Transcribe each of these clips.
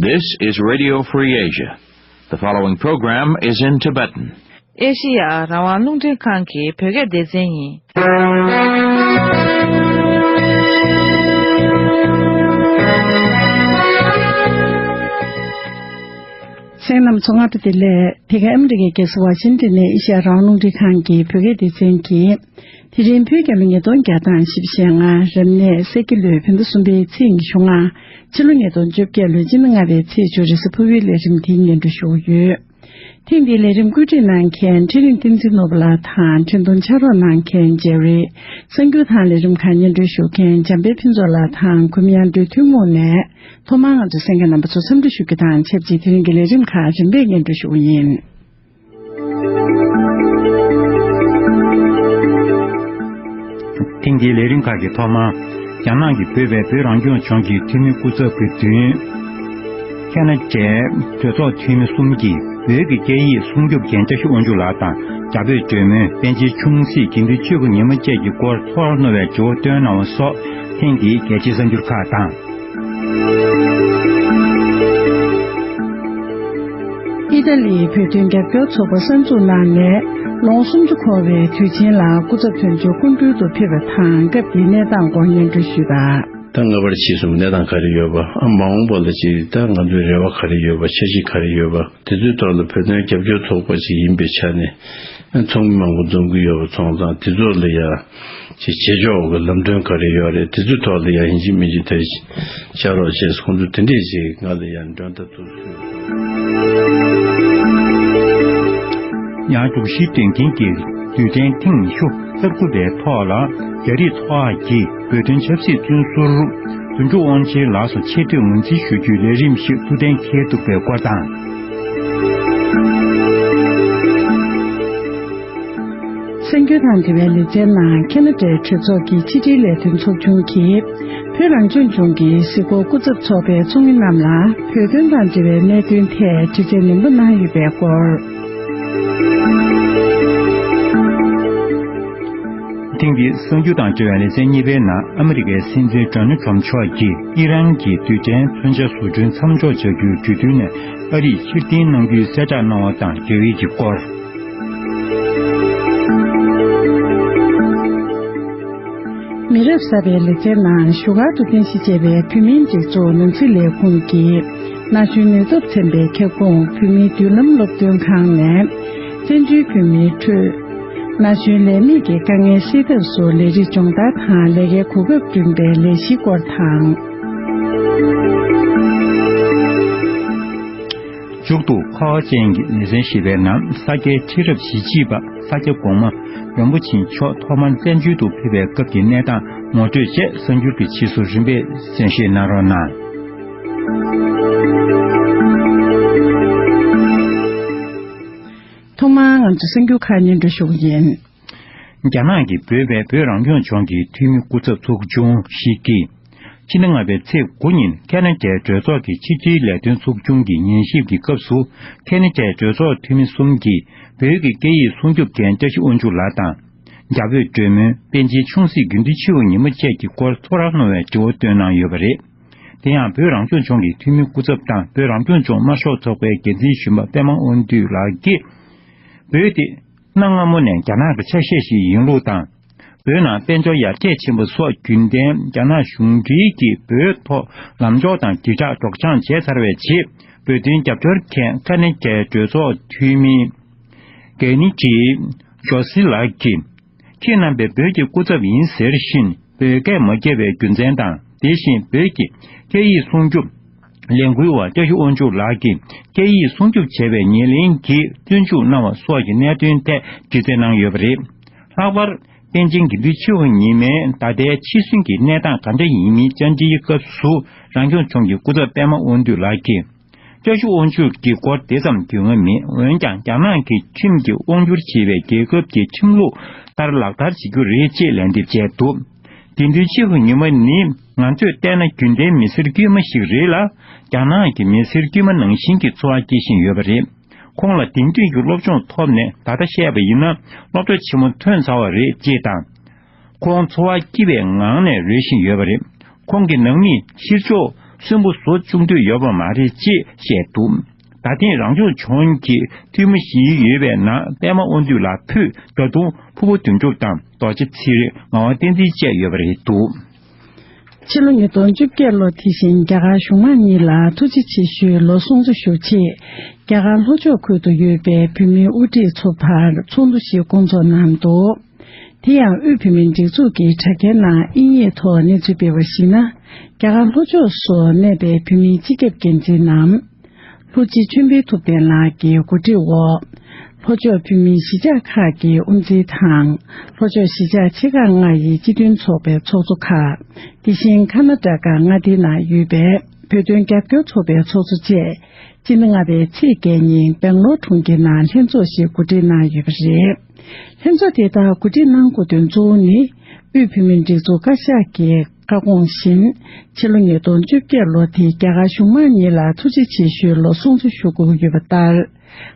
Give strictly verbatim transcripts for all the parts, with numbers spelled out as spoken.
This is Radio Free Asia. The following program is in Tibetan. ཨེ་ཤི་ཡ་རང་དབང་རླུང་འཕྲིན་ཁང་གི་བོད་སྐད་སྡེ་ཚན་ཡིན། གསན་མཁན་རྣམ་པ་ཚོ་སྔ་དྲོ་བདེ་ལེགས། དེ་ག་ཨ་མི་རི་ཀའི་རྒྱལ་ས་ཝ་ཤིང་ཏོན་ནས་ཨེ་ཤི་ཡ་རང་དབང་རླུང་འཕྲིན་ཁང་གི་བོད་སྐད་སྡེ་ཚན་གྱིས། དེ་རིང་བོད་རྒྱལ་ལོ་ཉིས་སྟོང་བརྒྱ་དང་བཞི་བཅུ་ཞེ་ལྔ། རབ་གནས་སེར་སྐྱ་ལོའི་བོད་ཟླ་གསུམ་པའི་ཚེས་ཉི་ཤུ་ལྔ། ཕྱི་ལོ་ཉིས་སྟོང་བཅོ་བརྒྱད་ལོའི་ཕྱི་ཟླ་ལྔ་པའི་ཚེས་བཅུ། རེས་གཟའ་ཕུར་བུའི་ལས་རིམ་འདི་སྙན་སྒྲོན་ཞུ་གི་ཡོད། ཐེངས་འདིའི་ལས་རིམ་བཀོད་སྒྲིག་གནང་མཁན་ཁྲིད་རིང་བསྟན་འཛིན་ནོར་བུ་ལགས་དང་། འཕྲིན་གཏོང་ཕྱག་རོགས་གནང་མཁན་ཇེ་རི། གསར་འགྱུར་དང་ལས་རིམ་ཁག་སྙན་སྒྲོན་ཞུ་མཁན་འཇམ་དཔལ་ཕུན་ཚོགས་ལགས་དང་། གུས་མོ་དབྱངས་སྒྲོན་ཐུན་མོང་ནས། ཐོག་མར་ང་ཚོ་གསན་མཁན་རྣམ་པ་ཚོ་འཚམས་འདྲི་ཞུ་རྒྱུ་དང་ཆབས་ཅིག་དེ་རིང་གི་ལས་རིམ་ཁག་རིམ་པས་སྙན་སྒྲོན་ཞུ་གི་ཡིན། ཐེངས་འདིའི་ལས་རིམ་ཁག་གི་ཐོག་མར། རྒྱ་ནག་གིས་འབོད་པའི་བོད་རང་སྐྱོང་ལྗོངས་ཀྱི་འཐུས་མི་སྐུ་ཚབ་ཀྱི་མདུན། ཁ་ན་ཌའི་གྲོས་ཚོགས་འཐུས་མི་གསུམ་གྱིས་བོད་ཀྱི་སྐད་ཡིག་སྲུང་སྐྱོབ་མཁན་བཀྲ་ཤིས་དབང་ཕྱུག་ལགས་དང་། རྒྱ་བོད་གྲོས་མོལ། པཎ་ཆེན་ཆུང་སྲིད། དགེ་འདུན་ཆོས་ཀྱི་ཉི་མ་བཅས་ཀྱི་སྐོར་ཚོར་རྣོ་བའི་བརྗོད་པ་བཏོན་གནང་བ་སོགས་ཐེངས་འདིའི་གལ་ཆེའི་གསར་འགྱུར་ཁག་དང་། ཨི་ཏ་ལིའི་བོད་དོན་རྒྱབ་སྐྱོར་ཚོགས་པ་གསར་འཛུགས་གནང་ནས་ལོ་ངོ་སུམ་ཅུ་འཁོར་བའི་དུས་ཆེན་ལ་སྐུ་ཚབ་དོན་གཅོད་སྐུ་མདུན་དུ་ཕེབས་པ་དང་། སྐབས་དེའི་གནས་སྟངས་སྐོར་སྙན་སྒྲོན་ཞུས་པ། ད་སྔ་བར་ཕྱིས་སུ་གནས་སྟངས་ག་རེ་ཡོད་པ། ཨ། མ་འོངས་པ་ལ་ཅིག་ད་ང་ཚོའི་རེ་བ་ག་རེ་ཡོད་པ། འཆར་གཞི་ག་རེ་ཡོད་པ། དེ་ཚོའི་ཐོག་ལ་བོད་དོན་རྒྱབ་སྐྱོར་ཚོགས་པ་ཞིག་ཡིན་པའི་ཆ་ནས། ཚོགས་མི་མང་པོ་འཛོམས་ཀྱི་ཡོད་པ་སོང་ཙང་། དེ་ཚོ་ལ་ཡ་ཅིག་བྱེད་ཕྱོགས་ཀྱི་ལམ་སྟོན་ག་རེ་ཡོད་རེད། དེ་ཚོའི་ཐོག་ལ་ཡ་ཡིན་གཅིག་མིན་གཅིག་དེ་བྱ་རོགས་བྱས། ཁོང་ཚོ་དེ་འདྲས་ཅིག་ང་ལ་ཡ་མགྲོན་བརྡ་ཐུག་སོང་། ཡང་དྲུག་བཞི་དོན་རྐྱེན་གྱི་དུས་དྲན་ཐེངས་ཉི་ཤུ་རྩ་དགུ་པའི་ཐོག་ལ། རྒྱ་རིགས་ཚོགས་ཁག་གིས་བོད་དོན་ཆབ་སྲིད་བཙོན་ཟུར་དོན་གྲུབ་དབང་ཆེན་ལགས་སུ་ཆེ་བསྟོད་ངོས་འཛིན་ཞུ་རྒྱུའི་ལས་རིམ་ཞིག་ཐུགས་གཏན་འཁེལ་འདུག་པའི་སྐོར་དང་། གསར་འགྱུར་དང་འབྲེལ་བའི་ལེ་ཚན་ནང་། ཁ་ན་ཌའི་གྲོས་ཚོགས་ཀྱི་ཕྱི་དྲིལ་ལས་དོན་ཚོགས་ཆུང་གིས། བོད་རང་སྐྱོང་ལྗོངས་ཀྱི་གཟིགས་སྐོར་སྐུ་ཚབ་ཚོགས་པའི་ཚོགས་མི་རྣམས་ལ་བོད་དོན་དང་འབྲེལ་བའི་གནད་དོན་ཐད་དྲི་རྩད་ནན་པོ་གནང་ཡོད་པའི་སྐོར། ཐེངས་འདིའི་གསར་འགྱུར་དང་འབྲེལ་བའི་ལེ་ཚན་གཉིས་པའི་ནང་། ཨ་མི་རི་ཀའི་སྲིད་འཛིན་ཌོ་ནལ་ཊམ་མཆོག་གིས་ཨི་རན་གྱི་རྡུལ་ཕྲན་མཚོན་ཆ་བཟོ་སྐྲུན་མཚམས་འཇོག་བྱ་རྒྱུའི་གྲོས་མཐུན་ནས་ཨ་རིས་ཕྱིར་འཐེན་གནང་རྒྱུའི་གསལ་བསྒྲགས་གནང་བ་དང་འབྲེལ་བའི་གི་སྐོར། མི་རབས་གསར་པའི་ལེ་ཚན་ནང་བཞུགས་སྒར་དུ་རྟེན་གཞི་བྱས་པའི་བོད་མིའི་སྒྲིག་འཛུགས་ནང་སྲིད་ལས་ཁུངས་ཀྱི་ན་གཞོན་ནུས་སྟོབས་ཚན་པའི་ཁྱབ་ཁོངས་བོད་མིའི་མདུན་ལམ་སློབ་སྟོན་ཁང་ནས། བཙན་བྱོལ་བོད་མིའི་ཁྲོད་ན་གཞོན་ལས་མེད་ཀྱི་དཀའ་ངལ་སེལ་ཐབས་སུ་ལས་རིགས་སྦྱོང་བརྡར་དང་ལས་ཀའི་གོ་སྐབས་བསྐྲུན་པའི་ལས་གཞིའི་སྐོར་དང་། མཇུག་ཏུ་འཁོར་བ་ཅན་གྱི་ལེ་ཚན་བཞི་པའི་ནང་། ས་སྐྱའི་ཁྲི་རབས་བཞི་བཅུ་པ་ས་སྐྱ་གོང་མ་རིན་པོ་ཆེ་མཆོག་ཐོག་མར་བཙན་བྱོལ་དུ་ཕེབས་པའི་སྐབས་ཀྱི་གནས་སྟངས་ངོ་སྤྲོད་བཅས་གསར་འགྱུར་གྱི་རྗེས་སུ་རིམ་པས་གསན་བཞེས་གནང་རོགས་གནང་། ཐོག་མར་ང་ཚོ་གསར་འགྱུར་ཁག་སྙན་སྒྲོན་ཞུ་གི་ཡིན། རྒྱ་ནག་གིས་འབོད་པའི་བོད་རང་སྐྱོང་ལྗོངས་ཀྱི་འཐུས་མི་སྐུ་ཚབ་ཚོགས་ཆུང་ཞིག་གིས། ཕྱི་ཟླ་ལྔ་པའི་ཚེས་དགུ་ཉིན་ཁ་ན་ཌའི་གྲོས་ཚོགས་ཀྱི་ཕྱི་དྲིལ་ལས་དོན་ཚོགས་ཆུང་གི་ཉན་ཞིབ་ཀྱི་སྐབས་སུ། ཁ་ན་ཌའི་གྲོས་ཚོགས་འཐུས་མི་གསུམ་གྱིས་བོད་ཀྱི་སྐད་ཡིག་སྲུང་སྐྱོབ་མཁན་བཀྲ་ཤིས་དབང་ཕྱུག་ལགས་དང་། རྒྱ་བོད་གྲོས་མོལ། པཎ་ཆེན་ཆུང་སྲིད། དགེ་འདུན་ཆོས་ཀྱི་ཉི་མ་བཅས་ཀྱི་སྐོར་ཚོར་ར་རྣོ་བའི་དྲི་བ་བཏོན་གནང་ཡོད་པ་རེད། དེ་ཡང་བོད་རང་སྐྱོང་ལྗོངས་ཀྱི་འཐུས་མི་སྐུ་ཚབ་དང་། བོད་རང་སྐྱོང་ལྗོངས་དམར་ཤོག་ཚོགས་པའི་འགན་འཛིན་གཞོན་པ་པད་མ་དབང་འདུས་ལགས་ཀྱིས། བོད་དེ་གནའ་སྔ་མོ་ནས་རྒྱ་ནག་གི་ཆ་ཤས་ཤིག་ཡིན་ལུགས་དང་། བོད་ནང་དཔལ་འབྱོར་ཡར་རྒྱས་ཕྱིན་པ་སོགས་རྒྱུན་ལྡན་རྒྱ་ནག་གཞུང་འབྲེལ་གྱིས་བོད་ཐོག་ལམ་འཇོག་དང་དྲིལ་བསྒྲགས་སྒྲོག་སྦྱང་བྱས་ཚར་བའི་རྗེས། བོད་དོན་རྒྱབ་སྐྱོར་མཁན་ཁ་ན་ཌའི་གྲོས་ཚོགས་འཐུས་མི་གེ་ནི་ཀི་ཇོ་སི་ལགས་ཀྱིས། ཁྱེད་རྣམ་པས་བོད་ཀྱི་སྐུ་ཚབ་ཡིན་ཟེར་བཞིན་བོད་སྐད་མ་བརྒྱབ་པའི་རྒྱུ་མཚན་དང་། དེ་བཞིན་བོད་ཀྱི་སྐད་ཡིག་སྲུང་སྐྱོབ་ལས་འགུལ་བ་བཀྲ་ཤིས་དབང་ཕྱུག་ལགས་ཀྱིས་སྐད་ཡིག་སྲུང་སྐྱོབ་བྱས་པའི་ཉེར་ལེན་གྱིས་བཙོན་འཇུག་གནང་བ་སོགས་ཀྱི་གནད་དོན་ཐད་དྲི་རྩད་གནང་ཡོད་པ་རེད། ལྷག་པར། པཎ་ཆེན་དགེ་འདུན་ཆོས་ཀྱི་ཉི་མའི་ད་ལྟའི་འཆི་གསོན་གྱི་གནས་སྟངས་ག་འདྲ་ཡིན་མིན་བཅར་འདྲིའི་སྐབས་སུ། རང་སྐྱོང་ལྗོངས་ཀྱི་སྐུ་ཚབ་པད་མ་དབང་འདུས་ལགས་ཀྱིས། བཀྲ་ཤིས་དབང་ཕྱུག་གི་སྐོར་དེ་ཙམ་རྒྱུས་མངའ་མེད། འོན་ཀྱང་རྒྱ་ནག་གི་ཁྲིམས་ཀྱིས་དབང་བསྒྱུར་བྱེད་པའི་རྒྱལ་ཁབ་ཀྱི་ཁྲིམས་ལུགས་ལྟར་ལག་བསྟར་བྱེད་རྒྱུ་རེད་ཅེས་ལན་འདེབས་བྱས་འདུག་དགེ་འདུན་ཆོས་ཀྱི་ཉི་མ་ནི་ང་ཚོས་བལྟས་ན་རྒྱུན་ལྡན་མི་སེར་དཀྱུས་མ་ཞིག་རེད་ལ། རྒྱ་ནག་གི་མི་སེར་དཀྱུས་མ་ནང་བཞིན་གྱི་འཚོ་བ་སྐྱེལ་བཞིན་ཡོད་པ་རེད། ཁོང་ལ་དེང་དུས་ཀྱི་སློབ་སྦྱོང་ཐོབ་ནས་ད་ལྟ་བཤད་པ་ཡིན་ན་སློབ་གྲྭ་ཆེན་མོ་ཐོན་ཚར་བ་རེད་ཅེས་དང་། ཁོང་འཚོ་བ་སྐྱིད་པའི་ངང་ནས་རོལ་བཞིན་ཡོད་པ་རེད། ཁོང་གི་ནང་མིས་ཕྱིར་ཕྱོགས་ གསོན་པོ་བཟོ་བཅུག་འདོད་ཡོད་པ་མ་རེད་ཅེས་བཤད་འདུག་ད་ཐེངས་རང་སྐྱོང་ལྗོངས་ཀྱི་འཐུས་མི་བཞི་ཡོད་པའི་ནང་པད་མ་དབང་འདུས་ལགས་ཕུད་ད་དུང་ཕུར་བུ་དོན་གྲུབ་དང་རྡོ་རྗེ་ཚེ་རིང་ངག་དབང་བསྟན་འཛིན་བཅས་ཡོད་པ་རེད་འདུག་ཕྱི་ལོ་ཉིས་སྟོང་བཅོ་བརྒྱད་ལོ་དེ་བཞིན་རྒྱ་གར་གཞུང་མང་གཉིས་ལ་ཐུགས་རྗེ་ཆེ་ཞུའི་ལོ་སྲུང་བརྩི་ཞུ་ཆེད། རྒྱ་གར་ལྷོ་ཕྱོགས་ཁུལ་དུ་ཡོད་པའི་བོད་མིའི་དབུ་ཁྲིད་ཚོ་བར་ཚོགས་འདུ་ཞིག་བསྐོང་ཚོགས་གནང་འདུག་དེ་ཡང་དབུས་བོད་མིའི་སྒྲིག་འཛུགས་ཀྱི་དྲ་རྒྱའི་ནང་དབྱིན་ཡིག་ཐོག་གནས་ཚུལ་སྤེལ་བར་གཞིགས་ན། རྒྱ་གར་ལྷོ་ཕྱོགས་སུ་གནས་པའི་བོད་མིའི་སྤྱི་ཁྱབ་འགན་འཛིན་ནམ། ལྷོ་སྤྱི་ཆོས་འཕེལ་ཐུབ་བསྟན་ལགས་ཀྱི་འགོ་ཁྲིད་འོག་ལྷོ་ཕྱོགས་བོད་མིའི་གཞིས་ཆགས་ཁག་གི་དབུ་འཛིན་དང་། ལྷོ་ཕྱོགས་གཞིས་ཆགས་ཆེ་ཁག་ལྔ་ཡི་སྤྱི་མཐུན་ཚོགས་པའི་ཚོགས་གཙོ་ཁག་དེ་བཞིན་ཁ་ན་ཌ་ཀ་མངའ་སྡེའི་ནང་ཡོད་པའི་བོད་དོན་རྒྱབ་སྐྱོར་ཚོགས་པའི་ཚོགས་གཙོ་བཅས། སྤྱི་ཟླ་ལྔ་པའི་ཚེས་བརྒྱད་ཉིན་སྦེང་ལོར་གྲོང་ཁྱེར་ནང་ལྷན་ཚོགས་ཤིག་གོ་སྒྲིག་གནང་ཡོད་པ་རེད། ལྷན་ཚོགས་དེ་དག་གོ་སྒྲིག་གནང་དགོས་དོན་གཙོ་བོ་ནི། དབུས་བོད་མིའི་སྒྲིག་འཛུགས་བཀའ་ཤག་གི་བཀའ་དགོངས་བཞིན། ཕྱི་ལོ་ཉིས་སྟོང་བཅོ་བརྒྱད་ལོ་དེ་རྒྱ་གར་གཞུང་མང་གཉིས་ལ་ཐུགས་རྗེ་ཆེ་ཞུའི་ལོ་སྲུང་བརྩི་ཞུ་དགོས་ཡོད་པ་ལྟར།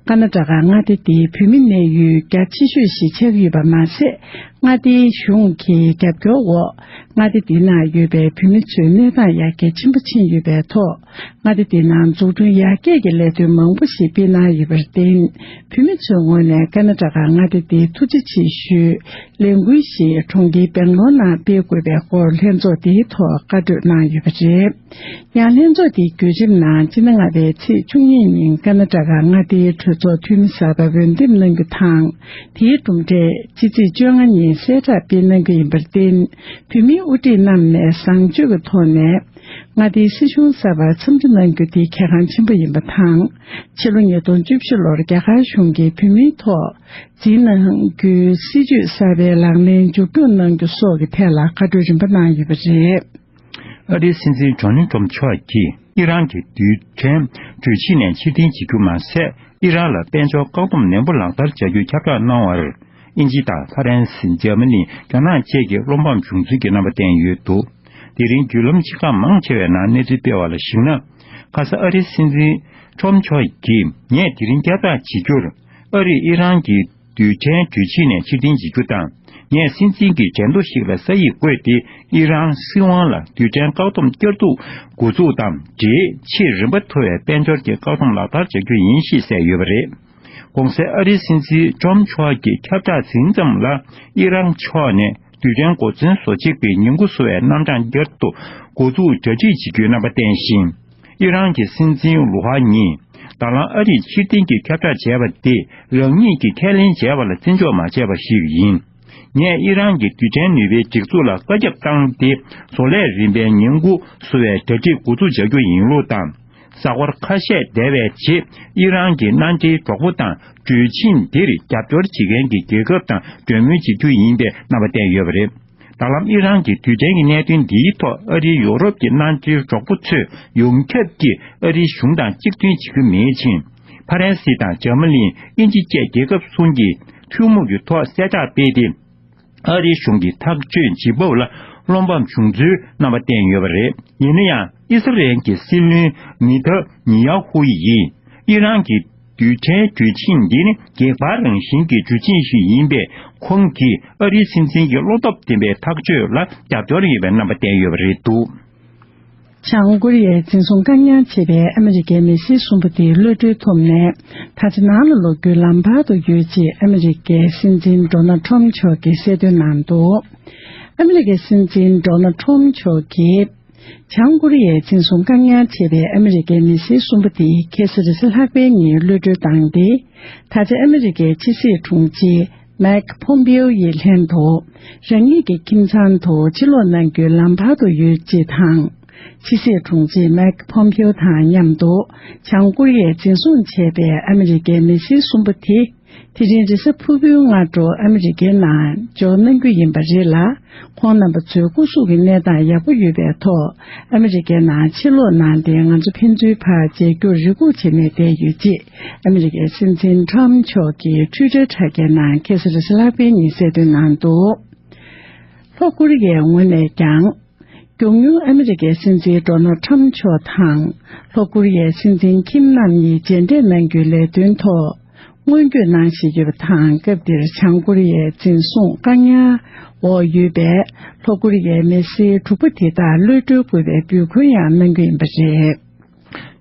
ཀ་ན་ཊ་ཀ་མངའ་སྡེ་འདིའི་བོད་མི་གནས་ཡུལ་རྒྱ་ཆེ་ཤོས་ཤིག་ཆགས་ཡོད་པ་མ་ཟད། མངའ་སྡེའི་གཞུང་གི་རྒྱབ་སྐྱོར་འོག་མངའ་སྡེ་འདི་ནང་ཡོད་པའི་བོད་མི་ཚོའི་གནས་སྟངས་ཡར་རྒྱས་ཆེན་པོ་ཕྱིན་ཡོད་པའི་ཐོག་མངའ་སྡེ་འདི་ནང་འཛུགས་སྐྲུན་ཡར་རྒྱས་ཀྱི་ལས་དོན་མང་པོ་ཞིག་སྤེལ་གནང་ཡོད་པར་བརྟེན། བོད་མི་ཚོའི་ངོས་ནས་ཀ་ན་ཊ་ཀ་མངའ་སྡེ་འདིའི་ཐུགས་རྗེ་ཆེ་ཞུའི་ལས་འགུལ་ཞིག་གྲོང་ཁྱེར་སྦེང་ལོར་ནང་སྤེལ་དགོས་པའི་སྐོར་ལྷན་ཚོགས་འདིའི་ཐོག་བཀའ་གྲོས་གནང་ཡོད་པ་རེད། ཡང་ལྷན་ཚོགས་དེའི་བརྒྱུད་རིམ་ནང་སྤྱི་ཟླ་ལྔ་པའི་ཚེས་བཅུ་གཉིས་ཉིན་ཀ་ན་ཊ་ཀ་མངའ་སྡེའི་གྲོས་ཚོགས་འཐུས་མི་གསར་པ་འོས་འདེམས་གནང་རྒྱུ་དང་། དེའི་གྲུབ་འབྲས་ཕྱི་ཚེས་བཅོ་ལྔ་ཉིན་གསལ་བསྒྲགས་སྤེལ་གནང་རྒྱུ་ཡིན་པར་བརྟེན། བོད་མིའི་དབུ་ཁྲིད་རྣམས་ནས་བཟང་སྤྱོད་ཀྱི་ཐོག་ནས་མངའ་སྡེའི་སྲིད་གཞུང་གསར་པར་འཚམས་འདྲི་གནང་རྒྱུ་དེ་གལ་འགངས་ཆེན་པོ་ཡིན་པ་དང་། ཕྱི་ལོ་ཉིས་སྟོང་བཅུ་བཞི་ལོར་རྒྱ་གར་གཞུང་གིས་བོད་མིའི་ཐོག་འཛིན་གནང་རྒྱུའི་སྲིད་བྱུས་གསར་པའི་ལག་ལེན་མཇུག་སྐྱོང་གནང་རྒྱུ་སོགས་ཀྱི་ཐད་ལ་བཀའ་གྲོས་རིམ་པ་གནང་ཡོད་པ་རེད། ཨ་རིའི་སྲིད་འཛིན་ཌོ་ནལ་ཊམ་མཆོག་གིས་ཨི་རན་གྱི་རྡུལ་ཕྲན་གྲོས་ཆིངས་ནས་ཕྱིར་འཐེན་བྱེད་རྒྱུ་མ་ཟད། ཨི་རན་ལ་དཔལ་འབྱོར་བཀག་སྡོམ་ནན་པོ་ལག་བསྟར་བྱ་རྒྱུའི་ཁྱབ་བསྒྲགས་གནང་བར། དབྱིན་ཇི་དང་ཧྥ་རན་སི། འཇར་མ་ནི། རྒྱ་ནག་བཅས་ཀྱིས་བློ་ཕམ་བྱུང་ཚུལ་གྱི་རྣམ་པ་བསྟན་ཡོད་འདུག་དེ་རིང་བརྒྱུད་ལམ་ཆེ་ཁག་མང་ཆེ་བའི་ནང་གནས་ཚུལ་སྤེལ་བ་ལ་གཞིགས་ན། ཁ་ས་ཨ་རིའི་སྲིད་འཛིན་ཊམ་མཆོག་གིས་ངས་དེ་རིང་ཁྱབ་བསྒྲགས་བྱེད་རྒྱུར། ཨ་རིས་ཨི་རན་གྱི་རྡུལ་ཕྲན་གྲོས་ཆིངས་ནས་ཕྱིར་འཐེན་བྱེད་རྒྱུ་དང་། ངས་སྲིད་འཛིན་གྱི་མཇལ་དུ་ཞིག་ལ་ས་ཡིག་བཀོད་དེ། ཨི་རན་སྲིད་དབང་ལ་རྡུལ་ཕྲན་བཀག་སྡོམ་བསྐྱར་དུ་འགོ་འཛུགས་དང་འབྲེལ་ཆེས་རིམ་པ་མཐོ་བའི་དཔལ་འབྱོར་གྱི་བཀག་སྡོམ་ལག་བསྟར་བྱ་རྒྱུ་ཡིན་ཞེས་གསལ་ཡོད་པ་རེད། གོང་གསལ་ཨ་རིའི་སྲིད་འཛིན་ཊམ་མཆོག་གིས་ཁྱབ་བསྒྲགས་ཟིན་ཙམ་ལ། ཨི་རན་ཕྱོགས་ནས་རྡུལ་ཕྲན་གོ་མཚོན་བཟོ་བྱེད་ཀྱི་ཉིན་གུང་བཟོ་བའི་རྣམ་གྲངས་བསྐྱར་དུ་འགོ་འཛུགས་གྲ་སྒྲིག་བྱེད་རྒྱུའི་རྣམ་པ་བསྟན་ཞིང་། ཨི་རན་གྱི་སྲིད་འཛིན་རུ་ཧ་ནིས། ད་ལམ་ཨ་རིས་ཕྱིར་འཐེན་གྱི་ཁྱབ་བསྒྲགས་བྱས་པ་དེ་རང་ཉིད་ཀྱིས་ཁས་ལེན་བྱས་པ་ལ་བརྩི་འཇོག་མ་བྱས་པ་ཞིག་ཡིན། ངས་ཨི་རན་གྱི་རྡུལ་ཕྲན་ནུས་པའི་སྒྲིག་འཛུགས་ལ་བཀའ་ཁྱབ་བཏང་སྟེ། བཟོ་ལས་རིམ་པའི་ཉིན་གུང་བཟོ་བའི་གྲ་སྒྲིག་འགོ་འཛུགས་བྱ་རྒྱུ་ཡིན་ལུགས་དང་། གཟའ་འཁོར་ཁ་ཤས་འདས་པའི་རྗེས། ཨི་རན་གྱི་མནའ་འབྲེལ་གྲོགས་པོ་དང་གྲོས་ཆིངས་འདིར་རྒྱབ་སྐྱོར་བྱེད་མཁན་གྱི་རྒྱལ་ཁབ་དང་གྲོས་མོལ་བྱེད་རྒྱུ་ཡིན་པའི་རྣམ་པ་བསྟན་ཡོད་པ་རེད། ད་ལམ་ཨི་རན་གྱི་རྡུལ་ཕྲན་གྱི་གནད་དོན་འདིའི་ཐོག་ཨ་རིའི་ཡོ་རོབ་ཀྱི་མནའ་འབྲེལ་གྲོགས་པོ་ཚོས་ཡོངས་ཁྱབ་ཀྱིས་ཨ་རིའི་གཞུང་དང་གཅིག་མཐུན་བྱེད་ཀྱི་མེད་ཕྱིན། ཕ་རན་སི་དང་འཇར་མ་ནི། དབྱིན་ཇི་བཅས་རྒྱལ་ཁབ་གསུམ་གྱིས་ཐུན་མོང་གི་ཐོག་གསལ་བསྒྲགས་སྤེལ་ཏེ། ཨ་རིའི་གཞུང་གི་ཐག་གཅོད་ཇི་བབ་ལ་བློ་ཕམ་བྱུང་ཚུལ་རྣམ་པ་བསྟན་ཡོད་པ་རེད། ཡིན་ན་ཡང་། ཨི་སི་རེལ་གྱི་སྲིད་བློན་ནེ་ཐན་ཉི་ཡ་ཧུ་ཡིས། ཨི་རན་གྱི་རྡུལ་ཕྲན་གྲོས་ཆིངས་འདི་ནི་གེགས་བར་རང་བཞིན་གྱི་གྲོས་ཆིངས་ཤིག་ཡིན་པས། ཁོང་གིས་ཨ་རིའི་སྲིད་འཛིན་གྱི་བློ་སྟོབས་ལྡན་པའི་ཐག་གཅོད་ལ་རྒྱབ་སྐྱོར་ཡོད་པའི་རྣམ་པ་བསྟན་ཡོད་པ་རེད་འདུག་བྱང་ཀོ་རི་ཡས་འཛིན་བཟུང་བཀག་ཉར་བྱས་པའི་ཨ་མི་རི་ཀའི་མི་སེར་གསུམ་པོ་དེའི་གློད་གྲོལ་ཐོབ་ནས། ད་ཆ་ནང་ལ་ལོག་རྒྱུའི་ལམ་བར་དུ་ཡོད་ཅེས་ཨ་མི་རི་ཀའི་སྲིད་འཛིན་ཌོ་ནལ་ཊམ་མཆོག་གིས་གསལ་སྟོན་གནང་འདུག་ཨ་མི་རི་ཀའི་སྲིད་འཛིན་ཌོ་ནལ་ཊམ་མཆོག་གིས། བྱང་ཀོ་རི་ཡས་འཛིན་བཟུང་བཀག་ཉར་བྱས་པའི་ཨ་མི་རི་ཀའི་མི་སེར་གསུམ་པོ་དེ་ཁ་སང་རེས་གཟའ་ལྷག་པའི་ཉིན་གློད་གྲོལ་བཏང་སྟེ། ད་ཆ་ཨ་མི་རི་ཀའི་ཕྱི་སྲིད་དྲུང་ཆེ་མེག་ཕོམ་པེའོ་ཡི་ལྷན་དུ། རང་ཉིད་ཀྱི་ཁྱིམ་ཚང་དུ་ཕྱིར་ལོག་གནང་རྒྱུའི་ལམ་བར་དུ་ཡོད་ཅེས་དང་། ཕྱི་སྲིད་དྲུང་ཆེ་མེག་ཕོམ་པེའོ་དང་མཉམ་དུ། བྱང་ཀོ་རི་ཡས་འཛིན་བཟུང་བྱས་པའི་ཨ་མི་རི་ཀའི་མི་སེར་གསུམ་པོ་དེ། དེ་རིང་རེས་གཟའ་ཕུར་བུའི་སྔ་དྲོ་ཨ་མི་རི་ཀའི་ནང་འབྱོར་གནང་རྒྱུ་ཡིན་པ་རེད་ལ། ཁོང་རྣམ་པ་ཚོའི་སྐུ་གཟུགས་ཀྱི་གནས་སྟངས་ཡག་པོ་ཡོད་པའི་ཐོག་ཨ་མི་རི་ཀའི་ནང་ཕྱིར་ལོག་གནང་སྟེ། ང་ཚོ་ཕན་ཚུན་བར་མཇལ་རྒྱུར་རེ་སྒུག་བྱས་ནས་བསྡད་ཡོད་ཅེས་ཨ་མི་རི་ཀའི་སྲིད་འཛིན་ཊམ་མཆོག་གིས་ཊུའི་ཊར་དྲ་རྒྱའི་ནང་ཁ་སང་རེས་གཟའ་ལྷག་པའི་ཉིན་གསལ་སྟོན་གནང་འདུག་ལྷོ་ཀོ་རི་ཡའི་ངོས་ནས་ཀྱང་། མགྱོགས་མྱུར་ཨ་མི་རི་ཀའི་སྲིད་འཛིན་ཌོ་ནལ་ཊམ་མཆོག་དང་། ལྷོ་ཀོ་རི་ཡའི་སྲིད་འཛིན་ཁིམ་རྣམ་གཉིས་མཇལ་འཕྲད་གནང་རྒྱུའི་ལས་དོན་ཐོག་སྔོན་སྐྱོད་གནང་བཞིན་ཡོད་པ་དང་། སྐབས་འདིར་བྱང་ཀོ་རི་ཡའི་འཛིན་བཟུང་བཀག་ཉར་འོག་ཡོད་པའི་ལྷོ་ཀོ་རི་ཡའི་མི་སེར་དྲུག་པོ་དེ་དག་གློད་གྲོལ་དགོས་པའི་འབོད་སྐུལ་ཡང་གནང་གི་ཡིན་པ་རེད།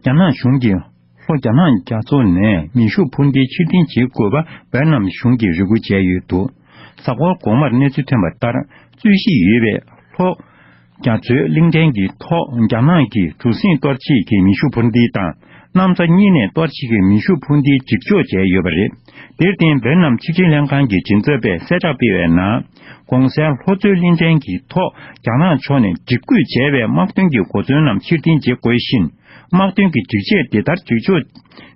རྒྱ་ནག་གཞུང་གིས་ལྷོ་རྒྱ་ནག་རྒྱ་མཚོ་ནས་མེ་ཤུགས་འཕུར་མདེལ་ཕྱིར་འཐེན་བྱེད་དགོས་པ་ཝེ་ནམ་གཞུང་གིས་རེ་སྐུལ་བྱས་ཡོད་འདུག། གཟའ་འཁོར་འགོ་མར་གནས་ཚུལ་ཐོན་པ་ལྟར། རྩོད་གཞི་ཡོད་པའི་ལྷོ་རྒྱ་མཚོའི་གླིང་ཕྲན་གྱི་ཐོག་རྒྱ་ནག་གི་གྲུ་གཟིངས་གཏོར་བྱེད་ཀྱི་མེ་ཤུགས་འཕུར་མདེལ་དང་། གནམ་ས་གཉིས་ནས་གཏོར་བྱེད་ཀྱི་མེ་ཤུགས་འཕུར་མདེལ་འཇིགས་སྐྱོབ་བྱས་ཡོད་པ་རེད། དེར་བརྟེན་ཝེ་ནམ་ཕྱི་འབྲེལ་ལྷན་ཁང་གི་མགྲིན་ཚབ་པས་གསལ་བསྒྲགས་སྤེལ་བའི་ནང་། གོང་གསལ་ལྷོ་མཚོའི་གླིང་ཕྲན་གྱི་ཐོག་རྒྱ་ནག་ཕྱོགས་ནས་འཇིགས་སྐུལ་བྱས་པའི་དམག་དོན་གྱི་གོ་མཚོན་རྣམས་ཕྱིར་འཐེན་བྱེད་དགོས་ཤིང་། དམག་དོན་གྱི་སྒྲིག་ཆས་དེ་ལྟར་འཇིགས་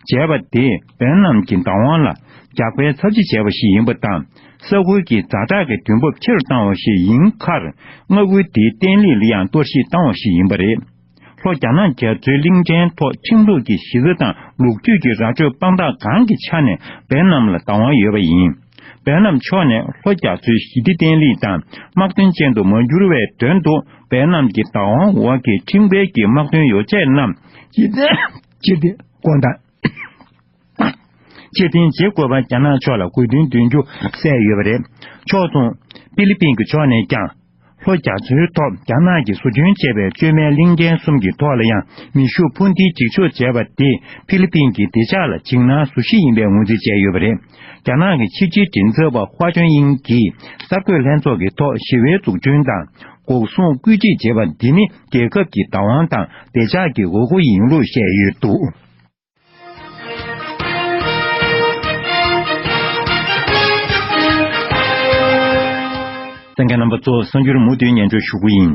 སྐྱོབ་བྱས་པ་དེས་ཝེ་ནམ་གྱི་བདག་དབང་ལ་རྒྱག་པའི་ཚབས་ཆེ་བྱས་པ་ཞིག་ཡིན་པ་དང་། ས་ཁུལ་གྱི་ཛ་དྲག་གི་དུས་བབ་ཆེ་རུ་བཏང་བ་ཞིག་ཡིན་ཁར། མངའ་ཁུལ་དེའི་བརྟན་ལྷིང་ལ་ཡང་གཏོར་བཤིག་བཏང་བ་ཞིག་ཡིན་པ་རེད། ལྷོ་རྒྱ་ནག་རྒྱ་མཚོའི་གླིང་ཕྲན་ཐོག་ཁྲིམས་ལུགས་ཀྱི་གཞི་རྩ་དང་ལོ་རྒྱུས་ཀྱི་ར་སྤྲོད་དཔང་རྟགས་གང་གི་ཆ་ནས་ཝེ་ནམ་ལ་བདག་དབང་ཡོད་པ་ཡིན། ཝེ་ནམ་ཕྱོགས་ནས་ལྷོ་རྒྱ་མཚོའི་ཞི་བདེ་བརྟན་ལྷིང་དང་དམག་དོན་ཅན་དུ་མ་འགྱུར་བའི་དོན་དུ། ཝེ་ནམ་གྱི་བདག་དབང་འོག་གི་ཁྲིམས་འགལ་གྱི་དམག་དོན་ཡོ་བྱད་རྣམས་ཕྱིར་འཐེན་ཕྱིར་འཐེན་དགོས་དང་། ཕྱིར་འཐེན་བྱེད་དགོས་པ་རྒྱ་ནག་ཕྱོགས་ལ་དགོས་འདུན་འདོན་རྒྱུ་གསལ་ཡོད་པ་རེད། ཕྱོགས་མཚུངས། ཧྥི་ལི་པིན་གྱི་ཕྱོགས་ནས་ཀྱང་། ལྷོ་རྒྱ་མཚོའི་ཐོག་རྒྱ་ནག་གིས་བཟོ་སྐྲུན་བྱས་པའི་བཅོས་མའི་གླིང་ཕྲན་གསུམ་གྱི་ཐོག་ལ་ཡང་མེ་ཤུགས་འཕུར་མདེལ་འཇིགས་སྐྱོབ་བྱས་པ་དེས་ཧྥི་ལི་པིན་གྱི་བདེ་འཇགས་ལ་འཇིགས་སྣང་བཟོ་གཞི་ཡིན་པའི་ངོས་འཛིན་བྱས་ཡོད་པ་རེད། རྒྱ་ནག་གི་ཕྱི་སྲིད་མགྲིན་ཚབ་པ་ཧྭ་ཅུན་དབྱིང་གིས་གསར་འགོད་ལྷན་ཚོགས་ཀྱི་ཐོག་ཞི་བའི་འཛུགས་སྐྲུན་དང་། འགོག་སྲུང་བཀོད་སྒྲིག་བྱེད་པ་འདི་ནི་རྒྱལ་ཁབ་ཀྱི་བདག་དབང་དང་བདེ་འཇགས་ཀྱི་དགོས་མཁོ་ཡིན་ལུགས་བཤད་ཡོད་འདུག། གསན་མཁན་རྣམ་པ་ཚོ། གསར་འགྱུར་མུ་མཐུད་སྙན་སྒྲོན་ཞུ་གི་ཡིན།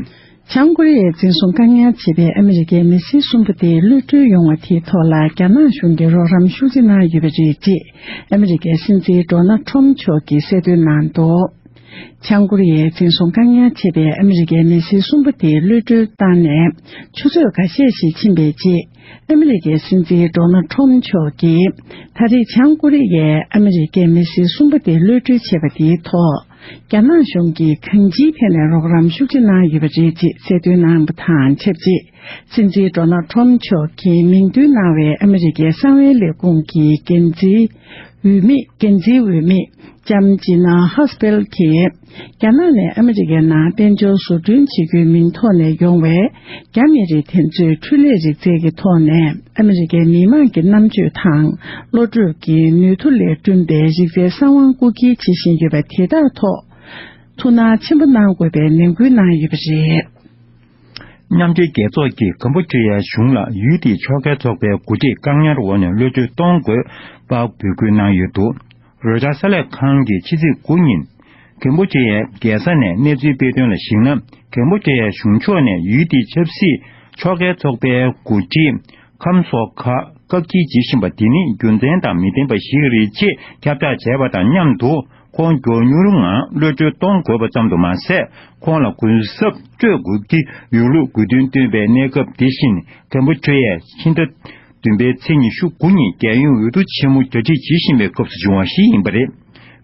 བྱང་ཀོ་རི་ཡའི་འཛིན་བཟུང་བཀག་ཉར་བྱས་པའི་ཨ་མི་རི་ཀའི་མི་སེར་གསུམ་པོ་དེ་གློད་གྲོལ་ཡོང་བ་དེའི་ཐོག་ལ་རྒྱ་ནག་གཞུང་གིས་རོགས་རམ་ཤུགས་ཆེ་གནང་ཡོད་པ་རེད་ཅེས་ཨ་མི་རི་ཀའི་སྲིད་འཛིན་ཌོ་ནལ་ཁྲོམ་མཆོག་གིས་གསལ་སྟོན་གནང་འདུག། བྱང་ཀོ་རི་ཡའི་འཛིན་བཟུང་བཀག་ཉར་བྱས་པའི་ཨ་མི་རི་ཀའི་མི་སེར་གསུམ་པོ་དེ་གློད་གྲོལ་བཏང་ནས་ཆུ་ཚོད་ཁ་ཤས་ཤིག་ཕྱིན་པའི་རྗེས། ཨ་མི་རི་ཀའི་སྲིད་འཛིན་ཌོ་ནལ་ཁྲོམ་མཆོག་གིས་ད་རེས་བྱང་ཀོ་རི་ཡས་ཨ་མི་རི་ཀའི་མི་སེར་གསུམ་པོ་དེ་གློད་གྲོལ་བྱས་པ་དེའི་ཐོག་རྒྱ་ནག་གཞུང་གིས་གང་ཅིའི་ཐད་ནས་རོགས་རམ་ཤུགས་ཆེ་གནང་ཡོད་པ་རེད་ཅེས་གསལ་སྟོན་གནང་བ་དང་ཆབས་ཅིག། སྲིད་འཛིན་ཌོ་ནལ་ཁྲོམ་མཆོག་གིས་མིང་འདོན་གནང་བའི་ཨ་མི་རི་ཀའི་གསང་བའི་ལས་ཁུངས་ཀྱི་འགན་འཛིན་འོས་མི་འགན་འཛིན་འོས་མི་ལྕམ་ཇི་ན་ཧོ་སི་པེལ་གྱིས། རྒྱ་ནག་ནས་ཨ་མི་རི་ཀའི་ནང་དཔལ་འབྱོར་བཟོ་སྐྲུན་བྱེད་རྒྱུའི་མིང་ཐོག་ནས་ཡོང་བའི་རྒྱ་མི་རིགས་དེ་ཚོའི་འཕྲུལ་ལས་རིག་རྩལ་གྱི་ཐོག་ནས་ཨ་མི་རི་ཀའི་མི་དམངས་ཀྱི་རྣམ་དཔྱོད་དང་བློ་གྲོས་ཀྱི་ནུས་མཐུ་ལས་བསྐྲུན་པའི་རིག་རྩལ་གསང་བ་རྐུ་འཁྱེར་བྱེད་བཞིན་ཡོད་པ་དེ་དག་ཐོག་ཐུགས་སྣང་ཆེན་པོ་གནང་དགོས་པའི་ནན་སྐུལ་གནང་ཡོད་པ་རེད། མཉམ་འབྲེལ་རྒྱལ་ཚོགས་ཀྱིས་ཀམ་བུ་ཅི་ཡའི་གཞུང་ལ་ཡུལ་དེའི་ཕྱོགས་འགལ་ཚོགས་པའི་འགོ་ཁྲིད་བཀག་ཉར་འོག་ནས་གློད་གྲོལ་གཏོང་དགོས་པ་འབོད་སྐུལ་གནང་ཡོད་འདུག། རོའི་ཊར་གསར་ལས་ཁང་གིས་ཕྱི་ཚེས་དགུ་ཉིན། ཀམ་བུ་ཅི་ཡའི་རྒྱལ་ས་ནས་གནས་ཚུལ་སྤེལ་དོན་ལ་གཞིགས་ན། ཀམ་བུ་ཅི་ཡའི་གཞུང་ཕྱོགས་ནས་ཡུལ་དེའི་ཆབ་སྲིད་ཕྱོགས་འགལ་ཚོགས་པའི་འགོ་ཁྲིད་ཁམ་སོ་ཁ་བཀག་སྐྱིལ་བྱེད་བཞིན་པ་དེ་ནི་རྒྱུ་མཚན་དང་མི་ལྡན་པ་ཞིག་རེད་ཅེས་ཁྱབ་བསྒྲགས་བྱས་པ་དང་མཉམ་དུ། ཁོང་མགྱོགས་མྱུར་ངང་གློད་གྲོལ་གཏོང་དགོས་པ་ཙམ་དུ་མ་ཟད། ཁོང་ལ་གུན་གསབ་སྤྲོད་དགོས་ཀྱི་ཡོད་ལུགས་དགོས་འདུན་བཏོན་པའི་གནས་སྐབས་འདི་བཞིན། ཀམ་བུ་ཅི་ཡས་ཕྱི་ཟླ་བདུན་པའི་ཚེས་ཉི་ཤུ་དགུ་ཉིན་རྒྱལ་ཡོངས་འོས་བསྡུ་ཆེན་མོ་གྲ་སྒྲིག་བྱེད་བཞིན་པའི་སྐབས་སུ་བྱུང་བ་ཞིག་ཡིན་པ་རེད།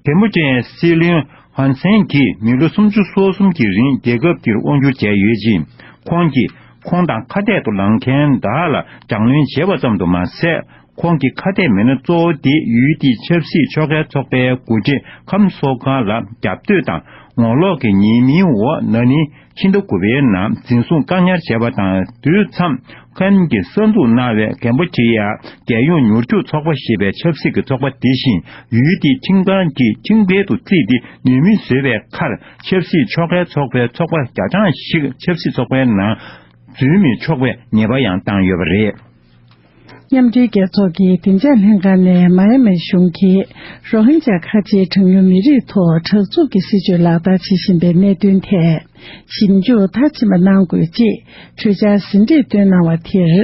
ཀམ་བུ་ཅི་ཡའི་སྲིད་བློན་ཧོན་སན་གྱིས་མི་ལོ་སུམ་ཅུ་སོ་གསུམ་གྱི་རིང་རྒྱལ་ཁབ་འདིར་དབང་བསྒྱུར་བྱས་ཡོད་ཅིང་། ཁོང་གིས་ཁོང་དང་ཁ་གཏད་དུ་ལངས་མཁན་དག་ལ་དྲག་གནོན་བྱས་པ་ཙམ་དུ་མ་ཟད། ཁོང་གི་ཁ་གཏད་མི་སྣ་གཙོ་བོ་དེ་ཡུལ་དེའི་ཆབ་སྲིད་ཕྱོགས་འགལ་ཚོགས་པའི་འགོ་ཁྲིད་ཁམ་སོ་ཁ་ལ་རྒྱབ་གཏོད་དང་། ངོ་ལོག་གི་ཉེས་མིང་འོག་ན་ནིང་ཕྱི་ཟླ་དགུ་པའི་ནང་འཛིན་བཟུང་བཀག་ཉར་བྱས་པ་དང་། དུས་མཚམས་ཁོང་གིས་གསར་འཛུགས་གནང་བའི་ཀམ་བུ་ཅི་ཡ་རྒྱལ་ཡོངས་མྱུར་སྐྱོབ་ཚོགས་པ་ཞེས་པའི་ཆབ་སྲིད་ཀྱི་ཚོགས་པ་དེ་བཞིན་ཡུལ་དེའི་ཁྲིམས་ཁང་གིས་ཁྲིམས་འགལ་དུ་བརྩིས་ཏེ་ཉེས་མིང་བཟོས་པའི་ཁར། ཆབ་སྲིད་ཕྱོགས་འགལ་ཚོགས་པའི་ཚོགས་པ་རྒྱ་གྲངས་ཤིག་ཆབ་སྲིད་ཚོགས་པའི་ནང་འཛུལ་མི་ཆོག་པའི་ཉེས་པ་ཡང་བཏང་ཡོད་པ་རེད། མཉམ་འབྲེལ་རྒྱལ་ཚོགས་ཀྱི་བདེ་འཇགས་ལྷན་ཁང་ནས་མཱ་ཡན་མའི་གཞུང་གིས་རོ་ཧིན་ཇཱ་ཁ་ཆེའི་གྲངས་ཉུང་མི་རིགས་ཐོག་དྲག་རྩུབ་ཀྱི་སྲིད་བྱུས་ལག་བསྟར་བྱེད་བཞིན་པའི་གནད་དོན་ཐད་ཞིབ་འཇུག་མཐར་ཕྱིན་པ་གནང་དགོས་ཅེས་གྲོས་འཆར་ཟིན་བྲིས་བཏོན་གནང་བ་དེར།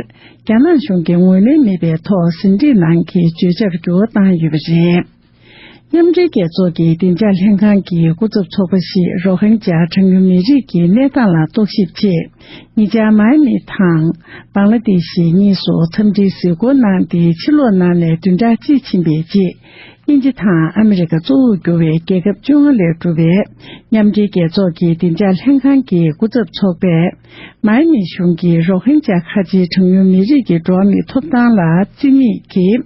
རྒྱ་ནག་གཞུང་གིས་ངོས་ལེན་མེད་པའི་ཐོག་ཟིན་བྲིས་ནང་གི་བརྗོད་བྱར་འགྱུར་བ་བཏང་ཡོད་པ་རེད། མཉམ་འབྲེལ་རྒྱལ་ཚོགས་ཀྱི་བདེ་འཇགས་ལྷན་ཁང་གི་སྐུ་ཚབ་ཚོགས་པ་ཞིག་རོ་ཧིན་ཇཱ་གྲངས་ཉུང་མི་རིགས་ཀྱི་གནས་སྟངས་ལ་རྟོག་ཞིབ་ཆེད། ཉེ་ཆར་མཱ་ཡ་མི་དང་བང་ལ་དེ་ཤི་གཉིས་སུ་འཚམས་འདྲིའི་གཟིགས་སྐོར་གནང་སྟེ། ཕྱིར་ལོག་གནང་ནས་བདུན་ཕྲག་གཅིག་ཕྱིན་པའི་རྗེས། དབྱིན་ཇི་དང་ཨ་མི་རི་ཀ་གཙོ་བོར་གྱུར་བའི་རྒྱལ་ཁབ་བཅོ་ལྔ་ལས་གྲུབ་པའི་མཉམ་འབྲེལ་རྒྱལ་ཚོགས་ཀྱི་བདེ་འཇགས་ལྷན་ཁང་གི་སྐུ་ཚབ་ཚོགས་པས། མཱ་ཡ་མི་གཞུང་གིས་རོ་ཧིན་ཇཱ་ཁ་ཆེའི་གྲངས་ཉུང་མི་རིགས་ཀྱི་འགྲོ་བ་མིའི་ཐོབ་ཐང་ལ་བརྩི་མེད་ཀྱིས།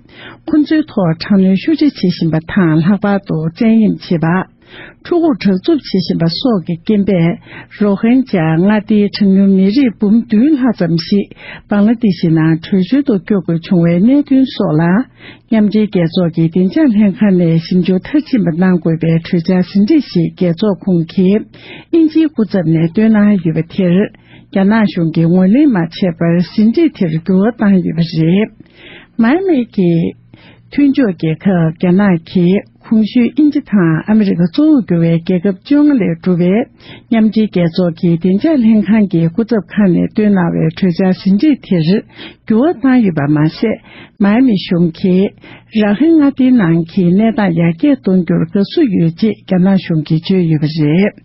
ཁོ་ཚོའི་ཐོག་དྲག་གནོན་ཤུགས་ཆེ་བྱེད་བཞིན་པ་དང་། ལྷག་པར་དུ་བཙན་གཡེམ་བྱེད་པ། ཕྲུ་གུར་དྲག་རྩུབ་བྱེད་བཞིན་པ་སོགས་ཀྱི་རྐྱེན་པས། རོ་ཧིན་ཇཱ་མངའ་སྡེའི་གྲངས་ཉུང་མི་རིགས་འབུམ་བདུན་ལྷག་ཙམ་ཞིག་བང་ལ་དེ་ཤི་ནང་བྲོས་བྱོལ་དུ་བསྐྱོད་དགོས་བྱུང་བའི་གནད་དོན་སོགས་ལ། མཉམ་འབྲེལ་རྒྱལ་ཚོགས་ཀྱི་བདེ་འཇགས་ལྷན་ཁང་ནས་ཞིབ་འཇུག་མཐར་ཕྱིན་པ་གནང་དགོས་པའི་གྲོས་འཆར་ཟིན་བྲིས་ཤིག་རྒྱལ་ཚོགས་ཁོངས་ཀྱི་དབྱིན་ཇིའི་སྐུ་ཚབ་ནས་བཏོན་གནང་ཡོད་པ་དེར། རྒྱ་ནག་གཞུང་གིས་ངོས་ལེན་མ་བྱས་པར་ཟིན་བྲིས་དེར་འགྱུར་བ་བཏང་ཡོད་པ་རེད། མཱི་མི་གི་མཐུན་ཕྱོགས་རྒྱལ་ཁབ་རྒྱ་ནག་གིས་གོང་ཞུས་དབྱིན་ཇི་དང་ཨ་མི་རི་ཀ་གཙོ་བོར་གྱུར་བའི་རྒྱལ་ཁབ་བཅོ་ལྔ་ལས་གྲུབ་པའི་མཉམ་འབྲེལ་རྒྱལ་ཚོགས་ཀྱི་བདེ་འཇགས་ལྷན་ཁང་གི་སྐུ་ཚབ་ཁང་ནས་བཏོན་གནང་བའི་གྲོས་འཆར་ཟིན་བྲིས་དེར་འགྱུར་བ་བཏང་ཡོད་པ་མ་ཟད། མཱི་མི་གཞུང་གིས་ར་ཧིན་མངའ་སྡེའི་ནང་གི་གནས་སྟངས་ཡར་རྒྱས་གཏོང་རྒྱུར་དགའ་བསུ་ཡོད་ཅེས་རྒྱ་ནག་གཞུང་གིས་བརྗོད་ཡོད་པ་རེད།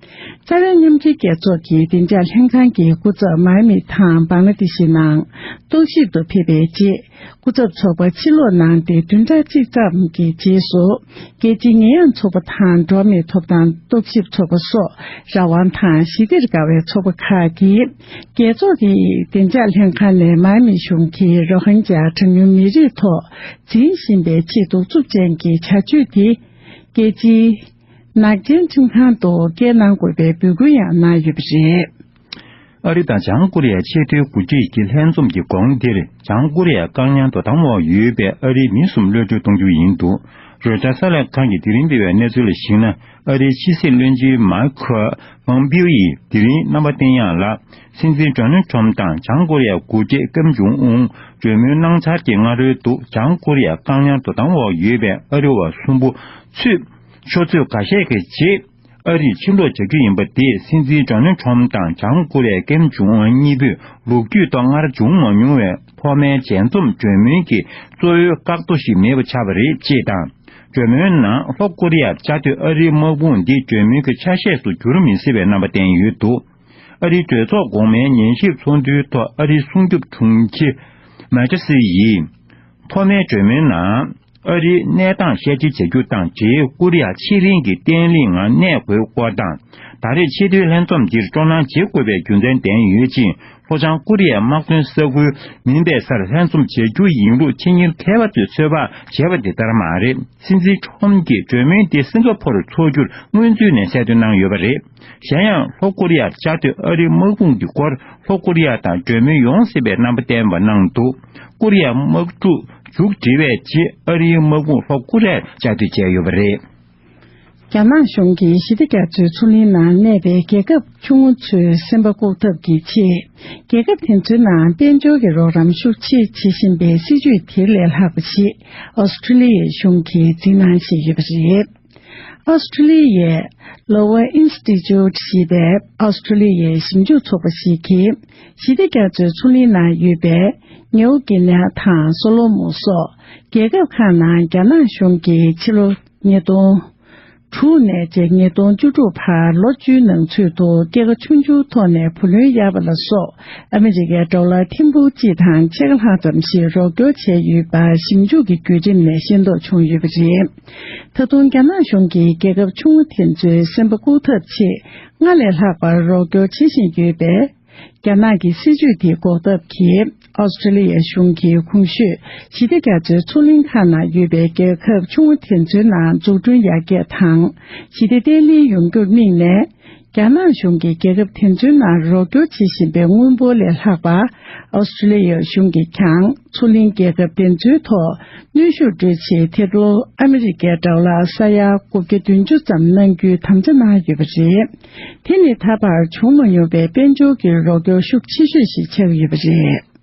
རྩ་བའི་མཉམ་འབྲེལ་རྒྱལ་ཚོགས་ཀྱི་བདེ་འཇགས་ལྷན་ཁང་གི་སྐུ་ཚབ་མཱི་མི་དང་བང་ལ་དེ་ཤི་ནང་རྟོག་ཞིབ་ཏུ་ཕེབས་པའི་རྗེས། སྐུ་ཚབ་ཚོགས་པ་ཕྱིར་ལོག་གནང་སྟེ། བདུན་ཕྲག་གཅིག་ཙམ་གྱི་རྗེས་སུ། རྒྱལ་སྤྱིའི་ཉེས་ཡངས་ཚོགས་པ་དང་འགྲོ་བ་མིའི་ཐོབ་ཐང་རྟོག་ཞིབ་ཚོགས་པ་སོགས་རང་དབང་དང་ཞི་བདེར་དགའ་བའི་ཚོགས་པ་ཁག་གིས། རྒྱལ་ཚོགས་ཀྱི་བདེ་འཇགས་ལྷན་ཁང་ནས་མཱི་མི་གཞུང་གིས་རོ་ཧིན་ཇཱ་གྲངས་ཉུང་མི་རིགས་ཐོག་འཛིན་བཞིན་པའི་ཆེས་གདུག་རྩུབ་ཅན་གྱི་བྱ་སྤྱོད་དེ། རྒྱལ་སྤྱིའི་ནག་ཅན་ཁྲིམས་ཁང་དུ་བཀལ་གནང་དགོས་པའི་འབོད་སྐུལ་ཡང་གནང་ཡོད་པ་རེད། ཨ་རི་དང་བྱང་ཀོ་རི་ཡའི་ཆེས་མཐོའི་འགོ་ཁྲིད་ཀྱི་ལྷན་འཛོམས་ཀྱི་གོང་དེར། བྱང་ཀོ་རི་ཡ་བཀག་ཉར་དོ་དམ་འོག་ཡོད་པའི་ཨ་རིའི་མི་གསུམ་གློད་གྲོལ་གཏོང་རྒྱུ་ཡིན་འདུག་རོའི་ཊར་གསར་ལས་ཁང་གིས་དེ་རིང་སྤེལ་བའི་གནས་ཚུལ་ལ་གཞིགས་ན། ཨ་རིའི་ཕྱི་སྲིད་བློན་ཆེན་མཱིག་ཁོ་པོམ་པིའོ་ཡིས་དེ་རིང་རྣམ་པ་བསྟན་ཡག་ལ། སྲིད་འཛིན་ཌོ་ནལ་ཊམ་དང་བྱང་ཀོ་རི་ཡའི་འགོ་ཁྲིད་ཀིམ་ཇུང་ཨུན་གྲོས་མོལ་གནང་འཆར་གྱི་སྔ་རོལ་དུ། བྱང་ཀོ་རི་ཡ་བཀག་ཉར་དོ་དམ་འོག་ཡོད་པའི་ཨ་རི་བ་གསུམ་པོ་ཚུད། ཆུ་ཚོད་འགའ་ཤས་ཀྱི་རྗེས། ཨ་རིས་ཕྱིར་ལོག་བྱ་རྒྱུ་ཡིན་པ་དེས། སྲིད་འཛིན་ཌོ་ནལ་ཊམ་དང་བྱང་ཀོ་རི་ཡའི་ཀིམ་ཇུང་ཨུན་གཉིས་པོས་ལོ་རྒྱུས་ཐོག་སྔར་བྱུང་མ་མྱོང་བའི་ཐོག་མའི་མཇལ་འཛོམས་གྲོས་མོལ་གྱི་གཙོ་བོའི་བཀག་རྡོ་ཞིག་མེད་པ་ཆགས་པ་རེད་ཅེས་དང་། གྲོས་མོལ་ནང་ལྷོ་ཀོ་རི་ཡར་བཅའ་སྡོད་ཨ་རིའི་དམག་དཔུང་འདི་གྲོས་མོལ་གྱི་ཆ་ཤས་སུ་འགྱུར་མི་སྲིད་པའི་རྣམ་པ་བསྟན་ཡོད་འདུག་ཨ་རིའི་གྲོས་ཚོགས་གོང་མའི་ཉན་ཞིབ་ཚོགས་འདུའི་ཐོག་ཨ་རིའི་སྲུང་སྐྱོབ་དྲུང་ཆེ་མེ་ཊི་སི་ཡིས། ཐོག་མའི་གྲོས་མོལ་ནང་། ཨ་རིའི་གནས་སྟངས་བཤད་འཆར་བྱ་རྒྱུ་དང་འབྲེལ། ཀོ་རི་ཡ་ཕྱེད་གླིང་གི་བརྟན་ལྷིང་ངང་གནས་དགོས་སྐོར་དང་། ད་རེས་ཆེས་མཐོའི་ལྷན་འཛོམས་འདིར་སྤྲོ་སྣང་བྱེད་དགོས་པའི་རྒྱུ་མཚན་ལྡན་ཡོད་ཅིང་། ལྷོ་བྱང་ཀོ་རི་ཡའི་དམག་དོན་ས་ཁུལ་མིན་པའི་སར་ལྷན་འཛོམས་བྱ་རྒྱུ་ཡིན་ལུགས་ཆེད་གཉེར་མཁས་པ་ཚོས་ཚོད་དཔག་བྱས་པ་དེ་ལྟར་མ་རེད། སྲིད་འཛིན་ཊམ་གྱིས་གྲོས་མོལ་འདི་སིང་ག་ཕོར་འཚོགས་རྒྱུར་སྔོན་ཚུད་ནས་གསལ་སྟོན་གནང་ཡོད་པ་རེད། གཞན་ཡང་ལྷོ་ཀོ་རི་ཡར་བཅའ་སྡོད་ཨ་རིའི་དམག་དཔུང་གི་སྐོར་ལྷོ་ཀོ་རི་ཡ་དང་གྲོས་མོལ་ཡོང་སྲིད་པའི་རྣམ་པ་བསྟན་པ་གནང་འདུག་ཀོ་རི་ཡའི་དམག་འཁྲུག་མཇུག་སྒྲིལ་བའི་རྗེས་ཨ་རིའི་དམག་དཔུང་ལྷོ་ཀོ་རི་ཡར་བཅའ་སྡོད་བྱས་ཡོད་པ་རེད། རྒྱ་ནག་གཞུང་གིས་ཞི་བདེ་རྒྱ་མཚོའི་མཚོ་གླིང་ནང་གནས་པའི་རྒྱལ་ཁབ་ཆུང་ངུ་ཚོའི་སེམས་པ་བཀུག་ཐབས་ཀྱི་ཆེད། རྒྱལ་ཁབ་དེ་ཚོའི་ནང་དཔལ་འབྱོར་གྱི་རོགས་རམ་ཤུགས་ཆེ་བྱེད་བཞིན་པའི་སྲིད་ཇུས་དེ་ལས་ལྷག་པ་ཞིག་ཨོ་སི་ཁྲུ་ལི་ཡའི་གཞུང་གིས་འཛིན་གནང་བཞིན་ཡོད་པ་རེད། ཨོ་སི་ཁྲུ་ལི་ཡའི་Lowy Institute ཞེས་པའི་ཨོ་སི་ཁྲུ་ལི་ཡའི་ཞིབ་འཇུག་ཚོགས་པ་ཞིག་གིས། ཞི་བདེ་རྒྱ་མཚོའི་མཚོ་གླིང་ནང་ཡོད་པའི་ནེའུ་གི་ནེ་དང་སོ་ལོ་མོན་སོགས་རྒྱལ་ཁབ་ཁག་ནང་རྒྱ་ནག་གཞུང་གིས་ཕྱི་ལོ་ཉིས་སྟོང་དྲུག་ནས་བཅད་ཉིས་སྟོང་བཅུ་དྲུག་བར་ལོ་བཅུའི་ནང་ཚུད་དུ་སྐྱེད་ཀ་ཆུང་ཆུང་ཐོག་ནས་བུ་ལོན་གཡར་བ་ལ་སོགས་ཨ་མི་རི་ཀའི་ཌོ་ལར་ཐེར་འབུམ་གཅིག་དང་ཕྱེད་ཀ་ལྷག་ཙམ་ཞིག་རོགས་སྐྱོར་བྱས་ཡོད་པ་ཞིབ་འཇུག་གི་བརྒྱུད་རིམ་ནས་ཤེས་རྟོགས་བྱུང་ཡོད་པ་རེད། ད་དུང་རྒྱ་ནག་གཞུང་གིས་རྒྱལ་ཁབ་ཆུང་ངུ་དེ་ཚོའི་སེམས་པ་བཀུག་ཐབས་ཆེད་སྔར་ལས་ལྷག་པར་རོགས་སྐྱོར་བྱེད་བཞིན་ཡོད་པས། རྒྱ་ནག་གི་སྲིད་ཇུས་དེ་འགོག་ཐབས་ཀྱིས་ཨོ་སི་ཁྲུ་ལི་ཡ་གཞུང་གིས་གོང་ཞུས་ཞི་བདེ་རྒྱ་མཚོའི་མཚོ་གླིང་ཁག་ནང་ཡོད་པའི་རྒྱལ་ཁབ་ཆུང་ངུ་དེ་ཚོའི་ནང་འཛུགས་སྐྲུན་ཡར་རྒྱས་དང་ཞི་བདེ་བརྟན་ལྷིང་ཡོང་རྒྱུར་དམིགས་ནས། རྒྱ་ནག་གཞུང་གིས་རྒྱལ་ཁབ་དེ་ཚོའི་ནང་རོགས་སྐྱོར་བྱེད་བཞིན་པའི་དངུལ་འབོར་ལས་ལྷག་པ། ཨོ་སི་ཁྲུ་ལི་ཡ་གཞུང་གིས་ཀྱང་མཚོ་གླིང་རྒྱལ་ཁབ་དེ་ཚོའི་ཐོག་གནོན་ཤུགས་སྤྲོད་ཆེད་ཐེར་འབུམ་ཨ་མི་རི་ཀའི་ཌོ་ལར་ས་ཡ་དགུ་བརྒྱ་བདུན་ཅུ་ཙམ་གནང་རྒྱུའི་དམ་བཅའ་གནང་ཡོད་པ་རེད། དེ་ནི་ད་བར་བྱུང་མ་མྱོང་བའི་དཔལ་འབྱོར་གྱི་རོགས་སྐྱོར་ཤུགས་ཆེ་ཤོས་ཤིག་ཆགས་ཡོད་པ་རེད།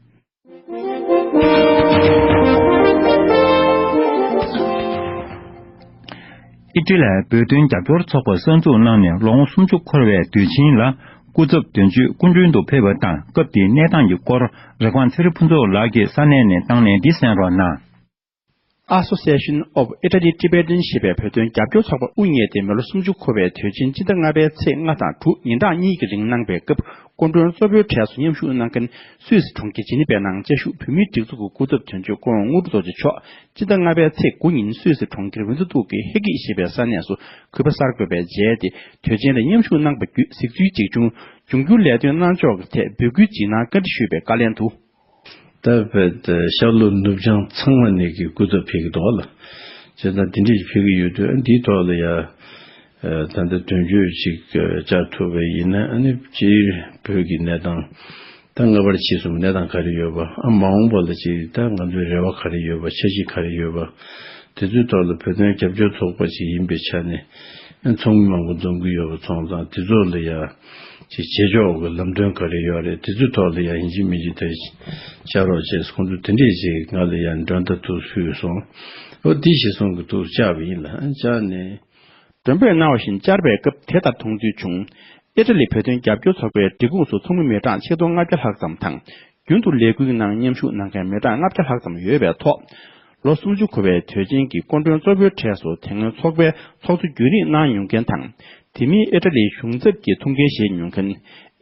ཨི་ཊ་ལིའི་བོད་དོན་རྒྱབ་སྐྱོར་ཚོགས་པ་གསར་འཛུགས་གནང་ནས་ལོ་ངོ་སུམ་ཅུ་འཁོར་བའི་དུས་ཆེན་ལ། སྐུ་ཚབ་དོན་གཅོད་སྐུ་མགྲོན་དུ་ཕེབས་པ་དང་། སྐབས་དེའི་གནས་སྟངས་ཀྱི་སྐོར་རི་ཀོན་ཚེ་རིང་ཕུན་ཚོགས་ལགས་ཀྱིས་ས་གནས་ནས་བཏང་གནས་འདི་གསན་རོགས་གནང་། Association of Italy Tibetan ཞེས་པའི་བོད་དོན་རྒྱབ་སྐྱོར་ཚོགས་པ་དབུ་བརྙེས་ཏེ་མི་ལོ་སུམ་ཅུ་འཁོར་བའི་དུས་ཆེན་སྤྱི་ཟླ་ལྔ་པའི་ཚེས་ལྔ་དང་དྲུག་ཉིན་གྲངས་གཉིས་ཀྱི་རིང་གནང་པའི་སྐབས། སྐུ་མགྲོན་གཙོ་བོའི་གྲས་སུ་མཉམ་ཞུགས་གནང་མཁན་སུད་སི་གྲོང་ཁྱེར་ཇི་ནི་ཝའི་ནང་བཅའ་བཞུགས་བོད་མིའི་སྒྲིག་འཛུགས་ཀྱི་སྐུ་ཚབ་དོན་གཅོད་སྐུ་ངོ་དངོས་གྲུབ་རྡོ་རྗེ་མཆོག་སྤྱི་ཟླ་ལྔ་པའི་ཚེས་དགུ་ཉིན་སུད་སི་གྲོང་ཁྱེར་ཝིན་ཛ་ཏུག་གི་ཧེ་གིག་ཞེས་པའི་ས་གནས་སུ་གུས་པ་གསར་འགོད་པས་མཇལ་ཏེ། དུས་ཆེན་ལ་མཉམ་ཞུགས་གནང་པ་བརྒྱུད་གཟིགས་ཚུལ་གཅིག་བྱུང་། འབྱུང་འགྱུར་ལས་དོན་གནང་ཕྱོགས་ཀྱི་ཐད་འབོད་སྐུལ་ཅིག་གནང་བཀའ་འདྲི་ཞུས་པའི་བཀའ་ལན་དུ། ད་བོད་ཤར་ལྷོ་ནུབ་བྱང་ཚང་མ་ནས་ཀྱི་སྐུ་ཚབ་ཕེབས་ཀྱི་འདུག་ལ། བྱས་ཙང་དེ་འདྲས་ཕེབས་ཀྱི་ཡོད་དུས། ཨ། འདིའི་ཐོག་ལ་ཡ། ཨ། ད་ལྟ་དོན་གཅོད་ཅིག་ཨ། བཅར་ཐུབ་པ་ཡིན་ན། ཨ་ནི་སྤྱིར་བོད་ཀྱི་གནས་སྟངས་ད་སྔ་བར་ཕྱིས་སུ་གནས་སྟངས་ག་རེ་ཡོད་པ། ཨ། མ་འོངས་པ་ལ་ཅིག་ད་ང་ཚོའི་རེ་བ་ག་རེ་ཡོད་པ། འཆར་གཞི་ག་རེ་ཡོད་པ། དེ་ཚོའི་ཐོག་ལ་བོད་དོན་རྒྱབ་སྐྱོར་ཚོགས་པ་ཞིག་ཡིན་པའི་ཆ་ནས། ཨ། ཚོགས་མི་མང་པོ་འཛོམས་ཀྱི་ཡོད་པ་སོང་ཙང་། དེ་ཚོ་ལ་ཡ་ཅིག་བྱེད་ཕྱོགས་ཀྱི་ལམ་སྟོན་ག་རེ་ཡོད་རེད། དེ་ཚོའི་ཐོག་ལ་ཡ་ཡིན་གཅིག་མིན་གཅིག་དེ་བཅར་རོགས་བྱས། ཁོང་ཚོས་དེ་འདྲས་ཞིག་ང་ལ་ཡ་མགྲོན་བརྡ་ཐུག་ཕུལ་སོང་། ཨོ། དེ་གཞིར་བཟུང་གི་ཐོག་བཅར་བ་ཡིན་ལ། བཅར་ནས། མགྲོན་འབོད་གནང་བ་བཞིན་བཅར་བའི་སྐབས་དེ་ལྟར་མཐོང་ཚུལ་བྱུང་། ཨི་ཊ་ལི་བོད་དོན་རྒྱབ་སྐྱོར་ཚོགས་པའི་སྒྲིག་ཁོངས་སུ་ཚོགས་མི་མི་གྲངས་ཆིག་སྟོང་ལྔ་བརྒྱ་ལྷག་ཙམ་དང་། རྒྱུན་དུ་ལས་འགུལ་ནང་མཉམ་ཞུགས་གནང་མཁན་མི་གྲངས་ལྔ་བརྒྱ་ལྷག་ཙམ་ཡོད་པའི་ཐོག་ལོ་སུམ་ཅུ་འཁོར་བའི་དུས་ཆེན་གྱི་སྐུ་མགྲོན་གཙོ་བོའི་གྲས་སུ་དེ་སྔོན་ཚོགས་པའི་ཚོགས་གཙོ་རྒྱུན་རིང་གནང་མྱོང་མཁན་དང་། དེ་མིན་ཨི་ཊ་ལིའི་གཞུང་ཚབ་ཀྱི་ཐུགས་འགན་བཞེས་མྱོང་མཁན།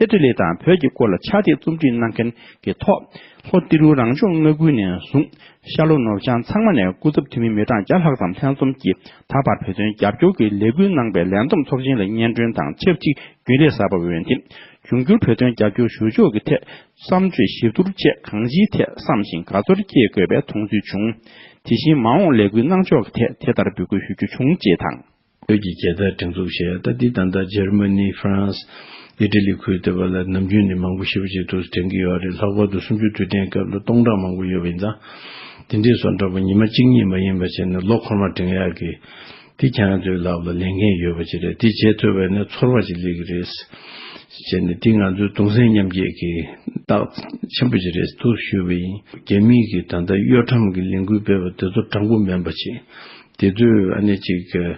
ཨི་ཊ་ལི་དང་བོད་ཀྱི་སྐོར་ལ་ཕྱག་དེབ་རྩོམ་སྒྲིག་གནང་མཁན་གྱི་ཐོག་ལྷོ་ཏི་རུ་རང་སྐྱོང་མངའ་ཁུལ་ནས་བཟུང་། ཤར་ལྷོ་ནུབ་བྱང་ཚང་མ་ནས་སྐུ་ཚབ་འཐུས་མི་མི་གྲངས་བརྒྱ་ལྷག་ཙམ་ལྷན་འཛོམས་ཀྱིས། ད་བར་བོད་དོན་རྒྱབ་སྐྱོར་གྱི་ལས་འགུལ་གནང་པའི་ལས་བསྡོམས་ཚོགས་ཆེན་ལ་སྙན་སྒྲོན་དང་ཆབས་ཅིག་རྒྱུན་ལས་གསར་པ་འོས་འདེམས། འབྱུང་འགྱུར་བོད་དོན་རྒྱབ་སྐྱོར་ཞུ་ཕྱོགས་ཀྱི་ཐད་བསམ་ཚུལ་ཞིབ་བསྡུར་བཅས་གང་ཅིའི་ཐད་བསམ་ཞིང་དགའ་ཚོར་སྐྱེ་དགོས་པའི་མཐོང་ཚུལ་བྱུང་། དེ་བཞིན་མ་འོངས་ལས་འགུལ་གནང་ཕྱོགས་ཀྱི་ཐད་དེ་ལྟར་འབོད་སྐུལ་ཞུ་རྒྱུ་བྱུང་ཅེས་དང་། བོད་ཀྱི་རྒྱལ་དར་སྒྲེང་འཛུགས་བྱས། ད་འདི་ད་ལྟ་འཇར་མ་ནི། ཧྥ་རན་སི། ཨི་ཊ་ལི་ཁུལ་དེ་བ་ལ་ནམ་རྒྱུན་ནས་མང་པོ་ཞེ་པོ་ཅིག་ཏུ་སྒྲེང་གི་ཡོད་རེད། ལྷག་པར་དུ་གསུམ་བཅུའི་དུས་དྲན་སྐབས་ལ་སྟོང་ཕྲག་མང་པོ་ཡོད་པ་ཡིན་ཙང་། དེ་འདྲའི་བཟོ་འདྲ་པོ་ཉི་མ་གཅིག་གཉིས་མ་ཡིན་པ་བྱས་ནས་ལོ་འཁོར་མ་སྒྲེང་ཡག་གི། དེ་ཁྱེད་རང་ཚོའི་ལག་ལ་ལས་འགན་ཡོད་པ་ཅིག་རེད། དེ་བྱེད་ཐུབ་པ་ཡིན་ན་ཚོར་བ་ཅིག་སླེབས་ཀྱི་རེད། བྱས་ནས་དེ་ང་ཚོའི་གདུང་སེམས་མཉམ་སྐྱེད་ཀྱི་རྟགས་ཆེན་པོ་ཅིག་རེད་འདུག་ཞུས་པ་ཡིན། རྒྱ་མི་གིས་ད་ལྟ་གཡོ་ཁྲམ་གྱི་ལས་འགུལ་སྤེལ་བ་དེ་ཚོ་དྲང་པོ་མིན་པ་ཅིག་དེ་ཚོས་ཨ་ནི་ཅིག་ཨ།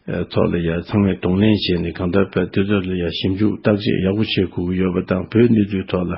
ཐོག་ལ་ཡ་ཚང་མས་གདོང་ལེན་བྱས་ནས། གང་ལྟར་བོད་དེ་ཚོ་ལ་ཡ་ཞིབ་འཇུག་བརྟག་དཔྱད་ཡག་པོ་བྱེད་དགོས་ཀྱི་ཡོད་པ་དང་། བོད་གནས་ཚུལ་ཐོག་ལ་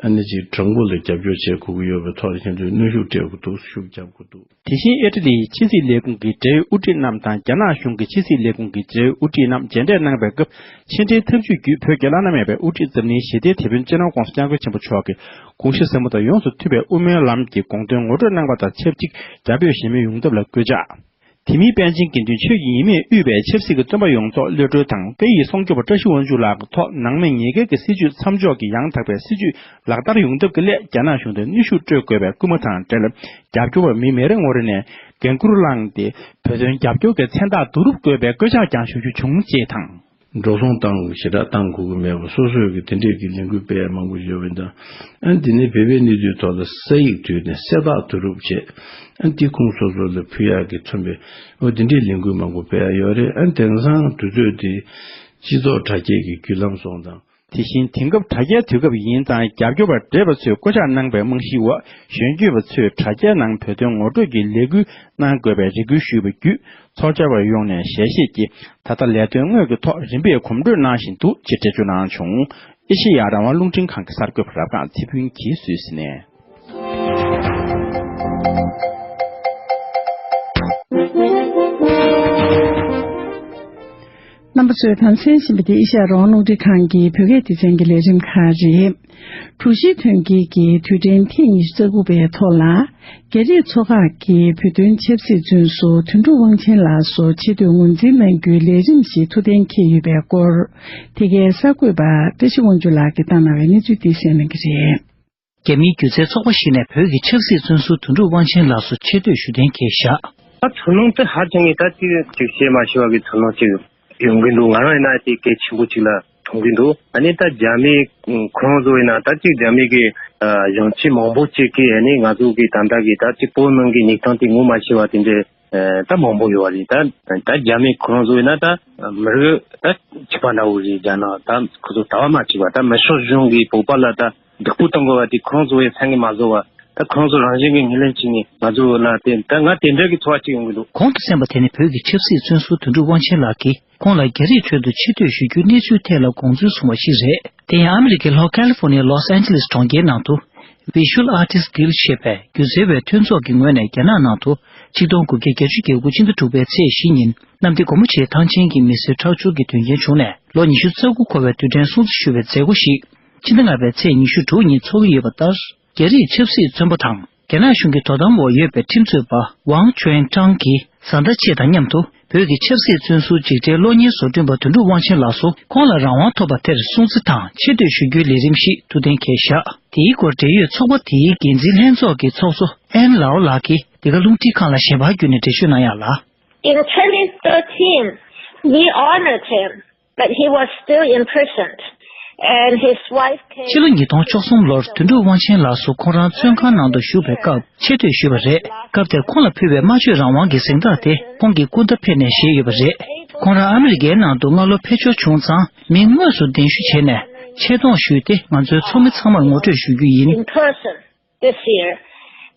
ཨ་ནི་ཅིག་དྲང་པོ་ལ་རྒྱབ་སྐྱོར་བྱེད་དགོས་ཀྱི་ཡོད་པའི་ཐོག་ལ་ཁྱེད་ཚོས་གནོན་ཤུགས་སྤྲད་དགོས་འདུག་ཤུགས་རྒྱབ་དགོས་འདུག་དེ་བཞིན་ཨི་ཊ་ལིའི་ཕྱི་སྲིད་ལས་ཁུངས་ཀྱི་འབྲེལ་ཡོད་དབུ་ཁྲིད་རྣམས་དང་། རྒྱ་ནག་གཞུང་གི་ཕྱི་སྲིད་ལས་ཁུངས་ཀྱི་འབྲེལ་ཡོད་དབུ་ཁྲིད་རྣམས་མཇལ་འཕྲད་གནང་པའི་སྐབས། ཕྱི་འབྲེལ་ཐབས་ཇུས་བརྒྱུད་བོད་ཀྱི་བླ་ན་མེད་པའི་དབུ་ཁྲིད་འཛམ་གླིང་ཞི་བདེའི་དེད་དཔོན་སྤྱི་ནོར་ྋགོང་ས་ྋསྐྱབས་མགོན་ཆེན་པོ་མཆོག་གི་དགོངས་གཞི་ཟབ་མོ་དང་ཡོངས་སུ་མཐུན་པའི་དབུ་མའི་ལམ་གྱི་དགོངས་དོན་ངོ་སྤྲོད་གནང་བ་དང་ཆབས་ཅིག་རྒྱ་བོད་ཞི་མོལ་ཡོང་ཐབས་ལ་སྐུལ་ལྕག་དེ་མིན་པཎ་ཆེན་དགེ་འདུན་ཆོས་ཀྱི་ཉི་མས་དབུས་པའི་ཆབ་སྲིད་ཀྱི་བཙོན་པ་ཡོངས་རྫོགས་གློད་གྲོལ་དང་། སྐད་ཡིག་སྲུང་སྐྱོབ་པ་བཀྲ་ཤིས་དབང་ཕྱུག་ལགས་ཀྱི་ཐོག་ནང་མི་ཉེས་འགེལ་གྱི་སྲིད་བྱུས་མཚམས་འཇོག་གི་ཡང་དག་པའི་སྲིད་བྱུས་ལག་བསྟར་ཡོང་ཐབས་ཀྱི་སླད། རྒྱ་ནག་གཞུང་དུ་གནོན་ཤུགས་སྤྲོད་དགོས་པའི་སྐུལ་མ་དང་འབྲེལ། རྒྱབ་སྐྱོར་བ་མི་མེ་རི་ངོ་རེ་ནས་འགན་འཁུར་བླངས་ཏེ། བོད་དོན་རྒྱབ་སྐྱོར་གྱི་མཚན་རྟགས་བསྡུ་རུབ་དགོས་པའི་སྐུལ་ལྕག་ཀྱང་ཞུ་རྒྱུ་བྱུང་ཅེས་དང་། འགྲོ་སོང་བཏང་། ཞེ་དྲག་བཏང་དགོས་ཀྱི་མེད་པ། སོ་སོས་ཀྱི་དེ་འདྲས་ཀྱི་ལས་འགུལ་སྤེལ་ཡ་མང་པོ་ཡོད་པ་འདྲ། ཨ། འདི་ནས་བོད་པའི་གནས་ཚུལ་ཐོག་ལ་ས་ཡིག་བསྡུས་ནས་གསལ་བསྒྲགས་བསྡུ་རུབ་བྱས། ཨ། འདི་ཁོང་སོ་སོ་ལ་ཕུལ་ཡག་གི་མཚོན་པའི། འོ། འདི་འདྲའི་ལས་འགུལ་མང་པོ་སྤེལ་ཡ་ཡོད་རེད། ཨ། དེང་སང་དུས་ཚོད་འདི་སྤྱི་ཚོགས་དྲ་རྒྱའི་གི་བརྒྱུད་ལམ་སོང་ཙང་། དེ་བཞིན་དེང་སྐབས་དྲ་རྒྱའི་དུས་སྐབས་ཡིན་ཙང་། རྒྱབ་སྐྱོར་བ་བགྲེས་པ་ཚོས་བསྐོ་བཞག་གནང་པའི་རྨང་གཞིའི་འོག་གཞོན་སྐྱེས་པ་ཚོས་དྲ་རྒྱའི་ནང་བོད་དོན་ངོ་སྤྲོད་ཀྱི་ལས་འགུལ་གནང་དགོས་པའི་རེ་སྐུལ་ཞུས་པ་བརྒྱུད། ཚོགས་བཅར་བ་ཡོངས་ནས་ཞལ་བཞེས་ཀྱིས་ད་ལྟ་ལས་དོན་དངོས་ཀྱི་ཐོག་རིམ་པས་གོམ་བགྲོད་གནང་བཞིན་འདུག་ཅེས་འགྲེལ་བརྗོད་གནང་བྱུང་། ཨེ་ཤེ་ཡ་རང་དབང་རླུང་འཕྲིན་ཁང་གི་གསར་འགོད་པ་རབ་སྒང་ཚེ་ཕུན་གྱིས་སུད་སི་ནས། རྣམ་པ་ཚོས་དང་གསན་བཞིན་པ་འདི་ཨེ་ཤེ་ཡ་རང་དབང་རླུང་འཕྲིན་ཁང་གི་བོད་སྐད་སྡེ་ཚན་གྱི་ལས་རིམ་ཁག་རེད། དྲུག་བཞིའི་དོན་རྐྱེན་གྱི་དུས་དྲན་ཐེངས་ཉི་ཤུ་རྩ་དགུ་པའི་ཐོག་ལ། རྒྱ་རིགས་ཚོགས་ཁག་གིས་བོད་དོན་ཆབ་སྲིད་བཙོན་ཟུར་དོན་གྲུབ་དབང་ཆེན་ལགས་སུ་ཆེ་བསྟོད་ངོས་འཛིན་གནང་རྒྱུའི་ལས་རིམ་ཞིག་ཐུགས་གཏན་འཁེལ་ཡོད་པའི་སྐོར། དེ་གའི་གསར་འགོད་པ་བཀྲ་ཤིས་དབང་ཕྱུག་ལགས་ཀྱིས་བཏང་གནང་བའི་གནས་ཚུལ་འདི་གསན་གནང་གི་རེད། རྒྱ་མིའི་སྒྱུ་རྩལ་ཚོགས་པ་ཞིག་ནས་བོད་ཀྱི་ཆབ་སྲིད་བཙོན་ཟུར་དོན་གྲུབ་དབང་ཆེན་ལགས་སུ་ཆེ་བསྟོད་ཞུ་གཏན་འཁེལ་བཞག་ད་ཚོར་སྣང་དེ་ཧ་ཅང་གི་ད་ཅིག་ཅིག་བཤད་མ་ཤེས་པ་གི་ཚོར་སྣང་ཅིག་ཡོང་གི་འདུག་ང་རང་ཡིན་ན་དེ་གལ་ཆེན་པོ་ཅིག་ལ་མཐོང་གི་འདུག་ཨ་ནི་ད་རྒྱ་མི་ཁོ་རང་ཚོ་ཡིན་ན་ད་ཅིག་རྒྱ་མི་གི་གཞོན་སྐྱེས་མང་པོ་ཅིག་གིས་ཨ་ནི་ང་ཚོ་གི་ད་ལྟ་གི་ད་ཅིག་བོད་ནང་གི་གནས་སྟངས་དེ་ངོ་མ་ཤེས་པ་དེ་འདྲའི་ད་མང་པོ་ཡོད་པ་རེད། ད་ད་རྒྱ་མི་ཁོ་རང་ཚོ་ཡིན་ན་ད་མི་རིགས་ད་གཅིག་པ་འདྲ་བོ་རེད། རྒྱ་ནག་ད་ཁོ་ཚོ་ལྟ་བ་མ་གཅིག་པ། ད་མི་ཤོག་གཞུང་གིས་བོད་པ་ལ་ད་སྡུག་པོ་གཏོང་དགོས་པ་དེ་ཁོ་རང་ཚོ་ཡང་མཚན་གྱི་མ་བཟོ་བ། ད་ཁོང་ཚོ་རང་བཞིན་གྱི་ངོས་ལེན་བྱས་ནས་ང་ཚོ་ལ་དེ་ད་ང་དེ་འདྲ་གི་ཚོར་བ་ཅིག་ཡོང་གི་འདུག་གོང་དུ་གསན་པ་དེ་ནི་བོད་ཀྱི་ཆབ་སྲིད་བཙོན་ཟུར་དོན་གྲུབ་དབང་ཆེན་ལགས་ཀྱིས་ཁོང་ལ་རྒྱ་རིགས་ཁྲོད་དུ་ཆེ་བསྟོད་ཞུ་རྒྱུའི་གནས་ཚུལ་ཐད་ལ་དགོངས་ཚུལ་གསུངས་པ་ཞིག་རེད། དེ་ཡང་ཨ་མི་རི་ཀའི་ལྷོ་ཁ་ལི་ཧྥོ་ནི་ཡའི་ལོས་ཨན་ཇི་ལིས་གྲོང་ཁྱེར་ནང་དུ་Visual Artists Guild ཞེས་པའི་སྒྱུ་རྩལ་བའི་མཐུན་ཚོགས་ཀྱི་ངོས་ནས་རྒྱ་ནག་ནང་དུ་ ཆིག་སྟོང་དགུ་བརྒྱ་བརྒྱད་ཅུ་གྱ་དགུ་ཕྱི་ཟླ་དྲུག་པའི་ཚེས་བཞི་ཉིན་གནམ་བདེ་སྒོ་མོ་ཆེའི་ཐང་ཆེན་གྱི་མི་སེར་ཁྲག་སྦྱོར་གྱི་དོན་རྐྱེན་བྱུང་ནས་ལོ་ཉི་ཤུ་རྩ་དགུ་འཁོར་བའི་དུས་དྲན་སྲུང་བརྩི་ཞུ་བའི་མཛད་སྒོ་ཞིག་ཕྱི་ཟླ་ལྔ་པའི་ཚེས་ཉི་ཤུ་དྲུག་ཉིན་འཚོགས་ཀྱི་ཡོད་པ་ལྟར། རྒྱ་རིགས་ཆབ་སྲིད་བཙོན་པ་དང་། རྒྱ་ནག་གཞུང་གི་དོ་དམ་འོག་ཡོད་པའི་ཁྲིམས་རྩོད་པ་ཝང་ཅུན་ཀྲང་གི་བཟའ་ཟླ་བཅས་དང་མཉམ་དུ། བོད་ཀྱི་ཆབ་སྲིད་བཙོན་ཟུར་འཇིགས་བྲལ་གློག་བརྙན་བཟོ་སྐྲུན་པ་དོན་གྲུབ་དབང་ཆེན་ལགས་སུ། ཁོང་ལ་རང་དབང་ཐོབ་པ་དེར་སྲུང་བརྩི་དང་ཆེ་བསྟོད་ཞུ་རྒྱུའི་ལས་རིམ་ཞིག་ཐུགས་གཏན་འཁེལ་བཞག་དེའི་སྐོར་འབྲེལ་ཡོད་ཚོགས་པ་དེའི་འགན་འཛིན་ལྷན་ཚོགས་ཀྱི་ཚོགས་གཙོ་ཨན་ལའོ་ལགས་ཀྱིས་འདི་ག་རླུང་འཕྲིན་ཁང་ལ་ཞལ་པར་བརྒྱུད་ནས་འགྲེལ་བརྗོད་གནང་ཡག་ལ། In twenty thirteen, we honored him, but he was still imprisoned, and his wife came. ཕྱི་ལོ་ཉིས་སྟོང་བཅུ་གསུམ་ལོར་དོན་གྲུབ་དབང་ཆེན་ལགས་སུ་ཁོང་རང་བཙོན་ཁང་ནང་དུ་བཞུགས་པའི་སྐབས་ཆེ་བསྟོད་ཞུས་པ་རེད། སྐབས་དེར་ཁོང་ལ་ཕུལ་བའི་སྨྲ་བརྗོད་རང་དབང་གི་གཟེངས་རྟགས་དེ་ཁོང་གི་སྐུ་ཟླ་ཕེབས་ནས་བཞེས་ཡོད་པ་རེད། ཁོང་རང་ཨ་མི་རི་ཀའི་ནང་དུ་སྔ་ལོ་ཕེབས་འབྱོར་བྱུང་ཙང་མི་དངོས་སུ་གདན་ཞུ་བྱས་ནས་ཆེ་མཐོང་ཞུས་ཏེ་ང་ཚོའི་ཚོགས་མི་ཚང་མར་ངོ་སྤྲོད་ཞུ་རྒྱུ་ཡིན། In person this year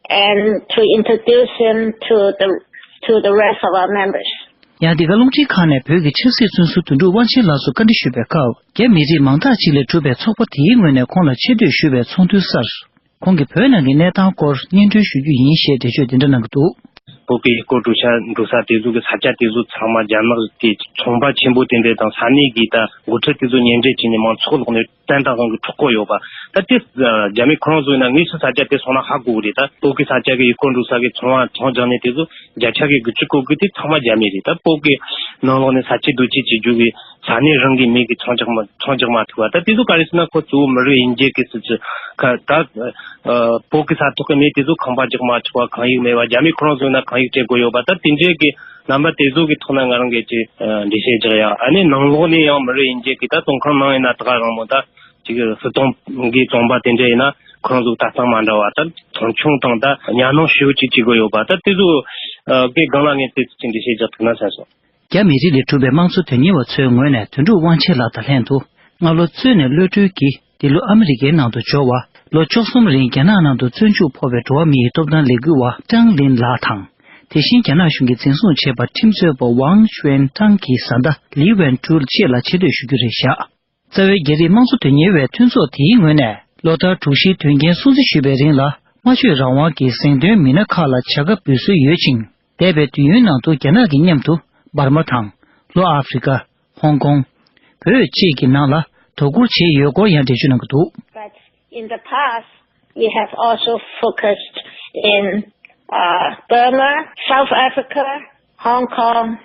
and to introduce him to the, to the rest of our members. ཡང་འདི་ག་རླུང་འཕྲིན་ཁང་ནས་བོད་ཀྱི་ཆབ་སྲིད་བཙོན་ཟུར་དོན་གྲུབ་དབང་ཆེན་ལགས་སུ་བཀའ་འདྲི་ཞུས་པའི་སྐབས། རྒྱ་མི་རིགས་མང་དག་ཅིག་ལས་གྲུབ་པའི་ཚོགས་པ་དེའི་ངོས་ནས་ཁོང་ལ་ཆེ་བསྟོད་ཞུ་བའི་ཚོགས་འདུའི་སར། ཁོང་གིས་བོད་ནང་གི་གནས་སྟངས་སྐོར་སྙན་སྒྲོན་ཞུ་རྒྱུ་ཡིན་ཞེས་འགྲེལ་བརྗོད་འདི་འདྲ་གནང་གི་འདུག་སྤོ་གི་ཡུལ་སྐོར་འགྲོ་ས་འགྲོ་ས་དེ་ཚོ་གི་ས་ཆ་དེ་ཚོ་ཚང་མ་རྒྱ་ནག་གི་ཚོང་པ་ཆེན་པོ་དེ་འདྲ་དང་ས་གནས་ཀྱི་ད་འགོ་ཁྲིད་དེ་ཚོ་མཉམ་འབྲེལ་བྱས་ནས་མང་ཚོགས་ལོག་ནས། བཙན་དབང་གི་འཕྲོག་གོ་ཡོད་པ། ད་དེ་རྒྱ་མི་ཁོ་རང་ཚོ་ཡིན་ན་དངོས་སུ་ས་ཆ་དེ་སོང་ན་ཧ་གོ་གི་རེད། ད་སྤོ་གི་ས་ཆ་གི་ཡུལ་སྐོར་འགྲོ་ས་གི་ཚོང་བ་ཚོང་རྒྱག་ནི་དེ་ཚོ་བརྒྱ་ཆ་གི་དགུ་བཅུ་གོ་དགུ་དེ་ཚང་མ་རྒྱ་མི་རེད། ད་སྤོ་གི་ནང་ལོགས་ནས་ས་ཆ་རྡོ་སྐྱེལ་བྱེད་རྒྱུ་གི་ས་གནས་རང་གི་མི་གི་ཚོང་རྒྱག་མ་ཚོང་རྒྱག་མ་ཐུབ་པ། ད་དེ་ཚོ་ག་རེ་ཟེར་ན་ཁོ་གཙོ་བོ་མི་རིགས་དབྱེ་འབྱེད་གི་སྲིད་ཇུས་ཁ་ད་སྤོ་གི་ས་ཐོག་གི་མི་དེ་ཚོ་ཁང་པ་རྒྱག་མ་ཐུབ་པ། ཁང་ཡིག་མེད་པ། རྒྱ་མི་ཁོ་རང་ཚོ་ཡིན་ན་ཁང་ཡིག་སྤྲད་དགོས་ཡོད་པ། ད་དེ་འདྲའི་གི་རྣམ་པ་དེ་ཚོ་གི་ཐོག་ན་ང་རང་གིས་ཅིག་འགྲེལ་བཤད་རྒྱག་ཡ། ཨ་ནི་ནང་ལོགས་ནས་ཡང་མི་རིགས་དབྱེ་འབྱེད་ཀྱི་ད་བཙོན་ཁང་ནང་ཡིན་ན་ད་ག་རང་མོ་ད་ཅིག་སྲིད་དོན་གྱི་བཙོན་པ་དེ་འདྲ་ཡིན་ན་ཁོ་རང་ཚོ་ལྟ་སྟངས་མ་འདྲ་བ། ད་མཐོང་ཆུང་དང་ད་གཉའ་གནོན་ཞེ་པོ་ཅིག་བྱེད་དགོས་ཡོད་པ། ད་དེ་ཚོ་གི་སྒང་ལ་ངས་དེ་ཚོ་ཅིག་འགྲེལ་བཤད་རྒྱག་ཐུབ་ན་བསམ་སོང་། རྒྱ་མི་རིགས་ལས་གྲུབ་པའི་དམངས་གཙོ་དོན་གཉེར་བ་ཚོའི་ངོས་ནས་དོན་གྲུབ་དབང་ཆེན་ལགས་དང་ལྷན་དུ་སྔ་ལོ་བཙོན་ནས་གློད་གྲོལ་གྱིས་འདི་ལོ་ཨ་མི་རི་ཀའི་ནང་དུ་འབྱོར་བ། ལོ་བཅུ་གསུམ་རིང་རྒྱ་ནག་ནང་དུ་བཙོན་འཇུག་ཕོག་པའི་འགྲོ་བ་མིའི་ཐོབ་ཐང་ལས་འགུལ་བ་ཀྲང་ལིན་ལགས་དང་། དེ་བཞིན་རྒྱ་ནག་གཞུང་གིས་འཛིན་བཟུང་བྱས་པ་ཁྲིམས་རྩོད་པ་ཝང་ཅུན་ཀྲང་གི་བཟའ་ཟླ་ལི་ཝན་ཀྲུལ་བཅས་ལ་ཆེ་བསྟོད་ཞུ་རྒྱུ་རེད་བཞག་རྩ་བའི་རྒྱ་རིགས་དམངས་གཙོ་དོན་གཉེར་བའི་མཐུན་ཚོགས་དེའི་ངོས་ནས་ལོ་ལྟར་དྲུག་བཞིའི་དོན་རྐྱེན་སྲུང་བརྩི་ཞུས་པའི་རིང་ལ་སྨྲ་བརྗོད་རང་དབང་གི་གཟེངས་ཐོན་མི་སྣ་ཁག་ལ་བྱ་དགའ་འབུལ་སྲོལ་ཡོད་ཅིང་། འདས་པའི་དུས་ཡུན་ནང་དུ་རྒྱ་ནག་གི་མཉམ་དུ་འབར་མ་དང་། ལྷོ་ཨ་ཧྥེ་རི་ཀ་ཧོང་ཀོང་། བོད་བཅས་ཀྱི་ནང་ལ་དོ་ཁུར་བྱས་ཡོད་སྐོར་ཡང་འགྲེལ་བརྗོད་གནང་གི་འདུག But in the past, we have also focused in uh, Burma, South Africa, Hong Kong,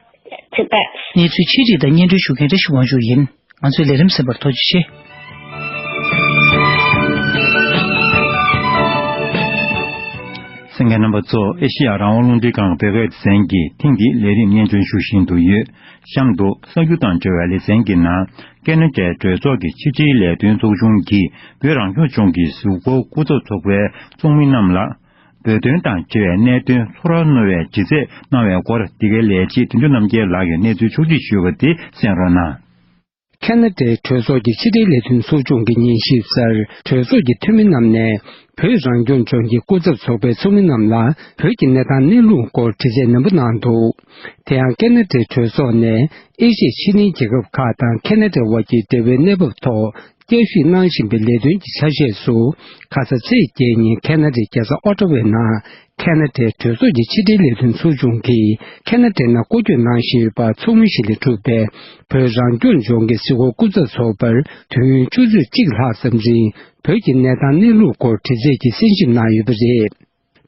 Tibet. གནས་ཚུལ་ཆེད་སྒྲིག་དང་སྙན་སྒྲོན་ཞུ་མཁན་བཀྲ་ཤིས་དབང་ཕྱུག་ཡིན། ང་ཚོའི་ལས་རིམ་གསན་པར་ཐུགས་རྗེ་ཆེ། གསན་མཁན་རྣམ་པ་ཚོ། ཨེ་ཤེ་ཡ་རང་དབང་རླུང་འཕྲིན་ཁང་བོད་སྐད་སྡེ་ཚན་གྱིས་ཐེངས་འདིའི་ལས་རིམ་སྙན་སྒྲོན་ཞུ་བཞིན་དུ་ཡོད། གཤམ་དུ་གསར་འགྱུར་དང་འབྲེལ་བའི་ལེ་ཚན་གྱི་ནང་། ཁེ་ན་ཌའི་གྲོས་ཚོགས་ཀྱི་ཕྱི་དྲིལ་ལས་དོན་ཚོགས་ཆུང་གིས་བོད་རང་སྐྱོང་ལྗོངས་ཀྱི་གཟིགས་སྐོར་སྐུ་ཚབ་ཚོགས་པའི་ཚོགས་མི་རྣམས་ལ། བོད་དོན་དང་འབྲེལ་བའི་གནད་དོན་ཚོར་བ་རྣོ་བའི་ལྗིད་ཚད་གནང་བའི་སྐོར། འདི་གའི་ལས་བྱེད་དོན་གཅོད་རྣམ་རྒྱལ་ལགས་ཀྱིས་གནས་ཚུལ་ཕྱོགས་སྒྲིག་ཞུས་པ་དེ་གསན་རོགས་གནང་། ཁེ་ན་ཌའི་གྲོས་ཚོགས་ཀྱི་ཕྱི་དྲིལ་ལས་དོན་ཚོགས་ཆུང་གི་ཉན་ཞིབ་སར། གྲོས་ཚོགས་ཀྱི་འཐུས་མི་རྣམས་ནས་བོད་རང་སྐྱོང་ལྗོངས་ཀྱི་སྐུ་ཚབ་ཚོགས་པའི་ཚོགས་མི་རྣམས་ལ་བོད་ཀྱི་གནས་སྟངས་གནས་ལུགས་སྐོར་དྲི་རྩད་ནན་པོ་གནང་འདུག་དེ་ཡང་ཁེ་ན་ཌའི་གྲོས་ཚོགས་ནས་ཨེ་ཤི་ཡའི་ཕྱི་གླིང་རྒྱལ་ཁབ་ཁག་དང་ཁེ་ན་ཌའི་དབར་གྱི་འབྲེལ་བའི་གནས་བབ་ཐོག་བསྐྱར་ཞིབ་གནང་བཞིན་པའི་ལས་དོན་གྱི་ཆ་ཤས་སུ། ཁ་ས་ཚེས་བརྒྱད་ཉིན་ཁེ་ན་ཌའི་རྒྱལ་ས་ཨོ་ཊ་ཝའི་ནང་། ཁེ་ན་ཌའི་གྲོས་ཚོགས་ཀྱི་ཕྱི་དྲིལ་ལས་དོན་ཚོགས་ཆུང་གིས་ཁེ་ན་ཌའི་ནང་སྐོར་སྐྱོད་གནང་བཞིན་ཡོད་པ། ཚོགས་མི་བཞི་ལས་གྲུབ་པའི་བོད་རང་སྐྱོང་ལྗོངས་ཀྱི་གཟིགས་སྐོར་སྐུ་ཚབ་ཚོགས་པར་དུས་ཡུན་ཆུ་ཚོད་གཅིག་ལྷག་ཙམ་རིང་བོད་ཀྱི་གནས་སྟངས་གནས་ལུགས་སྐོར་དྲི་རྩད་ཀྱི་གསན་ཞིབ་གནང་ཡོད་པ་རེད།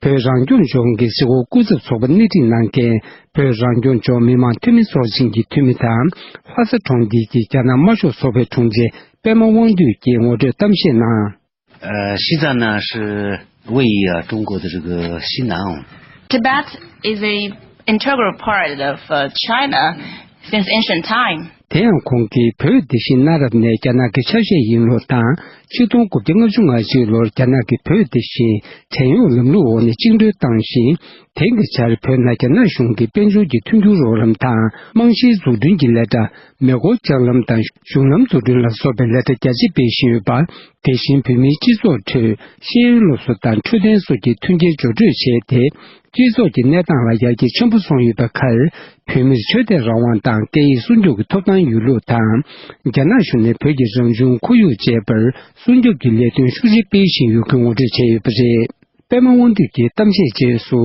བོད་རང་སྐྱོང་ལྗོངས་ཀྱི་གཟིགས་སྐོར་སྐུ་ཚབ་ཚོགས་པ་སྣེ་ཁྲིད་གནང་མཁན་བོད་རང་སྐྱོང་ལྗོངས་མི་དམངས་འཐུས་མི་ཚོགས་ཆེན་གྱི་འཐུས་མི་དང་ལྷ་ས་གྲོང་ཁྱེར་གྱི་རྒྱ་ནག་དམར་ཤོག་ཚོགས་པའི་དྲུང་ཆེ་པད་མ་དབང་འདུས་ཀྱིས་ངོ་སྤྲོད་གཏམ་བཤད་གནང་། 呃，西藏呢是位于啊中国的这个西南。Tibet is a integral part of uh, China since ancient time. དེ་ཡང་ཁོང་གིས་བོད་དེ་བཞིན་གནའ་རབས་ནས་རྒྱ་ནག་གི་ཆ་ཤས་ཡིན་ལུགས་དང་། ཆིག་སྟོང་དགུ་བརྒྱ་ལྔ་བཅུ་ང་གཅིག་ལོར་རྒྱ་ནག་གིས་བོད་དེ་བཞིན་བྲན་གཡོག་ལམ་ལུགས་འོག་ནས་བཅིངས་འགྲོལ་བཏང་ཞིང་། དེང་གི་ཆར་བོད་ནང་རྒྱ་ནག་གཞུང་གིས་དཔལ་འབྱོར་གྱི་མཐུན་འགྱུར་རོགས་རམ་དང་རྨང་གཞིའི་འཛུགས་སྐྲུན་གྱི་ལས་གྲྭ། མེ་འཁོར་ལྕགས་ལམ་དང་གཞུང་ལམ་འཛུགས་སྐྲུན་ལ་སོགས་པའི་ལས་གྲྭ་རྒྱ་ཆེ་སྤེལ་བཞིན་ཡོད་པ། དེ་བཞིན་བོད་མིའི་སྤྱི་ཚོགས་ཁྲོད་ཤེས་ཡོན་སློབ་གསོ་དང་འཕྲོད་བསྟེན་སོགས་ཀྱི་མཐུན་རྐྱེན་སྦྱོར་སྤྲོད་བྱས་ཏེ། སྤྱི་ཚོགས་ཀྱི་གནས་སྟངས་ལ་ཡར་རྒྱས་ཆེན་པོ་སོང་ཡོད་པའི་ཁར། བོད་མིར་ཆོས་དད་རང་དབང་དང་སྐད་ཡིག་སྲུང་སྐྱོབ་ཀྱི་ཐོབ་ཐང་ཡོད་ལུགས་དང་། རྒྱ་ནག་གཞུང་ནས་བོད་ཀྱི་རང་བྱུང་ཁོར་ཡུག་བཅས་པར་སྲུང་སྐྱོབ་ཀྱི་ལས་དོན་ཤུགས་ཆེ་སྤེལ་བཞིན་ཡོད་སྐོར་ངོ་སྤྲོད་བྱས་ཡོད་པ་རེད། པད་མ་དབང་འདུས་ཀྱིས་གཏམ་བཤད་རྗེས་སུ།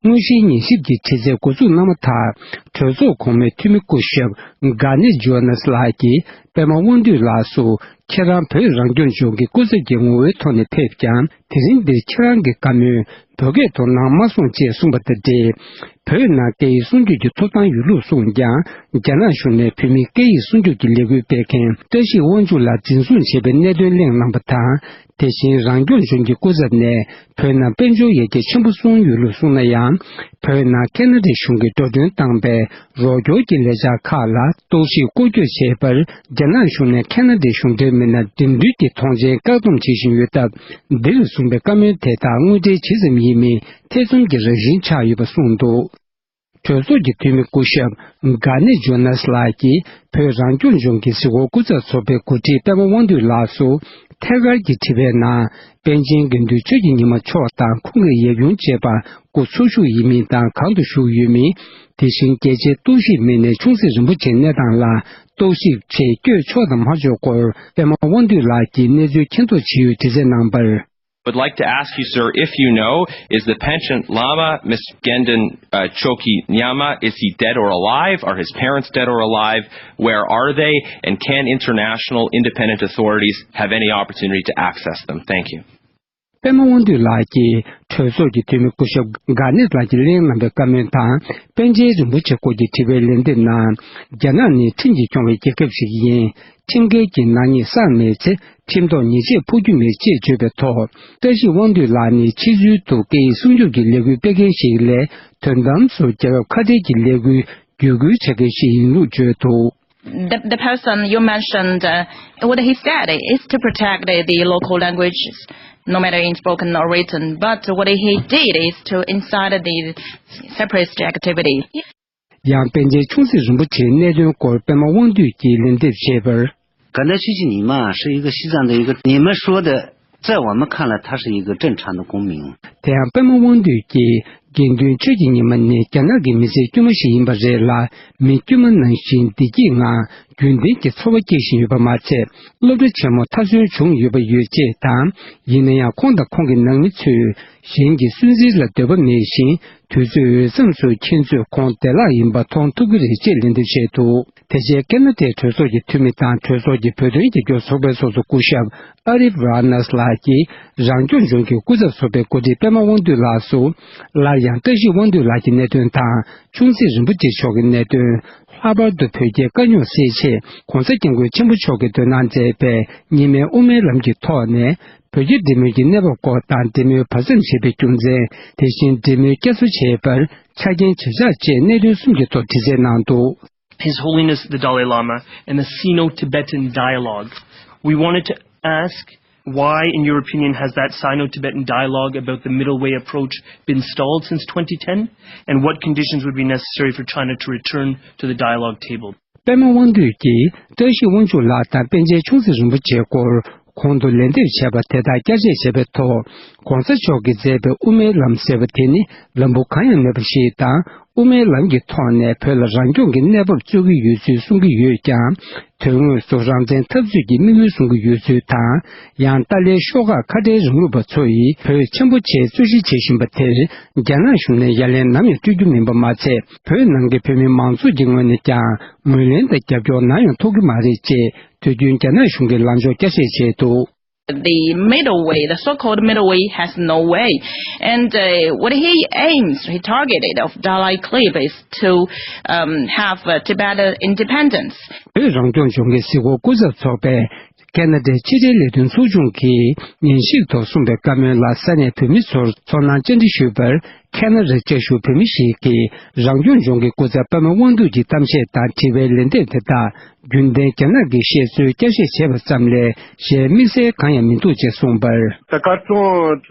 དངོས་གཞིའི་ཉན་ཞིབ་ཀྱི་དྲི་རྩད་འགོ་འཛུགས་གནང་བ་དང་། གྲོས་ཚོགས་གོང་མའི་འཐུས་མི་སྐུ་ཞབས་གྷ་ནེ་ཇོ་ནས་ལགས་ཀྱིས་པད་མ་དབང་འདུས་ལགས་སུ། ཁྱེད་རང་བོད་རང་སྐྱོང་ལྗོངས་ཀྱི་སྐུ་ཚབ་ཀྱི་ངོ་བོའི་ཐོག་ནས་ཕེབས་ཀྱང་། དེ་རིང་འདིར་ཁྱེད་རང་གི་བཀའ་མོལ་བོད་སྐད་དུ་གནང་མ་སོང་ཅེས་གསུངས་པ་དང་འབྲེལ། བོད་ནང་སྐད་ཡིག་སྲུང་སྐྱོབ་ཀྱི་ཐོབ་ཐང་ཡོད་ལུགས་གསུངས་ཀྱང་། རྒྱ་ནག་གཞུང་ནས་བོད་མིའི་སྐད་ཡིག་སྲུང་སྐྱོབ་ཀྱི་ལས་འགུལ་སྤེལ་མཁན་བཀྲ་ཤིས་དབང་ཕྱུག་ལགས་འཛིན་བཟུང་བྱས་པའི་གནད་དོན་གླེང་གནང་བ་དང་། དེ་བཞིན་རང་སྐྱོང་ལྗོངས་ཀྱི་སྐུ་ཚབ་ནས་བོད་ནང་དཔལ་འབྱོར་ཡར་རྒྱས་ཆེན་པོ་སོང་ཡོད་ལུགས་གསུངས་ན་ཡང་། བོད་ནང་ཁེ་ན་ཌའི་གཞུང་གིས་འགྲོ་གྲོན་བཏང་པའི་རོགས་སྐྱོར་གྱི་ལས་འཆར་ཁག་ལ་གཏོར་བཤིག་སྐོར་སྐྱོད་བྱས་པར། རྒྱ་ནག་གཞུང་ནས་ཁེ་ན་ཌའི་གཞུང་འབྲེལ་མི་སྣ་འགྲིམ་འགྲུལ་གྱི་ཐོངས་མཆན་བཀག་སྡོམ་བྱེད་བཞིན་ཡོད་སྟབས། འདིར་གསུངས་པའི་བཀའ་མོལ་དེ་དག་དངོས་འབྲེལ་ཇི་ཙམ་ཡིན་མིན་ཐེ་ཚོམ་གྱི་རང་བཞིན་ཆགས་ཡོད་པ་གསུངས་འདུག་གྲོས་ཚོགས་ཀྱི་འཐུས་མི་སྐུ་ཞབས་གྷ་ནེ་ཇོ་ནས་ལགས་ཀྱིས་བོད་རང་སྐྱོང་ལྗོངས་ཀྱི་གཟིགས་སྐོར་སྐུ་ཚབ་ཚོགས་པའི་འགོ་ཁྲིད་པད་མ་དབང་འདུས་ལགས་སུ། ཐད་ཀར་གྱི་དྲི་བའི་ནང་། པཎ་ཆེན་དགེ་འདུན་ཆོས་ཀྱི་ཉི་མ་མཆོག་དང་ཁོང་གི་ཡབ་ཡུམ་བཅས་པ་སྐུ་འཚོ་བཞུགས་ཡིན་མིན་དང་། གང་དུ་བཞུགས་ཡོད་མིན། དེ་བཞིན་རྒྱལ་ཆེན་གཏོར་བཤིག་མི་སྣའི་ཆུང་སྲིད་རིན་པོ་ཆེའི་གནས་སྟངས་ལ་གཏོར་བཤིག་ཆེད་བསྐྱོད་ཆོག་དང་མ་ཆོག་སྐོར། པད་མ་དབང་འདུས་ལགས་ཀྱིས་གནས་ཚུལ་མཁྱེན་རྟོགས་ཇི་ཡོད་དྲི་རྩད་གནང་པར། Would like to ask you, sir, if you know, is the pension Lama, Mister Genden uh, Choki Nyama, is he dead or alive? Are his parents dead or alive? Where are they? And can international independent authorities have any opportunity to access them? Thank you. པད་མ་དབང་འདུས་ལགས་ཀྱིས་གྲོས་ཚོགས་ཀྱི་འཐུས་མི་སྐུ་ཞབས་གྷ་ནེ་ལགས་ཀྱིས་གླེང་གནང་བའི་བཀའ་མོལ་དང་། པཎ་ཆེན་རིན་པོ་ཆེ་སྐོར་གྱི་དྲི་བའི་ལན་འདེབས་ནང་། རྒྱ་ནག་ནི་ཁྲིམས་ཀྱིས་སྐྱོང་བའི་རྒྱལ་ཁབ་ཞིག་ཡིན། ཁྲིམས་འགལ་གྱི་ནག་ཉེས་བསགས་མེད་ཚེ། ཁྲིམས་ཐོག་ཉེས་ཆད་ཕོག་རྒྱུ་མེད་ཅེས་བརྗོད་པའི་ཐོག་བཀྲ་ཤིས་དབང་འདུས་ལགས་ནི་ཕྱི་ཚུལ་དུ་སྐད་ཡིག་སྲུང་སྐྱོབ་ཀྱི་ལས་འགུལ་སྤེལ་མཁན་ཞིག་ལས། དོན་དམ་སུ་རྒྱལ་ཁབ་ཁ་བྲལ་གྱི་ལས་འགུལ་བརྒྱུད་སྐུལ་བྱ་མཁན་ཞིག་ཡིན་ལུགས་བརྗོད་འདུག The, the person you mentioned, uh, what he said is to protect the, the local languages, no matter in spoken or written. But what he did is to incite the separatist activity. ཡང་པཎ་ཆེན་ཆུང་སྲིད་རིན་པོ་ཆེའི་གནད་དོན་སྐོར་པད་མ་དབང་འདུས་ཀྱིས་ལན་འདེབས་བྱས་པར། 甘南区域尼玛是一个西藏的一个，你们说的，在我们看来，他是一个正常的公民。 དེ་ཡང་པད་མ་དབང་འདུས་ཀྱིས་དགེ་འདུན་ཆོས་ཀྱི་ཉི་མ་ནི་རྒྱ་ནག་གི་མི་སེར་དཀྱུས་མ་ཞིག་ཡིན་པ་རེད་ལ། མི་དཀྱུས་མ་ནང་བཞིན་བདེ་སྐྱིད་ངང་རྒྱུན་ལྡན་གྱི་འཚོ་བ་སྐྱེལ་བཞིན་ཡོད་པ་མ་ཚད། སློབ་གྲྭ་ཆེན་མོ་མཐར་སོན་བྱུང་ཡོད་པ་ཡོད་ཅེས་དང་། ཡིན་ན་ཡང་ཁོང་དང་ཁོང་གི་ནང་མི་ཚོས་གཞན་གྱི་སུན་གཙེར་ལ་འདོད་པ་མེད་བཞིན། དུས་ཚོད་འོས་འཚམ་སུ་ཁྱེད་ཚོས་ཁོང་བདེ་བླག་ཡིན་པ་མཐོང་ཐུབ་ཀྱི་རེད་ཅེས་ལན་འདེབས་བྱས་འདུག་དེ་རྗེས་ཁེ་ན་ཌའི་གྲོས་ཚོགས་ཀྱི་འཐུས་མི་དང་གྲོས་ཚོགས་ཀྱི་བོད་དོན་རྒྱབ་སྐྱོར་ཚོགས་པའི་ཚོགས་གཙོ་སྐུ་ཞབས་ཨ་རིབ་ར་ནས་ལགས་ཀྱིས་རང་སྐྱོང་ལྗོངས་ཀྱི་སྐུ་ཚབ་ཚོགས་པའི་འགོ་ཁྲིད་པད་མ་དབང་འདུས་ལགས་སུ། སླར་ཡང་བཀྲ་ཤིས་དབང་འདུས་ལགས་ཀྱི་གནད་དོན་དང་། ཆུང་སྲིད་རིན་པོ་ཆེ་མཆོག་གི་གནད་དོན། ལྷག་པར་དུ་བོད་རྒྱའི་དཀའ་རྙོག་སེལ་ཆེད། ༸གོང་ས་༸སྐྱབས་མགོན་ཆེན་པོ་མཆོག་གིས་འདོན་གནང་མཛད་པའི་གཉིས་སྨན་དབུ་མའི་ལམ་གྱི་ཐོག་ནས། བོད་རྒྱ་འབྲེལ་མོལ་གྱི་གནས་བབ་སྐོར་དང་། འབྲེལ་མོལ་བར་མཚམས་བཞག་པའི་རྒྱུ་མཚན། དེ་བཞིན་འབྲེལ་མོལ་བསྐྱར་གསོ་བྱས་པར་ཆ་རྐྱེན་ཇི་བཞག་བཅས་གནད་དོན་གསུམ་གྱི་ཐོག་དྲི་རྩད་གནང་འདུག His Holiness the Dalai Lama and the Sino-Tibetan Dialogue. We wanted to ask why, in your opinion, has that Sino-Tibetan dialogue about the middle way approach been stalled since twenty ten? And what conditions would be necessary for China to return to the dialogue table? པད་མ་དབང་འདུས་ཀྱིས་བཀྲ་ཤིས་དབང་ཕྱུག་ལགས་དང་པཎ་ཆེན་ཆུང་སྲིད་རིན་པོ་ཆེའི་སྐོར་གོང་དུ་ལན་འདེབས་བྱས་པ་དེ་དག་བསྐྱར་དཔྱད་བྱས་པའི་ཐོག ༸གོང་ས་མཆོག་གིས་མཛད་པའི་དབུ་མའི་ལམ་ཟེར་བ་དེ་ནི་ལམ་བུ་གང་ཡང་མེད་པ་ཞིག་དང་། དབུ་མའི་ལམ་གྱི་ཐོག་ནས་བོད་ལ་རང་སྐྱོང་གི་གནས་བབ་རྩོད་ཀྱི་ཡོད་ཚུལ་གསུང་གི་ཡོད་ཀྱང་། དོན་དངོས་སུ་རང་བཙན་འཐབ་རྩོད་ཀྱི་དམིགས་ཡུལ་བཟུང་གི་ཡོད་ཚུལ་དང་། ཡང་ཏཱ་ལའི་ཤོག་ཁག་ཁ་བྲལ་རིང་ལུགས་པ་ཚོ་ཡིས་བོད་ཆེན་པོ་ཆེ་རྩོད་གཞི་བྱེད་བཞིན་པ་དེར། རྒྱ་ནག་གཞུང་ནས་ཡ་ལན་ནམ་ཡང་སྤྲོད་རྒྱུ་མིན་པ་མ་ཚད། བོད་ནང་གི་བོད་མི་མང་ཚོགས་ཀྱི་ངོས་ནས་ཀྱང་ངོས་ལེན་དང་རྒྱབ་སྐྱོར་ནམ་ཡང་ཐོབ་ཀྱི་མ་རེད་ཅེས་དུས་རྒྱུན་རྒྱ་ནག་གཞུང་གི་ལངས་ཕྱོགས་བསྐྱར་བཤད་བྱས་འདུག The middle way, the so-called middle way, has no way. And uh, what he aims, he targeted of Dalai Clip is to um, have uh, Tibet independence. བོད་རང་སྐྱོང་ལྗོངས་ཀྱི་གཟིགས་སྐོར་སྐུ་ཚབ་ཚོགས་པས་ཁེ་ན་ཌའི་ཕྱི་འབྲེལ་ལས་དོན་ཚོགས་ཆུང་གིས་ཉན་ཞིབ་ཐོག་གསུངས་པའི་བཀའ་མོལ་ལ་ས་གནས་བོད་མི་ཚོར་ཚོར་སྣང་བཅར་འདྲི་ཞུས་པར། ཁེ་ན་ཌ་བཅའ་བཞུགས་བོད་མི་ཞིག་གིས་རང་སྐྱོང་ལྗོངས་ཀྱི་སྐུ་ཚབ་པད་མ་དབང་འདུས་ཀྱི་གཏམ་བཤད་དང་དྲི་བའི་ལན་འདེབས་དེ་དག་རྒྱུན་ལྡན་རྒྱ་ནག་གི་བཤད་སྲོལ་བསྐྱར་བཤད་བྱས་པ་ཙམ་ལས་གཞན་དམིགས་བསལ་གང་ཡང་མི་འདུག་ཅེས་གསུངས་པར། ད་ཁ་སང་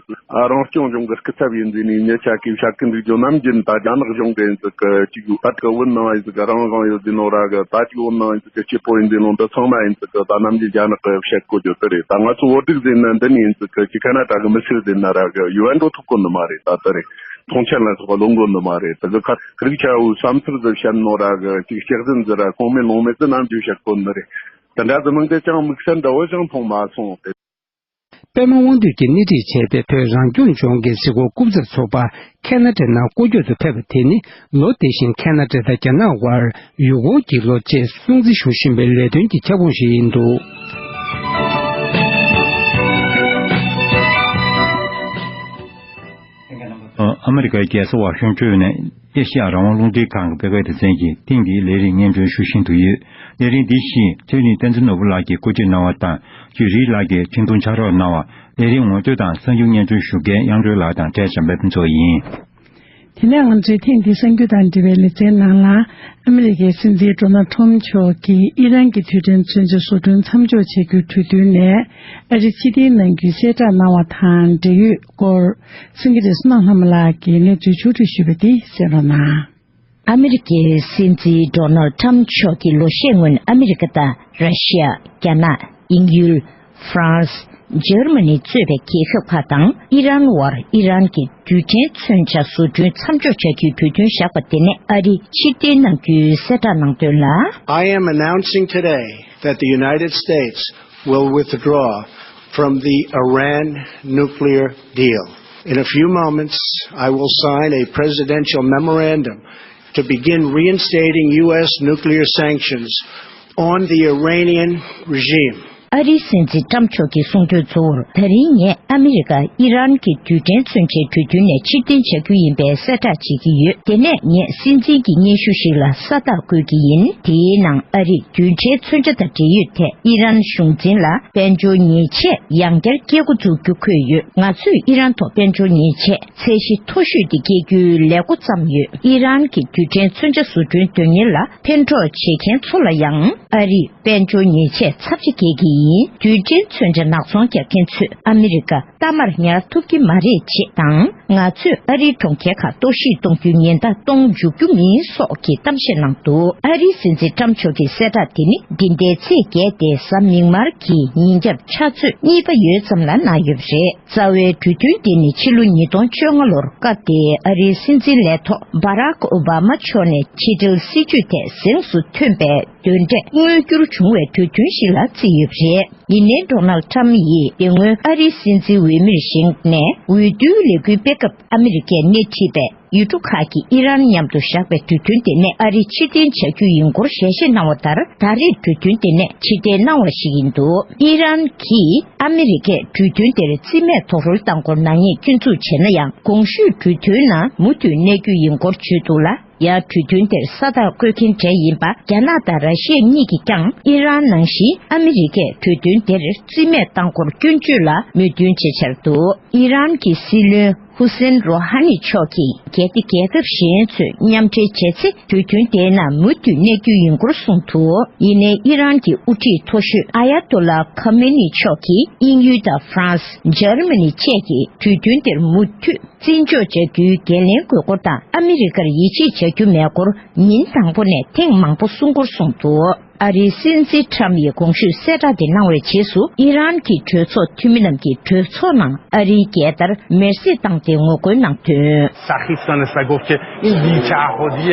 རང་སྐྱོང་ལྗོངས་ཀྱི་སྐུ་ཚབ་ཡིན་ཟེར་ནས་མྱི་ཆ་གིས་བཤད་ཀྱི་འདུག་རྒྱུ་ནམ་རྒྱུན་ད་རྒྱ་ནག་གཞུང་གི་ཡིན་ཟིག་གི་ཅིག་ད་གི་བོད་ནང་ཡིན་ཟིག་གི་རང་དབང་ཡོད་ཟེར་ནོ་ར་གི་ད་ཅིག་བོད་ནང་ཡིན་ཟིག་གི་སྐྱིད་པོ་ཡིན་ཟེར་ནོ་འདི་ཚང་མ་ཡིན་ཟིག་གི་ད་ནམ་རྒྱུན་རྒྱ་ནག་གི་བཤད་གོ་རྒྱུ་དེ་རེད། ད་ང་ཚོ་བོད་རིགས་ཟེར་ན་འདི་ནས་ཡིན་ཟིག་གི་ཅིག་ཁ་ན་ཌ་གི་མི་སེར་ཟེར་ན་ར་གི་ཡུལ་ལ་འགྲོ་ཐུབ་གོ་ནི་མ་རེད། ད་དེ་རེད། མཐོང་ཆེན་ལ་སོགས་པ་ལོངས་གོ་ནི་མ་རེད། དེ་གི་ཁ་རིག་ཆ་བོའི་བསམ་ཚུལ་ཟིག་བཤད་ནོ་ར་གི་ཅིག་སྐྱག་རྫུན་ཟིག་ར་གོང་མེད་ལོང་མེད་ཟིག་ནམ་རྒྱུན་བཤད་གོ་ནི་རེད། དེ་འདྲ་ཟིག་མིན་དེ་ཅང་དམིགས་བསལ་འདྲ་བོ་ཅང་མཐོང་མ་སོང་སྟེ། པད་མ་དབང་འདུས་ཀྱིས་སྣེ་ཁྲིད་བྱས་པའི་བོད་རང་སྐྱོང་ལྗོངས་ཀྱི་གཟིགས་སྐོར་སྐུ་ཚབ་ཚོགས་པ་ཁེ་ན་ཌའི་ནང་སྐོར་སྐྱོད་དུ་ཕེབས་པ་དེ་ནི་ལོ་འདི་བཞིན་ཁེ་ན་ཌ་དང་རྒྱ་ནག་དབར་ཡུལ་སྐོར་གྱི་ལོ་ཅེས་སྲུང་བརྩི་ཞུ་བཞིན་པའི་ལས་དོན་གྱི་ཁྱབ་ཁོངས་ཤིག་ཡིན་འདུག། ཨ་མི་རི་ཀའི་རྒྱལ་ས་ཝ་ཤིང་ཊོན་ནས་ཨེ་ཤི་ཡ་རང་དབང་རླུང་འཕྲིན་ཁང་གི་བོད་སྐད་སྡེ་ཚན་གྱི་ཐེངས་འདིའི་ལས་རིམ་སྙན་སྒྲོན་ཞུ་བཞིན་དུ་ཡོད། ལས་རིམ་འདི་བཞིན་ཆོས་ཉིད་བསྟན་འཛིན་ནོར་བུ་ལགས་ཀྱིས་བཀོད་སྒྲིག་གནང་བ་དང་ཇུ་རི་ལགས་ཀྱིས་འཕྲིན་ཐུང་ཕྱག་རོགས་གནང་བ། ལས་རིམ་ངོ་སྤྲོད་དང་གསར་འགྱུར་སྙན་སྒྲོན་ཞུ་མཁན་དབྱངས་སྒྲོལ་ལགས་དང་བཀྲས་བྱམས་པད་མཚོ་ཡིན། དེ་ནས་ང་ཚོའི་ཐེངས་འདིའི་གསར་འགྱུར་དང་འབྲེལ་བའི་ལེ་ཚན་ནང་ལ། ཨ་མི་རི་ཀའི་སྲིད་འཛིན་ཌོ་ནལ་ཁྲོམ་མཆོག་གིས་ཨི་རན་གྱི་རྡུལ་ཕྲན་མཚོན་ཆ་བཟོ་སྐྲུན་མཚམས་འཇོག་བྱ་རྒྱུའི་གྲོས་མཐུན་ནས་ཨ་རི་ཕྱིར་འཐེན་གནང་རྒྱུའི་གསལ་བསྒྲགས་གནང་བ་དང་འབྲེལ་ཡོད་སྐོར། སེང་གེ་བདེ་སྲུང་ལྷ་མོ་ལགས་ཀྱིས་གནས་ཚུལ་ཕྱོགས་བསྒྲིགས་ཞུས་པ་འདི་གསན་རོགས་གནང་། ཨ་མི་རི་ཀའི་སྲིད་འཛིན་ཌོ་ནལ་ཁྲམ་མཆོག་གིས་ལོ་ཤས་སྔོན་ཨ་མི་རི་ཀ་དང་ར་ཤི་ཡ། རྒྱ་ནག་ཨིན་ཡུལ། ཧྥ་རན་སི། འཇར་མ་ནི་གཙོས་པའི་རྒྱལ་ཁབ་ཁག་དང་ཨི་རན་དབར་ཨི་རན་གྱི་རྡུལ་ཕྲན་མཚོན་ཆ་བཟོ་སྐྲུན་མཚམས་འཇོག་བྱ་རྒྱུའི་གྲོས་མཐུན་བཞག་པ་དེ་ནས་ཨ་རི་ཕྱིར་འཐེན་གནང་རྒྱུའི་གསལ་བསྒྲགས་གནང་དོན་ལ། I am announcing today that the United States will withdraw from the Iran nuclear deal. In a few moments, I will sign a presidential memorandum to begin reinstating U S nuclear sanctions on the Iranian regime. ཨ་རིའི་སྲིད་འཛིན་ཀྲམ་མཆོག་གིས་གསུངས་དོན་གཙོ་བོར། ད་རིང་ངས་ཨ་མི་རི་ཀ་ཨི་རན་གྱི་རྡུལ་ཕྲན་མཚོན་ཆའི་གྲོས་མཐུན་ནས་ཕྱིར་འཐེན་བྱ་རྒྱུ་ཡིན་པའི་གསལ་བསྒྲགས་བྱེད་ཀྱི་ཡོད། དེ་ནས་ངས་སྲིད་འཛིན་གྱི་སྙན་ཞུ་ཞིག་ལ་ས་རྟགས་བཀོད་ཀྱི་ཡིན། དེའི་ནང་ཨ་རིས་རྡུལ་ཕྲན་མཚོན་ཆ་དང་འབྲེལ་ཡོད་ཐད་ཨི་རན་གཞུང་འཛིན་ལ་དཔལ་འབྱོར་ཉེས་ཆད་ཡང་བསྐྱར་སྐྱེལ་འགོ་འཛུགས་རྒྱུ་འཁོད་ཡོད། ང་ཚོས་ཨི་རན་ཐོག་དཔལ་འབྱོར་ཉེས་ཆད་ཚད་གཞི་མཐོ་ཤོས་དེ་སྐྱེལ་རྒྱུའི་ལས་འགོ་བརྩམས་ཡོད། ཨི་རན་གྱི་རྡུལ་ཕྲན་མཚོན་ཆ་བཟོ་སྐྲུན་དོན་གཉེར་ལ་ཕན་གྲོགས་བྱེད་མཁན་ཚོ་ལ་ཡང་ཨ་རིས་དཔལ་འབྱོར་ཉེས་ཆད་ཚབས་ཆེ་འགེལ་གྱི་ཡིན། རྡུལ་ཕྲན་མཚོན་ཆ་ནག་ཚོང་རྒྱག་མཁན་ཚོས་ཨ་མི་རི་ཀ་གཏའ་མར་ཉར་ཐུབ་ཀྱི་མ་རེད་ཅེས་དང་། ང་ཚོས་ཨ་རིའི་གྲོང་ཁྱེར་ཁག་གཏོར་བཤིག་གཏོང་རྒྱུའི་ཉེན་བརྡ་གཏོང་འཇུག་རྒྱུ་མིན་སོགས་ཀྱི་གཏམ་བཤད་གནང་འདུག། ཨ་རིའི་སྲིད་འཛིན་ཀྲམ་མཆོག་གི་གསལ་བསྒྲགས་དེ་ནི་འདི་ཟླའི་ཚེས་བརྒྱད་དེ་གཟའ་མིག་དམར་གྱི་ཉིན་རྒྱབ་ཕྱག་ཚོད་གཉིས་པ་ཡོལ་ཙམ་ལ་གནང་ཡོད་པ་རེད། རྩ་བའི་གྲོས་མཐུན་དེ་ནི་ཕྱི་ལོ་ཉིས་སྟོང་བཅོ་ལྔ་ལོར་སྐབས་དེའི་ཨ་རིའི་སྲིད་འཛིན་ལས་ཐོག་བྷ་རག་ཨོ་བྷ་མ་མཆོག་ནས་ཕྱི་འབྲེལ་སྲིད་ཇུས་ཐད་གཟེངས་སུ་ཐོན་པའི་གདོན་འདྲེས་མངོན་འགྱུར་བྱུང་བའི་གྲོས་མཐུན་ཞིག་ལ་བརྩིས་ཡོད་པ་རེད། ཡིན་ནའི་ཌོ་ནལ་ཁྲམ་ཡིས་དེ་སྔོན་ཨ་རིའི་སྲིད་འཛིན་འོས་མིར་བཞེངས་ནས་འོས་བསྡུའི་ལས་འགུལ་སྤེལ་སྐབས་ཨ་མི་རི་ཀས་སྣེ་ཁྲིད་པའི་ཡུལ་གྲུ་ཁག་གིས་ཨི་རན་མཉམ་དུ་བཞག་པའི་གྲོས་མཐུན་དེ་ནས་ཨ་རི་ཕྱིར་འཐེན་བྱ་རྒྱུ་ཡིན་སྐོར་ཞལ་བཞེས་གནང་བ་ལྟར། ད་རེས་གྲོས་མཐུན་དེ་ནས་ཕྱིར་འཐེན་གནང་བ་ཞིག་ཡིན་འདུག། ཨི་རན་གྱིས་ཨ་མི་རི་ཀས་གྲོས་མཐུན་དེར་རྩིས་མེད་རྡོག་རོལ་བཏང་སྐོར་ནག་ཉེས་སྐྱོན་འཛུགས་བྱས་ན་ཡང་། གོང་ཞུས་གྲོས་མཐུན་ནང་མུ་མཐུད་གནས་རྒྱུ་ཡིན་སྐོར་བརྗོད་འདུག་ལ། ཡང་གྲོས་མཐུན་དེར་ས་རྟགས་བཀོད་མཁན་གྲས་ཡིན་པ་རྒྱ་ནག་དང་ར་ཤི་ཡ་གཉིས་ཀྱིས་ཀྱང་ཨི་རན་ནང་བཞིན་ཨ་མི་རི་ཀས་གྲོས་མཐུན་དེར་རྩིས་མེད་བཏང་སྐོར་སྐྱོན་བརྗོད་ལ་མོས་མཐུན་བྱེད་འཆར་འདུག། ཨི་རན་གྱི་སྲིད་བློན་ཧུ་སེན་རོ་ཧ་ནི་མཆོག་གིས་གལ་ཏེ་རྒྱལ་ཁབ་གཞན་ཚོས་མཉམ་འབྲེལ་བྱས་ཚེ་གྲོས་མཐུན་དེའི་ནང་མུ་མཐུད་གནས་རྒྱུ་ཡིན་སྐོར་གསུངས་འདུག། ཡིན་ནའི་ཨི་རན་གྱི་དབུ་ཁྲིད་མཐོ་ཤོས་ཨ་ཡ་ཏོ་ལ་ཁ་མེ་ནི་མཆོག་གིས་དབྱིན་ཡུལ་དང་ཧྥ་རན་སི། འཇར་མ་ནི་བཅས་ཀྱིས་གྲོས་མཐུན་དེར་མུ་མཐུད། བརྩི་འཇོག་བྱ་རྒྱུའི་འགན་ལེན་དགོས་སྐོར་དང་ཨ་མི་རི་ཀར་ཡིད་ཆེས་བྱ་རྒྱུ་མེད་སྐོར་ཉིན་དང་པོ་ནས་ཐེངས་མང་པོ་གསུང་སྐོར་གསུངས་འདུག། ཨ་རིའི་སྲིད་འཛིན་ཁྲམ་ཡིས་གོང་ཞུས་གསལ་བསྒྲགས་དེ་གནང་བའི་རྗེས་སུ་ཨི་རན་གྱི་གྲོས་ཚོགས་འཐུས་མི་རྣམས་ཀྱིས་གྲོས་ཚོགས་ནང་ཨ་རིའི་རྒྱལ་དར་མེར་སྲེག་བཏང་སྟེ་ངོ་རྒོལ་གནང་དོན། سخیف دانست و گفت که این بی‌تعهدی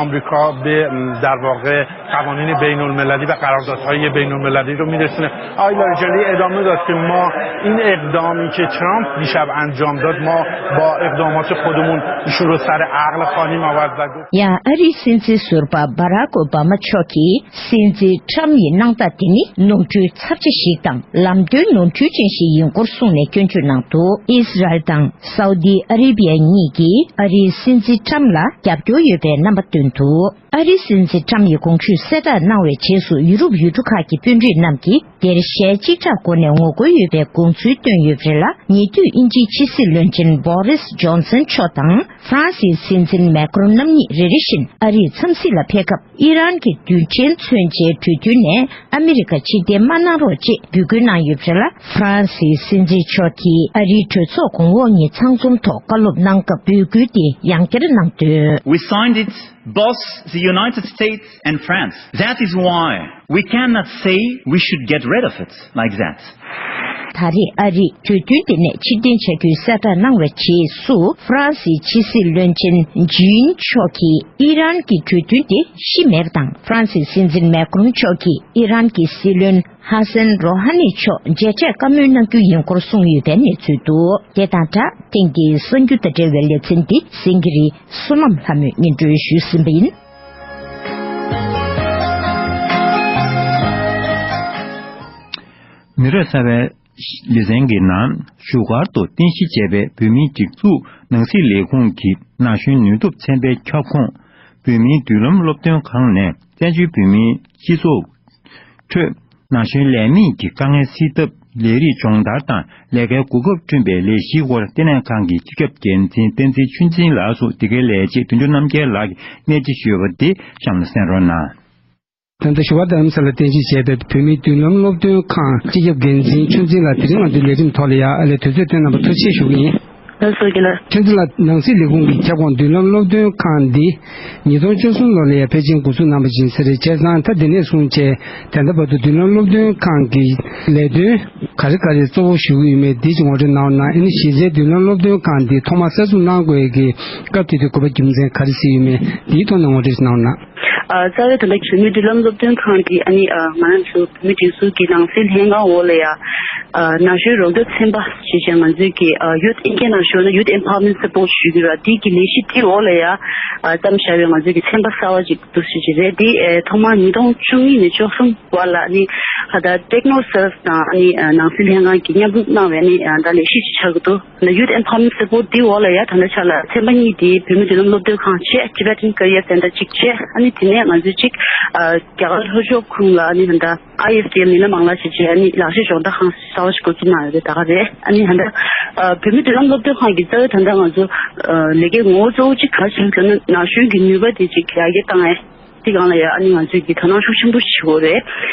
آمریکا به در واقع قوانین بین المللی و قراردادهای بین المللی رو می‌رسونه. آقای لاریجانی ادامه داد که ما این اقدامی که ترامپ دیشب انجام داد، ما با اقدامات خودمون ایشون رو سر عقل خواهیم آورد و گفت ཡང་ཨ་རིའི་སྲིད་འཛིན་ཟུར་པ་བྷ་རག་ཨོ་བྷ་མ་མཆོག་གིས་སྲིད་འཛིན་ཁྲམ་ཡི་གནང་སྟངས་དེ་ནི་ནོར་འཁྲུལ་ཚབས་ཆེ་ཞིག་དང་ལམ་སྟོན་ནོར་འཁྲུལ་ཅན་ཞིག་ཡིན་སྐོར་གསུངས་ནས་སྐྱོན་བརྗོད་གནང་འདུག། ཨིས་རལ་དང་སའུ་ཏི་ཨ་རེ་བྷི་ཡ་གཉིས་ཀྱིས་ཨ་རིའི་སྲིད་འཛིན་ཁྲམ་ལ་རྒྱབ་སྐྱོར་ཡོད་པའི་རྣམ་པ་བཏོན་འདུག། ཨ་རིའི་སྲིད་འཛིན་ཁྲམ་ཡིས་གོང་ཞུས་གསལ་བསྒྲགས་གནང་བའི་རྗེས་སུ་ཡུ་རོབ་ཡུལ་གྲུ་ཁག་གི་དཔོན་རིགས་རྣམས་ཀྱིས་དེར་ཞལ་གཅིག་གྲགས་སྒོ་ནས་ངོ་རྒོལ་ཡོད་པའི་དགོངས་ཚུལ་བཏོན་ཡོད་པ་རེད་ལ། ཉེ་དུས་དབྱིན་ཇིའི་ཕྱི་སྲིད་བློན་ཆེན་བྷོ་རིས་ཇོན་སན་མཆོག་དང་ཧྥ་རན་སིའི་སྲིད་འཛིན་མེ་ཀྲོན་རྣམ་གཉིས་རེ་རེ་བཞིན་ཨ་རིའི་འཚམས་གཟིགས་ལ་ཕེབས་སྐབས། ཨི་རན་གྱི་རྡུལ་ཕྲན་མཚོན་ཆའི་གྲོས་མཐུན་ནས་ཨ་མི་རི་ཀ་ཕྱིར་འཐེན་མ་གནང་རོགས་ཅེས་འབོད་སྐུལ་གནང་ཡོད་པ་རེད་ལ། ཧྥ་རན་སིའི་སྲིད་འཛིན་མཆོག་གིས་ཨ་རིའི་གྲོས་ཚོགས་གོང་འོག་གཉིས་ཚང་འཛོམས་ཐོག་བཀའ་སློབ་གནང་སྐབས་འབོད་སྐུལ་དེ་ཡང་བསྐྱར་གནང་དོན། We signed it, both the United States and France. That is why we cannot say we should get rid of it like that. ད་རེས་ཨ་རིས་གྲོས་མཐུན་དེ་ནས་ཕྱིར་འཐེན་བྱ་རྒྱུའི་གསལ་བསྒྲགས་གནང་བའི་རྗེས་སུ། ཧྥ་རན་སིའི་ཕྱི་སྲིད་བློན་ཆེན་ཇིན་མཆོག་གིས་ཨི་རན་གྱི་གྲོས་མཐུན་དེ་ཤི་མེད་པ་དང་། ཧྥ་རན་སིའི་སྲིད་འཛིན་མེ་ཀྲོན་མཆོག་གིས་ཨི་རན་གྱི་སྲིད་བློན་ཧ་སན་རོ་ཧ་ནི་མཆོག་མཇལ་འཕྲད་བཀའ་མོལ་གནང་རྒྱུ་ཡིན་སྐོར་གསུངས་ཡོད་པའི་གནས་ཚུལ་འདུག་དེ་དང་སྦྲགས། ཐེངས་འདིའི་གསར་འགྱུར་དང་འབྲེལ་བའི་ལེ་ཚན་འདི་སེང་གེ་རི་བསོད་ནམས་ལྷ་མོས་སྙན་སྒྲོན་ཞུས་ཟིན་པ་ཡིན། མི་རབས་གསར་བའི་ལེ་ཚན་གྱི་ནང་བཞུགས་སྒར་དུ་རྟེན་གཞི་བྱས་པའི་བོད་མིའི་སྒྲིག་འཛུགས་ནང་སྲིད་ལས་ཁུངས་ཀྱི་ན་གཞོན་ནུས་སྟོབས་ཚན་པའི་ཁྱབ་ཁོངས་བོད་མིའི་མདུན་ལམ་སློབ་སྟོན་ཁང་ནས་བཙན་བྱོལ་བོད་མིའི་སྤྱི་ཚོགས་ཁྲོད་ན་གཞོན་ལས་མེད་ཀྱི་དཀའ་ངལ་སེལ་ཐབས། ལས་རིགས་སྦྱོང་བརྡར་དང་ལས་ཀའི་གོ་སྐབས་བསྐྲུན་པའི་ལས་གཞིའི་སྐོར་ལྟེ་གནས་ཁང་གི་སྤྱི་ཁྱབ་འགན་འཛིན་བསྟན་འཛིན་ཆོས་འཛིན་ལགས་སུ་འདི་གའི་ལས་བྱེད་དོན་གྲུབ་རྣམ་རྒྱལ་ལགས་ཀྱིས་གནས་ཕྱི་ཞུས་པ་དེ་གཤམ་ལ་གསན་རོགས་གནང་། ད་ལྟ་བཞུགས་སྒར་རྡ་རམ་ས་ལར་རྟེན་གཞི་བྱས་པའི་བོད་མིའི་མདུན་ལམ་སློབ་སྟོན་ཁང་སྤྱི་ཁྱབ་འགན་འཛིན་ཆོས་འཛིན་ལགས། དེ་རིང་ང་ཚོའི་ལས་རིམ་ཐོག་ལ་ཡ་ཨ་ལས་དུས་ཚོད་བཏོན་གནང་བར་ཐུགས་རྗེ་ཆེ་ཞུ་གི་ཡིན། ལགས་སོ་རྒན་ལགས། ཁྱེད་ཚོ་ལ་ནང་སྲིད་ལས་ཁུངས་ཀྱི་ཁྱབ་ཁོངས་མདུན་ལམ་སློབ་སྟོན་ཁང་འདི་ཉིས་སྟོང་བཅུ་གསུམ་ལོ་ལ་ཡང་ཕལ་ཆེར་འགོ་འཛུགས་གནང་བ་ཡིན་ས་རེད། བྱས་ཙང་ད་འདི་ནས་བཟུང་བྱས་ད་ལྟ་བར་དུ་མདུན་ལམ་སློབ་སྟོན་ཁང་གི་ལས་དོན་ག་རེ་ག་རེ་གཙོ་བོ་ཞུ་གི་ཡོད་མེད་འདི་ཅིག་ངོ་སྤྲོད་གནང་རོགས་གནང་། ཨ་ནི་གཞི་རྩའི་མདུན་ལམ་སློབ་སྟོན་ཁང་འདི་ཐོག་མར་གསར་འཛུགས་གནང་དགོས་ཀྱི་སྐབས་དེ་དུས་དགོས་པ་རྒྱུ་མཚན་ག་རེ་གཟིགས་ཡོད་མེད་འདིའི་ཐོག་ནས་ངོ་སྤྲོད་ཅིག་གནང་རོགས་གནང་། ཨ། རྩ་བའི་ད་ལྟ་བོད་མིའི་མདུན་ལམ་སློབ་སྟོན་ཁང་གིས་ཨ་ནི་ཨ་ང་རང་ཚོ་བོད་མིའི་སྒྲིག་འཛུགས་ཀྱི་ནང་སྲིད་ལྷན་ཁང་འོག་ལ་ཡ་ཨ་ན་གཞོན་རོགས་སྐྱོབ་ཚན་པ་ཞེས་བྱས་ང་ཚོའི་གི་ཨ་ཡུཐ་ཨིན་སྐད་ནང་ཞུས་ན་Youth Empowerment Support ཞུ་གི་ར། དེ་གི་ལས་གཞི་དེའི་འོག་ལ་ཡ་ཨ་བརྩམས་བཞག་པའི་ང་ཚོའི་གི་ཚན་པ་གསར་བ་ཅིག་འདུག་ཞེས་བྱས་རེད། དེ་ཨེ་ཐོག་མར་ཉིས་སྟོང་བཅུ་གཉིས་ནས་བཅུ་གསུམ་བར་ལ་ཨ་ནི་ཧ་ད་Techno Serve དང་ཨ་ནི་ཨ་ནང་སྲིད་ལྷན་ཁང་གིས་མཉམ་རུབ་གནང་བའི་ཨ་ནི་ཨ་ད་ལས་གཞི་ཅིག་ཆགས་ཀྱི་འདུག་ད་Youth Empowerment Support དེའི་འོག་ལ་ཡ་ད་ལྟ་ཆ་ལ་ཚན་པ་གཉིས་དེ་བོད་མིའི་མདུན་ལམ་སློབ་སྟོན་ཁང་བྱས། Tibetan Career Center གཅིག་བྱས། ཨ་ནི་དེ་ནས་ང་ཚོས་གཅིག་ཨ་རྒྱ་གར་ལྷོ་ཕྱོགས་ཁུལ་ལ་ཨ་ནི་ད་ལྟ་ཨའི་ཨེཕ་ཊི་ཨེལ་མི་སྣ་མང་ལ་བྱས་བྱས་ཨ་ནི་ལག་ཤེས་སྦྱོང་བརྡར་ཁང་གསར་བ་ཞིག་འགོ་འཛུགས་གནང་ཡོད་རེད། ད་ག་རེད། ཨ་ནི་ད་ལྟ་ཨ་བོད་མིའི་མདུན་ལམ་སློབ་སྟོན་ཁང་གི་རྩ་བའི་ད་ལྟ་ང་ཚོ་ཨ་ལས་ཀའི་ངོ་བོ་གཙོ་བོ་གཅིག་ག་རེ་བྱས་ཟེར་ན་ན་གཞོན་གྱི་ནུས་པ་དེ་གཅིག་ཡར་རྒྱས་བཏང་ཡས། དེ་སྒང་ལ་ཡ་ཨ་ནི་ང་ཚོས་ཀྱི་དོ་སྣང་ཤུགས་ཆེན་པོ་བྱེད་དགོས་རེད།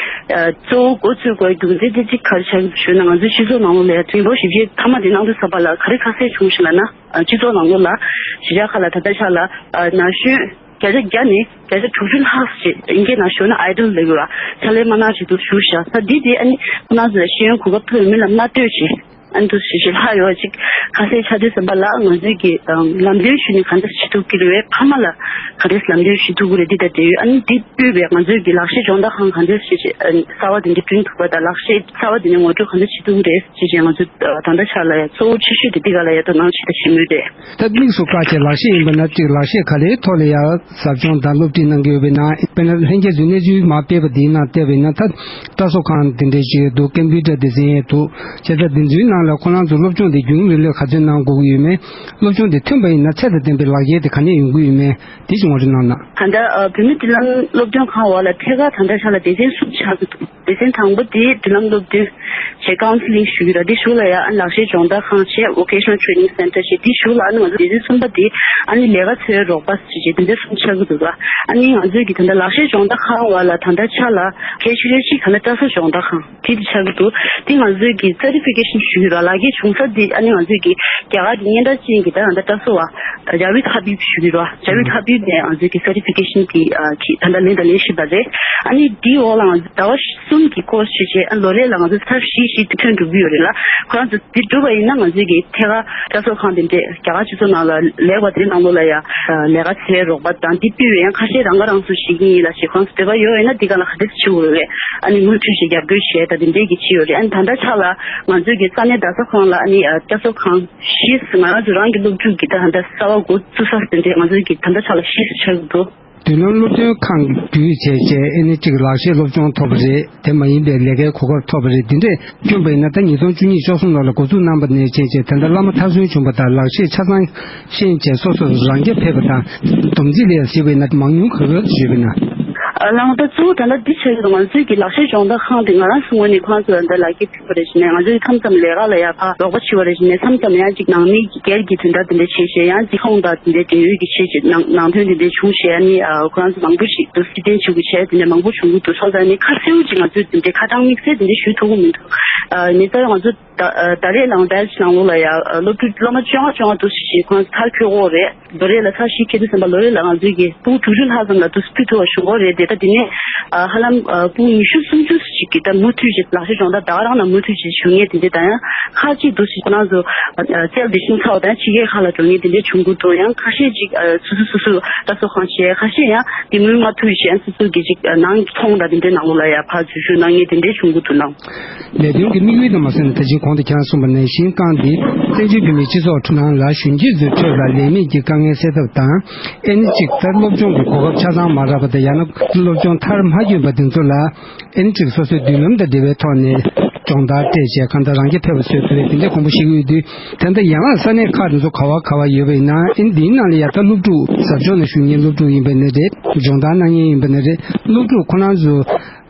ཨ་གཙོ་བོ་འགོ་ཚུགས་དགོས་རྒྱུ་མཚན་དེ་གཅིག་ག་རེ་ཆགས་ཀྱི་འདུག་ཞུས་ན། ང་ཚོའི་སྤྱི་ཚོགས་ནང་ལོགས་ལ་ཡ་མི་འབོར་ཞིབ་དཔྱད་མཐའ་མ་དེ་གནང་དུས་ཙམ་པ་ལ་ག་རེ་ཁ་གསལ་བྱུང་ཞིག་ལབ་ན། ཨ་སྤྱི་ཚོགས་ནང་ལོགས་ལ་གཞིས་ཆགས་ཁག་ལ་ད་ལྟ་ཆ་ལ་ཨ་ན་གཞོན་བརྒྱ་ཆ་བརྒྱ་ནས་བརྒྱ་ཆ་དྲུག་ཅུ་ལྷག་ཅིག་ཨིན་སྐད་ནང་ཞུས་ན་ཨའི་ཌལ་ལབ་ཡོད་ར། ཕྱག་ལས་མ་གནང་བཞིན་དུ་བཞུགས་བཞག་ས་འདི་དེ་ཨ་ནི་ཁོ་རང་ཚོ་ལ་ཤེས་ཡོན་གོ་སྐབས་ཐོབ་ཡོད་མེད་ལ་མ་ལྟོས་ཅིག་ཨ་ནི་དུ་ཞིག་ཞིག་ལྷག་ཡོད་ཅིག་ཁ་གསལ་ཆགས་དུས་ཙམ་པ་ལ་ང་ཚོས་ཀྱི་ཨ་ལམ་སྟོན་ཞུས་ནས་ག་འདྲ་བྱེད་ཐུབ་ཀྱི་རེད། ཕ་མ་ལ་ག་འདྲ་ལམ་སྟོན་ཞུ་ཐུབ་ཀྱི་རེད། འདི་ལྟ་དེ་ཡོད། ཨ་ནི་འདི་སྤྲོད་པའི་ང་ཚོས་ཀྱི་ལག་ཤེས་སྦྱོང་བརྡར་ཁང་ག་འདྲ་བྱེད་ཅིག་ཨ་གསར་བ་དེ་འདྲ་བསྐྲུན་ཐུབ་པ་དང་ལག་ཤེས་གསར་བ་དེ་ནས་ངོ་སྤྲོད་ག་འདྲ་བྱེད་ཐུབ་ཀྱི་རེད་ཅེས་བྱས་ང་ཚོས་ད་ལྟ་ཆ་ལ་ཡ་གཙོ་བོ་ཆེ་ཤོས་དེ་འདི་ག་ལ་ཡ་དོ་སྣང་བྱེད་ད་བྱེད་མུས་རེད། ད་དམིགས་སུ་བཀར་བྱས་ལག་ཤེས་ཡིན་པ་ན་གཅིག་ལག་ཤེས་ག་རེའི་ཐོག་ལ་ཡ་ཟབ་སྦྱོང་དང་སློབ་ཁྲིད་གནང་གི་ཡོད་པའི་ནང་དཔེར་ན་ལྷན་རྒྱས་ཚོས་གནས་ཚུལ་མར་སྤེལ་བ་འདིའི་ནང་བལྟས་པ་ཡིན་ན་ད་ལྟ་གསོ་ཁང་དེ་འདྲའི་ཅིག་འདུག་ཀམ་པུ་ཊར་ཌི་ཛའིན་ཡང་འདུག་བྱས་ཙང་འདི་ཚོའི་ནང་ལ་ཁོ་རང་ཚོ་སློབ་སྦྱོང་དེ་རྒྱུན་རིང་ལོས་ག་ཚོད་གནང་དགོས་ཀྱི་ཡོད་མེད། སློབ་སྦྱོང་དེ་ཐོན་པ་ཡིན་ན་ཚད་དང་ལྡན་པའི་ལག་ཁྱེར་དེ་ག་ནས་ཡོང་གི་ཡོད་མེད་དེ་ཅིག་ངོ་སྤྲོད་གནང་ན། ད་ལྟ་ཨ་བོད་མིའི་མདུན་ལམ་སློབ་སྟོན་ཁང་འོག་ལ་ཐད་ཀར་ད་ལྟ་ཆ་ལ་སྡེ་ཚན་གསུམ་ཆགས་ཀྱི་འདུག་སྡེ་ཚན་དང་པོ་དེ་མདུན་ལམ་སློབ་སྟོན་བྱས་ཀའུན་སི་ལིང་ཞུ་གི་ར། དེ་གཞུག་ལ་ཡང་ལག་ཤེས་སྦྱོང་བརྡར་ཁང་བྱས་Vocational Training Center བྱས། དེ་གཞུག་ལ་ཨ་ནི་ང་ཚོ་སྡེ་ཚན་གསུམ་པ་དེ་ཨ་ནི་ལས་ཀ་འཚོལ་བའི་རོགས་པ་ཞེས་བྱས་དེ་འདྲ་གསུམ་ཆགས་ཀྱི་འདུག་ག་ཨ་ནི་ང་ཚོས་ཀྱི་ད་ལྟ་ལག་ཤེས་སྦྱོང་བརྡར་ཁང་འོག་ལ་ད་ལྟ་ཆ་ལ་གལ་ཆེ་ཤོས་གཅིག་ད་ལྟ་བཀྲ་ཤིས་སྦྱོང་བརྡར་ཁང་དེ་དེ་ཆགས་ཀྱི་འདུག་དེ་ང་ཚོས་ཀྱི་སར་ཊི་ཕི་ཀེ་ཤན་ཞུ་གི་ར། ལག་ཁྱེར་བྱུང་ས་དེ་ཨ་ནི་ང་ཚོས་ཀྱི་རྒྱ་གར་གྱི་སྙན་གྲགས་ཅན་གྱི་ད་ད་ལྟ་བཀྲ་ཤིས་པ་ཇ་བིད་ཧ་བིབ་ཞུ་གི་ར། ཇ་བིད་ཧ་བིབ་ནས་ང་ཚོས་ཀྱི་སར་ཊི་ཕི་ཀེ་ཤན་དེ་ཨ་ཀྱི་ད་ལྟ་ལེན་དང་ལེན་བཞིན་པ་རེད། ཨ་ནི་དེའི་འོག་ལ་ང་ཚོ་ཟླ་བ་གསུམ་གྱི་ཀོར་སི་བྱས་བྱས་ཨ་ལོ་རེ་ལ་ང་ཚོ་ཚར་བཞི་བཞི་ཐོན་འགྲོ་གི་ཡོད་རེད་ལ། ཁོ་རང་ཚོ་དེ་གྲུབ་པ་ཡིན་ན་ང་ཚོས་ཀྱི་ཐད་ཀར་བཀྲ་ཤིས་ཁང་དེ་འདྲས་རྒྱ་གར་སྤྱི་ཚོགས་ནང་ལ་ལེགས་པ་དེ་ནང་ལོགས་ལ་ཡ་ལས་ཀ་འཚོལ་རོགས་པ་དང་དེ་སྤུས་པའི་ཡང་ཁ་ཤས་རང་ཁ་རང་གསོ་བྱེད་ཀྱི་ཡིན་ལ་ཞེས་ཁོང་ཚོ་འདོད་པ་ཡོད་ཡོད་ན་འདི་ག་ལ་ག་འདྲས་བྱེད་དགོས་རེད། ཨ་ནི་མུ་མཐུད་བྱས་རྒྱབ་སྐྱོར་བྱས་ད་དེ་འདྲས་ཀྱི་བྱེད་ཡོད་རེད། ཨ་ནི་ད་ལྟ་ཆ་ལ་ང་ཚོས་ཀྱི་ས་གནས་རྡ་ས་ཁོངས་ལ་ཨ་ནི་བཀྲ་ཤིས་ཁང་བཞི་ང་རང་ཚོ་རང་གི་སློབ་ཕྲུག་གི་ད་ད་ལྟ་གསར་བ་འགོ་བཙུགས་ས་དེ་འདྲས་ང་ཚོས་ཀྱི་ད་ལྟ་ཆ་ལ་བཞི་ཆགས་ཀྱི་འདུག་མདུན་ལམ་སློབ་སྟོན་ཁང་གི་བརྒྱུད་བྱས་བྱས་ཨེ་ནི་གཅིག་ལག་ཤེས་སློབ་སྦྱོང་ཐོབ་པ་རེད། དེ་མ་ཡིན་པའི་ལས་ཀའི་གོ་སྐབས་ཐོབ་པ་རེད། འདི་འདྲས་བསྐྱོན་པ་ཡིན་ན་ད་ཉིས་སྟོང་བཅུ་གཉིས་བཅུ་གསུམ་ལོ་ལ་འགོ་འཛུགས་གནང་པ་ནས་བྱས་བྱས་ད་ལྟ་བླ་མ་མཐར་སོན་བྱུང་པ་དང་ལག་ཤེས་ཆ་ཚང་ཤེས་བྱས་སོ་སོ་རང་རྐྱ་ཕེབས་པ་དང་སྡོམ་རྩིས་ལ་ཡང་གཟིགས་པ་ཡིན་ན་མང་ཉུང་ག་ག་ཡོད་པ་ན། ལགས་ད་གཙོ་བོ་ད་ལྟ་འདི་བྱས་ཡོད་ང་ཚོའི་གི་ལག་ཤེས་སྦྱོང་བརྡར་ཁང་དེ་ང་རང་ཚོ་ངོས་ནས་ཁོང་ཚོ་ལ་འདི་ལག་ཁྱེར་ཕུལ་བ་རེད་བྱས་ནས་ང་ཚོའི་མཚམས་མཚམས་ལས་ཀ་ལ་ཡང་ཕར་རོགས་པ་བྱེད་པ་རེད་བྱས་ནས་མཚམས་མཚམས་ཡང་ཅིག་ནང་མི་གི་སྒེར་གྱི་དོན་དག་དེ་འདྲ་བྱས་བྱས་ཡང་ཅིག་ཚོང་དང་དེ་འདྲའི་འབྲེལ་ཡོད་ཀྱི་བྱས་བྱས་ནང་ནང་དོན་དེ་འདྲ་བྱུང་བྱས་ཨ་ནི་ཁོ་རང་ཚོ་མང་པོ་ཞིག་ཏུ་སྲིད་དོན་བྱེད་དགོས་བྱས་དེ་འདྲ་མང་པོ་བྱུང་གི་འདུག་སོང་ཙང་ནི་ཁ་གསལ་བོ་ཅིག་ང་ཚོས་དེ་འདྲའི་ཁ་གྲངས་དམིགས་བསལ་དེ་འདྲ་ཞུ་ཐུབ་ཀྱི་མི་འདུག་ཨ་ནི་རྩ་བའི་ང་ཚོ་ད་ད་རེས་ལང་བེལ་ནང་ལོགས་ལ་ཡ་སློབ་ཕྲུག་སློབ་མ་བཅོ་ལྔ་བཅོ་ལྔ་འདུག་ཞེས་ཁོང་ཚོ་མཐར་འཁྱོལ་འོག་རེད། ལོ་རེ་ལ་ཚར་བཞི་འཁྱེར་དུས་ཙམ་པ་ལོ་རེ་ལ་ང་ཚོའི་གི་ཕྲུ་གུ་དྲུག་ཅུ་ལྷག་ཙམ་ལ་འདུག་ཕུལ་ཐུབ་པ་བྱུང་གི་རེད་དེ། ད་དེ་ནས་ཨ་ཧ་ལམ་ཨ་ཕྲུ་གུ་ཉི་ཤུ་སུམ་ཅུ་ཞིག་གིས་ད་མུ་མཐུད་ཅིག་ལག་ཤེས་སྦྱོང་བརྡར་ད་ག་རང་ལ་མུ་མཐུད་ཅིག་ཞུ་མཁན་དེ་འདྲ་དང་། ཡང་ཁག་ཅིག་འདུག་ཟེར། ཁོ་རང་ཚོ་ཨ་རྩལ་དེ་ཤེས་ཚར་བ་དང་ཕྱི་རྒྱལ་ཁག་ལ་འགྲོ་མཁན་དེ་འདྲ་བྱུང་གི་འདུག། ཡང་ཁ་ཤས་ཅིག་ཨ་སོ་སོ་སོ་སོ་ལྟ་གསོ་ཁང་བྱས། ཁ་ཤས་ཡང་དེ་སྔོན་མ་ཐུག་བྱས་སོ་སོ་གི་ཅིག་ཨ་ནང་ཚོང་དང་དེ་འདྲའི་ནང་ལོགས་ལ་ཡང་ཕར་འཛུལ་ཞུགས་གནང་མཁན་དེ་འདྲ་བྱུང་གི་འདུག་ལགས། ལས་དོན་གྱི་དམིགས་ཡུལ་དུ་མ་སོན་ནས། ད་ཅིང་གོང་དུ་ཁྱེད་རང་གསུངས་པ་ནང་བཞིན་རྐང་འདི་བཙན་བྱོལ་བོད་མིའི་སྤྱི་ཚོགས་ཁྲོད་ནང་ལ་གཞོན་སྐྱེས་ཚོའི་ཁྲོད་ལ་ལས་མེད་ཀྱི་དཀའ་ངལ་སེལ་ཐབས་དང་། ཨེ་ནི་གཅིག་ལྟར་སློབ་སྦྱོང་གི་གོ་སྐབས་ཆ་ཚང་མ་རག་པ་དང་། ཡང་ན་སློབ་སྦྱོང་མཐར་མ་བསྐྱོད་པ་དེ་ཚོ་ལ་ཨེ་ནི་གཅིག་སོ་སོའི་མདུན་ལམ་དང་འབྲེལ་བའི་ཐོག་ནས་སྦྱོང་བརྡར་སྤྲད་བྱས་གང་ལྟར་རང་རྐྱ་ཐེབས་པ་བཟོས་ཐུབ་པའི་དེ་འདྲའི་དགོངས་པ་བཞེས་ཀྱི་ཡོད་དུས། ད་ལྟ་ཡན་ལག་ས་གནས་ཁག་དེ་ཚོ་ག་བ་ག་བ་ཡོད་པ་ཡིན་ན། ཨེ་ནི་འདིའི་ནང་ལ་ཡང་ད་སློབ་ཕྲུག་ཟབ་སྦྱོང་ནང་ཞུགས་མཁན་སློབ་ཕྲུག་ཡིན་པ་ནི་རེད། སྦྱོང་བརྡར་གནང་མཁན་ཡིན་པ་ནི་རེད། སློབ་ཕྲུག་ཁོ་རང་ཚོ་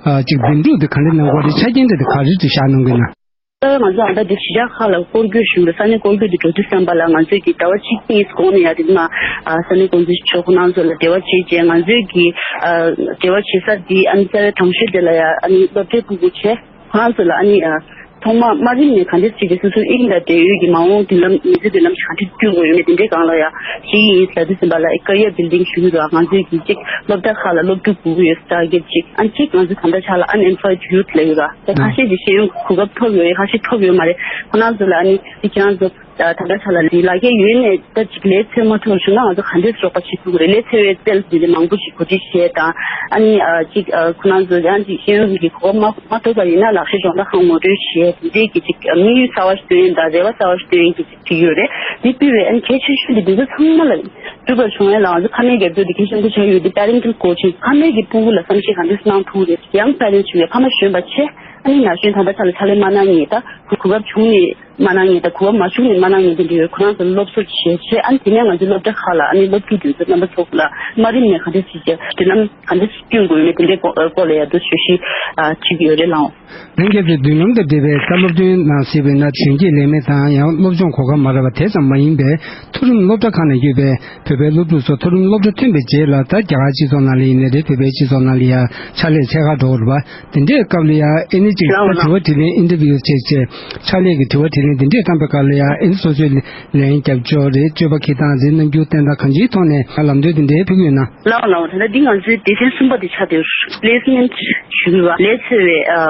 ཨ་ཅིག་འདེམས་སྒྲུག་དེ་ག་འདྲ་གནང་དགོས་རེད། ཆ་རྐྱེན་འདྲ་དེ་ག་རེ་ཅིག་བཞག་གནང་དགོས་ན། ད་ང་ཚོ་ཨ་ད་དེ་གཞིས་ཆགས་ཁག་ལ་སྐོར་སྐྱོད་ཞུ་རེད། ས་གནས་སྐོར་སྐྱོད་དེ་འགྲོ་དུས་ཙམ་པ་ལ་ང་ཚོས་ཀྱི་ཟླ་བ་གཅིག་གཉིས་གོང་ནས་ཡ་དེ་མ་ཨ་ས་གནས་འགོ་འཛིན་མཆོག་ཁོ་རང་ཚོ་ལ་འབྲེལ་བ་བྱས་རྗེས། ང་ཚོས་ཀྱི་ཨ་འབྲེལ་བ་བྱེད་ས་དེ་ཨ་ནི་རྩ་བའི་དང་ཤོས་དེ་ལ་ཡ་ཨ་ནི་སློབ་གྲྭའི་ཕྲུ་གུ་བྱས། ཁོ་རང་ཚོ་ལ་ཨ་ནི་ཨ་ཐོག་མ་དམའ་རིམ་ནས་ག་འདྲས་བྱས་ཏེ་སོ་སོའི་དབྱིངས་དང་འབྲེལ་ཡོད་ཀྱི་མ་འོངས་མདུན་ལམ་མི་ཚེ་མདུན་ལམ་ག་འདྲས་བསྐྱོད་དགོས་ཡོད་མེད་དེ་འདྲའི་སྒང་ལ་ཡ་ཞིག་ཡིན་ཟེར་དུས་ཙམ་པ་ལ་ཨེ་ཀེ་རི་ཡར་བིལ་ཌིང་ཞུ་གི་རེད། ང་ཚོས་ཀྱི་གཅིག་སློབ་གྲྭ་ཁག་ལ་སློབ་ཕྲུག་སྒུག་གི་ཡོད་ས་གི་གཅིག་ཨ་གཅིག་ང་ཚོ་ད་ལྟ་ཆ་ལ་ཨན་ཨེམ་པོལོའིཌ་ཡུ་ཐི་ལབ་ཡོད་ར། དེ་ཁ་ཤས་ཀྱི་ཤེས་ཡོན་གོ་སྐབས་ཐོབ་ཡོད་རེད། ཁ་ཤས་ཐོབ་ཡོད་མ་རེད། ཁོ་རང་ཚོ་ལ་ཨ་ནི་དེ་ཁྱེད་རང་ཚོ་ད་ལྟ་ཆ་ལ་འདི་ལག་ཁྱེར་ཡོད་ནས་ད་ཅིག་ལས་འཚོལ་མ་ཐུབ་བྱུང་ན་ང་ཚོ་ག་འདྲས་རོགས་པ་བྱེད་ཐུབ་ཀྱི་རེད། ལས་འཚོལ་བའི་རྩལ་འདི་འདྲ་མང་པོ་ཞིག་གོ་སྒྲིག་བྱས་དང་། ཨ་ནི་ཨ་ཅིག་ཨ་ཁོ་རང་ཚོ་ཡང་ཅིག་ཤེས་ཡོན་གྱི་གོ་སྐབས་མ་མ་ཐོབ་པ་ཡིན་ན་ལག་ཤེས་སྦྱོང་བརྡར་ཁང་ངོ་སྤྲོད་བྱས། དེ་འདྲས་ཀྱི་ཅིག་དམིགས་ཡུལ་གསར་བ་ཞིག་བཏོན་ཡིན་དང་རེ་བ་གསར་བ་ཞིག་བཏོན་ཡིན་གྱི་ཅིག་བྲིས་ཡོད་རེད། འདི་ཕུལ་བའི་ཨ་ནི་གལ་ཆེ་ཤོས་འདི་འདི་ཚོ་ཚང་མ་ལ་གྲུབ་པ་བྱུང་ཡ་ལ་ང་ཚོ་ཕ་མའི་རྒྱབ་སྐྱོར་འདི་གལ་ཆེན་པོ་ཆགས་ཡོད། འདི་པེ་རེན་ཊལ་ཀོ་ཆིང་། ཕ་མས་ཀྱི་ཕྲུ་གུ་ལ་བསམ་ཤེས་ག་འདྲས་གནང་ཐུབ་རེད། ཡང་པེ་རེན་ཊི་ཞུ་ཡ་ཕ་མ་གཞོན་པ་ཆེ། ཨ་ནི་ན་གཞོན་ད་ལྟ་ཆ་ལ་ཕྱག་ལས་མ་གནང་མཁན་དང་གོ་སྐབས་བྱུང་ནས་མ་གནང་མཁན་དང་གོ་སྐབས་མ་བྱུང་ནས་མ་གནང་མཁན་དེ་འདྲ་ཡོད། ཁོ་རང་ཚོ་སློབ་གསོ་བྱེད་བྱེད། ཨ་ནི་དེ་ནས་ང་ཚོའི་སློབ་གྲྭ་ཁག་ལ་ཨ་ནི་སློབ་ཕྲུག་དེ་ཚོ་རྣམ་པ་ཚོ་ལ་དམའ་རིམ་ནས་ག་འདྲ་ཞིག་བྱས་མདུན་ལམ་ག་འདྲ་ཞིག་བསྐྲུན་དགོས་ཡོད་མེད་དེ་འདྲའི་སྐོར་སྐོར་ལ་ཡང་འདུག་ཞུ་ཞིག་ཨ་བྱེད་ཀྱི་ཡོད་རེད་ལགས། ལྷན་རྒྱས་ཚོས་མདུན་ལམ་དང་འབྲེལ་བའི་ད་སློབ་སྟོན་ནང་གཟིགས་པ་ཡིན་ན། གཞོན་སྐྱེས་ལས་མེད་དང་ཡང་སློབ་སྦྱོང་གོ་སྐབས་མ་རག་པ་དེ་ཙམ་མ་ཡིན་པའི་མཐོ་རིམ་སློབ་གྲྭ་ཁག་ནས་ཡོད་པའི་བོད་པའི་སློབ་ཕྲུག་ཚོ་མཐོ་རིམ་སློབ་གྲྭ་ཐོན་པའི་རྗེས་ལ་ད་རྒྱ་གར་སྤྱི་ཚོགས་ནང་ལ་ཡིན་ནའི་རེད། བོད་པའི་སྤྱི་ཚོགས་ནང་ལ་ཡང་ཕྱག་ལས་འཚོལ་ག་འགྲོ་དགོས་རེད་པ། དེ་འདྲའི་སྐབས་ལ་ཡང་ཨེ་ནི་ཅིག་ད་དྲི་བ་དྲིས་ལན་ཨིན་ཊར་བིའུ་བྱས་བྱས་ཕྱག་ལས་ཀྱི་དྲི་བ་དྲིས་ལན་དེ་འདྲས་བཏང་པའི་སྐབས་ལ་ཡང་ཨེ་ནི་སོ་སོའི་ལན་རྒྱབ་ཕྱོགས་རེད། སྤྱོད་པ་འཁྱེར་སྟངས་རེད། རྣམ་འགྱུར་བསྟན་སྟངས་གང་ཅིའི་ཐོག་ནས་ལམ་སྟོན་དེ་འདྲས་ཕུལ་གྱི་ཡོད་ན། ལགས་ལགས། ད་ལྟ་འདི་ང་ཚོའི་སྡེ་ཚན་གསུམ་པ་དེ་ཆགས་བསྡད་ཡོད། པི་ལེ་སི་མེན་ཊི་ཞུ་གི་ར། ལས་འཚོལ་བའི་ཨ་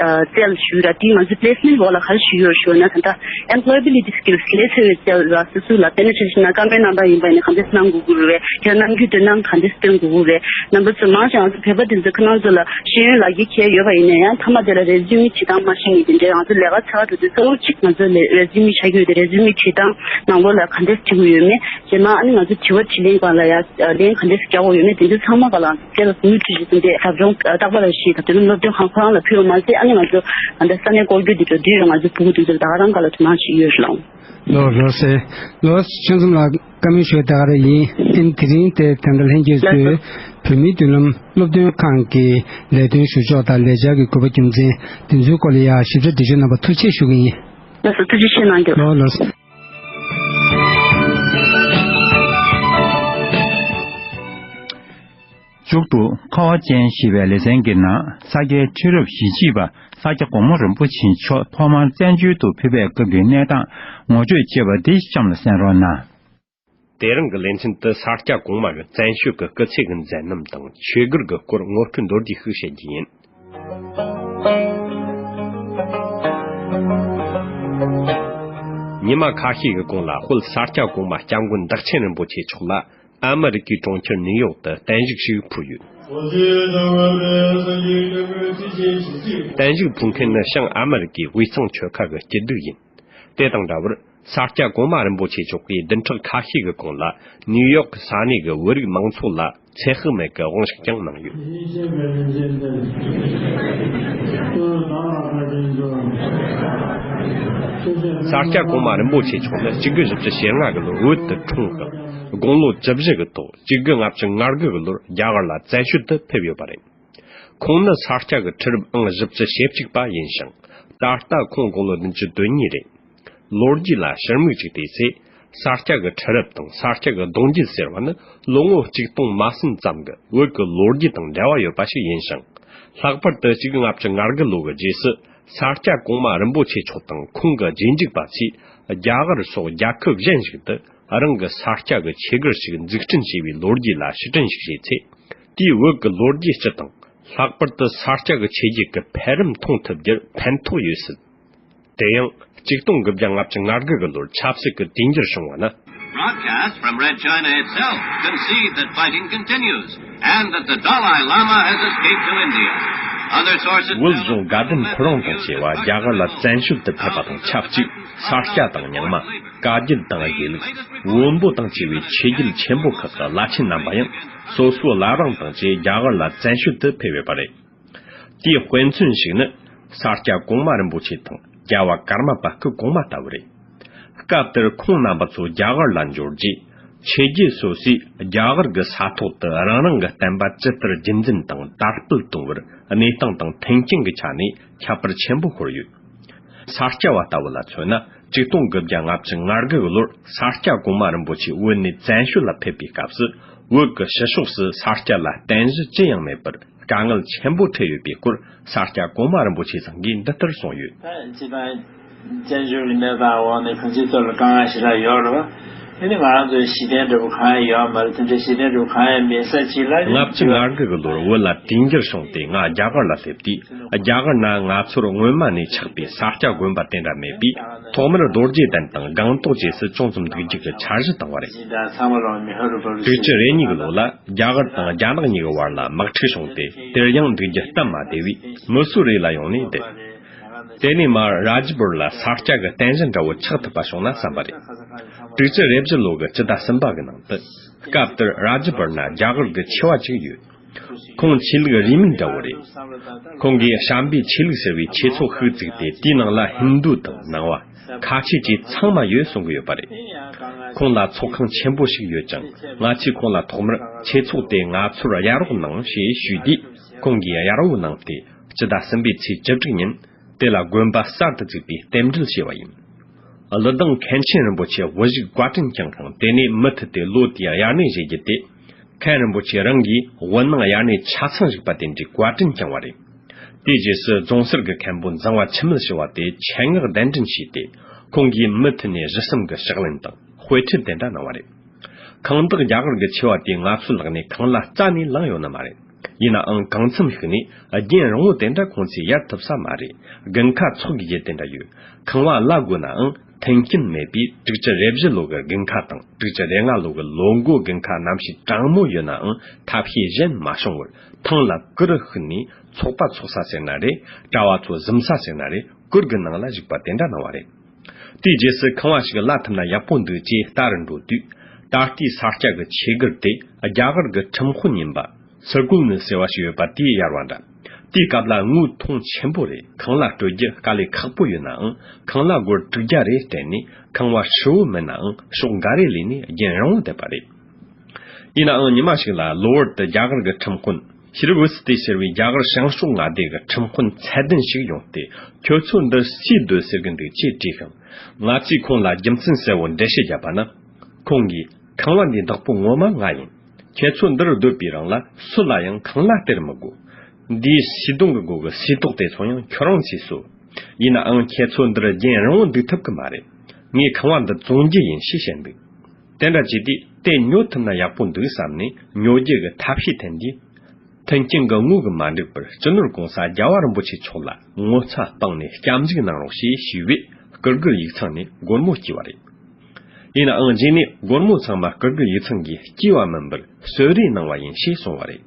ཨ་རྩལ་ཞུ་གི་ར། དེ་ང་ཚོའི་པི་ལེ་སི་མེན་ཊི་འོག་ལ་ག་རེ་ཞུ་གི་ཡོད་ཞུ་ན། ད་ལྟ་ཨེམ་པི་ལོ་ཡེ་བི་ལི་ཊི་སི་ཀིལ་སི། ལས་འཚོལ་བའི་རྩལ་ར། སོ་སོ་ལ་པེ་ནེ་ཊི་རེ་ཤན་ན་ཀ་མེན་རྣམ་པ་ཡིན་པ་ཡིན་ན་ག་འདྲས་གནང་དགོས་ཀྱི་རེད། ཁྱེད་རང་རྣམ་འགྱུར་སྟོན་སྟངས་ག་འདྲས་སྟོན་དགོས་ཀྱི་རེད། རྣམ་པ་ཚོ་མང་ཆེ་ང་ཚོ་བོད་པ་དེ་ཚོ་ཁོ་རང་ཚོ་ལ་ཤེས་ཡོན་ལག་ཁྱེར་ཁྱེར་ཡོད་པ་ཡིན་ན་ཡང་མཐའ་མ་དེ་ལ་རེ་ཟུ་མི་བྲིས་སྟངས་མ་ཤེས་མཁན་དེ་འདྲས། ང་ཚོ་ལས་ཀ་བྱེད་ག་འགྲོ་དུས་གཙོ་བོ་གཅིག་ང་ཚོ་ལ་རེ་ཟུ་མི་ཆགས་ཀྱི་ཡོད་དེ། རེ་ཟུ་མི་བྲིས་སྟངས་ནང་ལོགས་ལ་ག་འདྲས་བྲིས་དགོས་ཡོད་མེད། རྗེས་མ་ཨ་ནི་ང་ཚོ་དྲི་བ་དྲིས་ལན་སྒང་ལ་ཡ་ལན་ག་འདྲས་རྒྱག་དགོས་ཡོད་མེད་དེ་ཚོ་ཚང་མ་སྒང་ལ་དེ་ལ་མུ་མཐུད་ཅིག་ཏུ་དེ་ཟབ་སྦྱོང་རྟག་པར་ཞིག་ད་དུང་སློབ་སྟོན་ཁང་ཁོ་རང་ལ་ཕུལ་བ་མ་ཟད། ཨ་ནི་ང་ཚོ་ད་ལྟ་ས་གནས་སྐོར་སྐྱོད་དེ་འགྲོ་དུས་ང་ཚོ་ཕྲུ་གུ་དེ་ཚོ་ད་ག་རང་སྒང་ལ་དོ་སྣང་བྱེད་ཀྱི་ཡོད་རེད་ལགས། ལགས་ལགས་སེ། ལགས་ཆོས་འཛོམས་ལགས། བཀའ་མོལ་ཞུ་ད་ག་རང་ཡིན། ཨིན་དེ་རིང་དེ་ད་ལྟ་ལྷན་རྒྱས་ཚོས་བོད་མིའི་མདུན་ལམ་སློབ་སྟོན་ཁང་གི་ལས་དོན་ཞུ་ཕྱོགས་དང་ལས་འཆར་གྱི་དགོས་པ་རྒྱུ་མཚན་དེ་ཚོའི་སྐོར་ལ་ཡང་ཞིབ་ཕྲ་འགྲེལ་བརྗོད་གནང་བར་ཐུགས་རྗེ་ཆེ་ཞུ་གི་ཡིན། ལགས་སོ། ཐུགས་རྗེ་ཆེ་གནང་རྒྱུ། ལགས་ལགས། མཇུག་ཏུ་ཁ་བ་ཅན་ཞེས་པའི་ལེ་ཚན་གྱི་ནང་ས་སྐྱའི་ཁྲི་རབས་བཞི་བཅུ་པ་ས་སྐྱ་གོང་མ་རིན་པོ་ཆེ་མཆོག་ཐོག་མར་བཙན་བྱོལ་དུ་ཕེབས་པའི་སྐབས་ཀྱི་གནས་སྟངས་ངོ་སྤྲོད་ཅེས་པ་འདི་གཤམ་ལ་གསན་རོགས་གནང་། དེ་རིང་གི་ལེ་ཚན་དུ་ས་སྐྱ་གོང་མ་གི་བཙན་བྱོལ་གྱི་སྐུ་ཚེ་གི་མཛད་རྣམ་དང་ཆོས་སྒར་གྱི་སྐོར་ངོ་སྤྲོད་མདོར་བསྡུས་ཤིག་བྱེད་རྒྱུ་ཡིན། ཉི་མ་ཁ་ཤས་ཀྱི་གོང་ལ་དཔལ་ས་སྐྱ་གོང་མ་སྐྱབས་མགོན་བདག་ཆེན་རིན་པོ་ཆེ་མཆོག་ལ་ཨ་མི་རི་ཀའི་གྲོང་ཁྱེར་ནིའུ་ཡོག་ཏུ་བརྟན་བཞུགས་ཤིག་ཕུལ་ཡོད། བརྟན་བཞུགས་ཕུལ་མཁན་ནི་བྱང་ཨ་མི་རི་ཀའི་དབུས་གཙང་ཆོལ་ཁ་གི་སྐྱིད་སྡུག་ཡིན། དེ་དང་འདྲ་བར། ས་སྐྱ་གོང་མ་རིན་པོ་ཆེ་མཆོག་གིས་བདུན་ཕྲག་ཁ་ཤས་ཀྱི་གོང་ལ་ནིའུ་ཡོག་གི་ས་གནས་ཀྱི་བོད་རིགས་མང་ཚོགས་ལ་ཚེ་དཔག་མེད་ཀྱི་དབང་ཤུགས་ཀྱང་གནང་ཡོད། ས་སྐྱ་གོང་མ་རིན་པོ་ཆེ་མཆོག་ནི་གཅིག་དགུ་བཞི་བཅུ་ཞེ་ལྔ་གི་ལོར་བོད་དུ་འཁྲུངས་ཤིང་། དགུང་ལོ་བཅུ་བཞི་གི་ཐོག་གཅིག་དགུ་ལྔ་བཅུ་ང་དགུ་གི་ལོར་རྒྱ་གར་ལ་བཙན་བྱོལ་དུ་ཕེབས་ཡོད་པ་རེད། ཁོང་ནི་ས་སྐྱ་གི་ཁྲི་རབས་ཨང་བཞི་བཅུ་ཞེ་གཅིག་པ་ཡིན་ཞིང་། ད་ལྟ་ཁོང་དགུང་ལོ་བདུན་ཅུ་དོན་གཉིས་རེད། ལོ་རྒྱུས་ལ་ཕྱིར་མིག་ཅིག་བལྟས་ཚེ། ས་སྐྱ་གི་ཁྲི་རབས་དང་ས་སྐྱ་གི་གདུང་རྒྱུད་ཟེར་བ་ནི་ལོ་ངོ་གཅིག་སྟོང་མ་ཟིན་ཙམ་གྱི་བོད་ཀྱི་ལོ་རྒྱུས་དང་འབྲེལ་བ་ཡོད་པ་ཞིག་ཡིན་ཞིང་། ལྷག་པར་དུ་གཅིག་དགུ་ལྔ་བཅུ་ང་དགུ་ལོ་གི་རྗེས་སུ་ས་སྐྱ་གོང་མ་རིན་པོ་ཆེ་མཆོག་དང་ཁོང་གི་རྗེས་འཇུག་པ་ཚོས་རྒྱ་གར་སོགས་རྒྱལ་ཁབ་གཞན་ཞིག་ཏུ་རང་གི་ས་སྐྱ་གི་ཆོས་སྒར་ཞིག་འཛུགས་སྐྲུན་བྱས་པའི་ལོ་རྒྱུས་ལ་ཕྱིར་དྲན་ཞིག་བྱས་ཚེ། དེས་བོད་ཀྱི་ལོ་རྒྱུས་སྤྱི་དང་། ལྷག་པར་དུ་ས་སྐྱ་གི་ཆོས་བརྒྱུད་ཀྱི་འཕེལ་རིམ་མཐོང་ཐུབ་རྒྱུར་ཕན་ཐོགས་ཡོད་སྲིད། དེ་ཡང་། ཆིག་སྟོང་དགུ་བརྒྱ་ལྔ་བཅུ་ང་དགུ་གི་ལོར་ཆབ་སྲིད་ཀྱི་དུས་འགྱུར་བྱུང་བ་ནི། Broadcasts from Red China itself concede that fighting continues and that the Dalai Lama has escaped to India. Other sources བོད་tell us གཞུང་དགའ་ལྡན་ཁོ་རང་དང་བཅས་པ་རྒྱ་གར་ལ་བཙན་བྱོལ་དུ་ཕེབས་པ་དང་ཆབས་ཅིག་ས་སྐྱ་དང་རྙིང་མ། བཀའ་བརྒྱུད་དང་དགེ་ལུགས། བོན་པོ་དང་བཅས་པའི་ཆོས་བརྒྱུད་ཆེན་པོ་ཁག་གི་བླ་ཆེན་རྣམ་པ་ཡང་སོ་སོའི་བླ་བྲང་དང་བཅས་རྒྱ་གར་ལ་བཙན་བྱོལ་དུ་ཕེབས་ཡོད་པ་རེད། དེའི་དཔེ་མཚོན་ཞིག་ནི། ས་སྐྱ་གོང་མ་རིན་པོ་ཆེ་དང་རྒྱལ་བ་ཀརྨ་པ་སྐུ་གོང་མ་ལྟ་བུ་རེད། སྐབས་དེར་ཁོང་རྣམ་པ་ཚོ་རྒྱ་གར་ལ་འབྱོར་རྗེས། ཆོས་བརྒྱུད་སོ་སོས་རྒྱ་གར་གྱི་ས་ཐོག་ཏུ་རང་རང་གི་བསྟན་པ་ཇི་ལྟར་རྒྱུན་འཛིན་དང་དར་སྤེལ་གཏོང་བར་གནས་སྟངས་དང་མཐུན་རྐྱེན་གྱི་ཆ་ནས་ཁྱད་པར་ཆེན་པོ་ཤོར་ཡོད། ས་སྐྱ་བ་ལྟ་བུ་ལ་མཚོན་ན། ཆིག་སྟོང་དགུ་བརྒྱ་ལྔ་བཅུ་ང་དགུ་གི་ལོར་ས་སྐྱ་གོང་མ་རིན་པོ་ཆེ་བོད་ནས་བཙན་བྱོལ་ལ་ཕེབས་པའི་སྐབས་སུ། བོད་ཀྱི་ཕྱི་ཕྱོགས་སུ་ས་སྐྱ་ལ་རྟེན་གཞི་ཅི་ཡང་མེད་པར། དཀའ་ངལ་ཆེན་པོ་འཕྲད་ཡོད་པའི་སྐོར། ས་སྐྱ་གོང་མ་རིན་པོ་ཆེ་ཚང་གིས་འདི་ལྟར་གསུངས་ཡོད། ད་སྤྱི་བཏང་བཙན་བྱོལ་གྱི་གནས་སྟངས་འོག་ནས་ཁོང་ཚོའི་ཐོག་ལ་དཀའ་ངལ་ཞེ་དྲག་ཡོད་རེད་བ། དེ་ནི་ང་རང་ཚོའི་གཞི་རྟེན་འདྲ་པོ་གང་ཡང་ཡོད་མ་རེད། དེ་འདྲའི་གཞི་རྟེན་འདྲ་པོ་གང་ཡང་མེད་ས་ཅིག་ལ། ལྔ་བཅུ་ང་དགུ་གི་ལོར་བོད་ལ་དུས་འགྱུར་བྱུང་སྟེ་ང་རྒྱ་གར་ལ་སླེབས་དུས། རྒྱ་གར་ན་ང་ཚོར་སྔོན་མ་ནས་ཆགས་པའི་ས་སྐྱ་དགོན་པ་དེ་འདྲ་མེད་པས། ཐོག་མར་རྡོ་རྗེ་གདན་དང་སྒང་ཏོག་བཅས་སུ་ཅུང་ཙམ་འདུག་རྒྱུ་གི་འཆར་གཞི་བཏིང་བ་རེད། དྲུག་ཅུ་རེ་གཉིས་ཀྱི་ལོ་ལ་རྒྱ་གར་དང་རྒྱ་ནག་གཉིས་ཀྱི་བར་ལ་དམག་འཁྲུག་བྱུང་སྟེ། དེར་ཡང་འདུག་རྒྱུ་སྟབས་མ་བདེ་བས་མུ་སུ་རི་ལ་ཡོང་ནས་བསྡད། དེ་ནས་མར་ར་ཇི་པུར་ལ་ས་སྐྱ་གི་རྟེན་གཞི་འདྲ་བོ་ཆགས་ཐུབ་པ་བྱུང་ན་བསམ་པ་རེད། དྲུག་ཅུ་རེ་བཞི་ལོ་གི་སྤྱི་ཟླ་གསུམ་པ་གི་ནང་དུ། སྐབས་དེར་ར་ཇི་པུར་ན་རྒྱ་གར་གྱི་ཆེ་བ་ཅིག་ཡོད། ཁོང་ཆོས་ལུགས་རིས་མེད་འདྲ་བོ་རེད། ཁོང་གིས་བྱམས་པའི་ཆོས་ལུགས་ཟེར་བའི་ཆོས་ཚོགས་ཤིག་བཙུགས་ཏེ། དེའི་ནང་ལ་ཧིན་རྡུ་དང་ནང་བ། ཁ་ཆེ་བཅས་ཚང་མ་ཡོད་གསུང་གི་ཡོད་པ་རེད། ཁོང་ལ་ཚོགས་ཁང་ཆེན་པོ་ཞིག་ཡོད་ཅིང་། ང་ཚོས་ཁོང་ལ་ཐོག་མར་ཆོས་ཚོགས་དེ་ང་ཚོར་གཡར་རོགས་གནང་ཞེས་ཞུས་དུས། ཁོང་གིས་གཡར་བོ་གནང་སྟེ། སྤྱི་ཟླ་གསུམ་པའི་ཚེས་བཅུ་དྲུག་ཉིན། དེ་ལ་དགོན་པ་གསར་དུ་བཙུགས་པའི་རྟེན་འབྲེལ་བྱས་པ་ཡིན། ཀླུ་ལྡིང་མཁན་ཆེན་རིན་པོ་ཆེ་དབུ་བཞུགས་བཀའ་དྲིན་བསྐྱངས་ཤིང་། དེ་ནས་མུ་མཐུད་དེ་ལོ་དེའི་དབྱར་གནས་བཞེས་རྒྱུ་དེ། མཁན་རིན་པོ་ཆེ་རང་གིས་དབུ་ནང་དབྱར་གནས་ཆ་ཚང་བཞུགས་པ་དེ་འདྲའི་བཀའ་དྲིན་བསྐྱངས་པ་རེད། དེའི་རྗེས་སུ་རྫོང་སར་གྱི་མཁན་པོ་འཛིན་བ་འཆི་མེད་ཞུ་བ་དེ་ཆེད་མངགས་གདན་འདྲེན་བྱས་ཏེ། ཁོང་གིས་མུ་མཐུད་ནས་གཞི་གསུམ་གྱི་ཕྱག་ལེན་དང་དཔེ་ཁྲིད་དེ་འདྲ་གནང་བ་རེད། ཁང་བདག་རྒྱ་གར་གྱི་ཆེ་བ་དེས་ང་ཚོའི་ལག་ནས་ཁང་གླ་རྩ་ནས་བླངས་ཡོད་ནི་མ་རེད། ཡིན་ནའང་གང་འཚམ་ཞིག་ནས་རྒྱན་རིང་བོ་དེ་འདྲ་ཁོང་ཚོས་གཡར་ཐུབ་ས་མ་རེད། དགུན་ཁ་འཚོགས་དགོས་རྒྱུ་དེ་འདྲ་ཡོད། ཁང་བ་གླ་དགོས་ནའང་མཐུན་རྐྱེན་མེད་པས། དྲུག་ཅུ་རེ་བཞི་ལོ་གི་དགུན་ཁ་དང་དྲུག་ཅུ་རེ་ལྔ་ལོ་གི་ལོ་འགོ་དགུན་ཁ་གནམ་གཤིས་གྲང་མོ་ཡོད་ནའང་ཐབས་ཤེས་གཞན་མ་བྱུང་བར་ཐང་ལ་གུར་ཕུབ་ནས་ཚོགས་པ་འཚོགས་ས་ཟེར་ན་རེད། གྲྭ་བ་ཚོ་གཟིམ་ས་ཟེར་ན་རེད། གུར་གྱི་ནང་ལ་བཞུགས་པ་དེ་འདྲ་གནང་བ་རེད། དེའི་རྗེས་སུ་ཁང་བ་ཞིག་གླ་ཐུབ་ན་ཡག་པོ་འདུག་ཅེས་ལྟ་རུ་འགྲོ་དུས། ད་ལྟའི་ས་སྐྱ་གི་ཆོས་སྒར་དེ་རྒྱ་གར་གྱི་ཁྲིམས་དཔོན་ཡིན་པ། སི་གུལ་ནི་ཟེར་བ་ཞིག་ཡོད་པ་དེའི་གཡར་བ་འདྲ། དེའི་སྐབས་ལ་དངུལ་ཐོངས་ཆེན་པོ་རེད། ཁང་གླ་སྤྲོད་རྒྱུ་དཀའ་ལས་ཁག་པོ་ཡོད་ནའང་། ཁང་གླ་སྒོར་དྲུག་བརྒྱ་རེ་སྤྲད་ནས་ཁང་བ་ཧྲིལ་བོ་མིན་ནའང་ཕྱོགས་འགའ་རེ་ལས་ནས་རྒྱན་རིང་བོ་བསྡད་པ་རེད། ཡིན་ནའང་ཉི་མ་ཞིག་ལ་གློ་བུར་དུ་རྒྱ་གར་གྱི་ཁྲིམས་དཔོན་ཤི་རི་བུ་སི་ཏི་ཟེར་བའི་རྒྱ་གར་བྱང་ཕྱོགས་མངའ་སྡེ་གི་ཁྲིམས་དཔོན་ཚད་ལྡན་ཞིག་ཡོང་སྟེ། ཁྱོད་ཚོ་འདིར་སུས་སྡོད་ཟེར་གི་འདུག་ཅེས་དྲིས་ཤིང་། ང་ཚོས་ཁོང་ལ་རྒྱུ་མཚན་གསལ་བོ་འགྲེལ་བཤད་བརྒྱབ་པ་ན། ཁོང་གིས། ཁང་བ་འདིའི་བདག་པོ་ངོ་མ་ང་ཡིན། ཁྱེད་ཚོ་འདིར་སྡོད་པའི་རིང་ལ་སུ་ལ་ཡང་ཁང་གླ་སྟེར་མི་དགོས། འདིའི་སིལ་སྡོང་གི་སྒོ་གི་སིལ་ཏོག་དེ་ཚོ་ཡང་ཁྱོད་རང་ཚོས་གསོ། ཡིན་ནའང་ཁྱེད་ཚོ་འདིར་རྒྱན་རིང་བོ་འདུག་ཐུབ་ཀྱི་མ་རེད། ངས་ཁང་བ་འདི་བཙོང་རྒྱུ་ཡིན་ཞེས་བཤད་འདུག་དེ་འདྲ་བྱས་དུས་དེ་ཉོ་ཐུབ་ན་ཡག་པོ་འདུག་བསམ་ནས་ཉོ་རྒྱུ་གི་ཐབས་ཤེས་འཐེན་དུས། མཐུན་རྐྱེན་གྱི་དངོས་ཀྱིས་མ་འགྲིག་པར་སྤྱི་ནོར་༸གོང་ས་༸རྒྱལ་བ་རིན་པོ་ཆེ་མཆོག་ལ་ངོ་ཚ་བཏང་ནས་སྐྱབས་འཇུག་གནང་རོགས་ཞེས་ཞུས་པས། སྐུ་སྒེར་ཡིག་ཚང་ནས་སྒོར་མོ་བསྐྱིས་པ་རེད། ཡིན་ནའང་རྗེས་ནས་སྒོར་མོ་ཚང་མ་སྐུ་སྒེར་ཡིག་ཚང་གིས་བསྐྱིས་པ་མིན་པར་གསོལ་རས་གནང་བ་ཡིན་ཞེས་གསུངས་པ་རེད།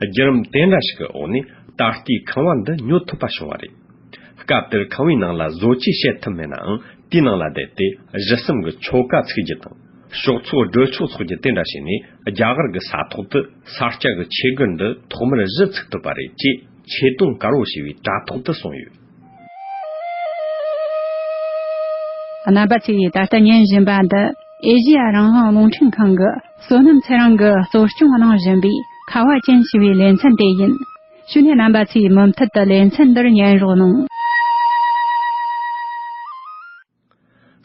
བརྒྱུད་རིམ་དེ་འདྲ་ཞིག་གི་འོག་ནས་ད་ལྟའི་ཁང་བ་འདི་ཉོ་ཐུབ་པ་བྱུང་བ་རེད། སྐབས་དེར་ཁང་བའི་ནང་ལ་བཟོ་བཅོས་བྱེད་ཐུབ་མེད་ནའང་། དེའི་ནང་ལ་བསྡད་དེ་གཞི་གསུམ་གྱི་ཆོ་ག་ཚུགས་རྒྱུ་དང་། ཕྱོགས་ཚོགས་སྒྲོལ་ཆོག་འཚོགས་རྒྱུ་དེ་འདྲ་བྱས་ནས། རྒྱ་གར་གྱི་ས་ཐོག་ཏུ་ས་སྐྱ་གི་ཆོས་སྒར་འདི་ཐོག་མར་གཞི་ཚུགས་ཐུབ་པ་རེད་ཅེས་ཆོས་དུང་དཀར་པོ་ཞེས་པའི་དྲ་ཐོག་ཏུ་གསུངས་ཡོད། རྣམ་པ་ཚོས་ད་ལྟ་ཉན་བཞིན་པ་འདི་ཨེ་ཤེ་ཡ་རང་དབང་རླུང་འཕྲིན་ཁང་གི་བསོད་ནམས་ཚེ་རིང་གིས་གཙོ་སྐྱོང་གནང་བཞིན་པའི་ཁ་བ་ཅན་ཞེས་པའི་ལེ་ཚན་དེ་ཡིན། བྱས་ནས་རྣམ་པ་ཚོས་མུ་མཐུད་དུ་ལེ་ཚན་འདིར་ཉན་རོགས་གནང་།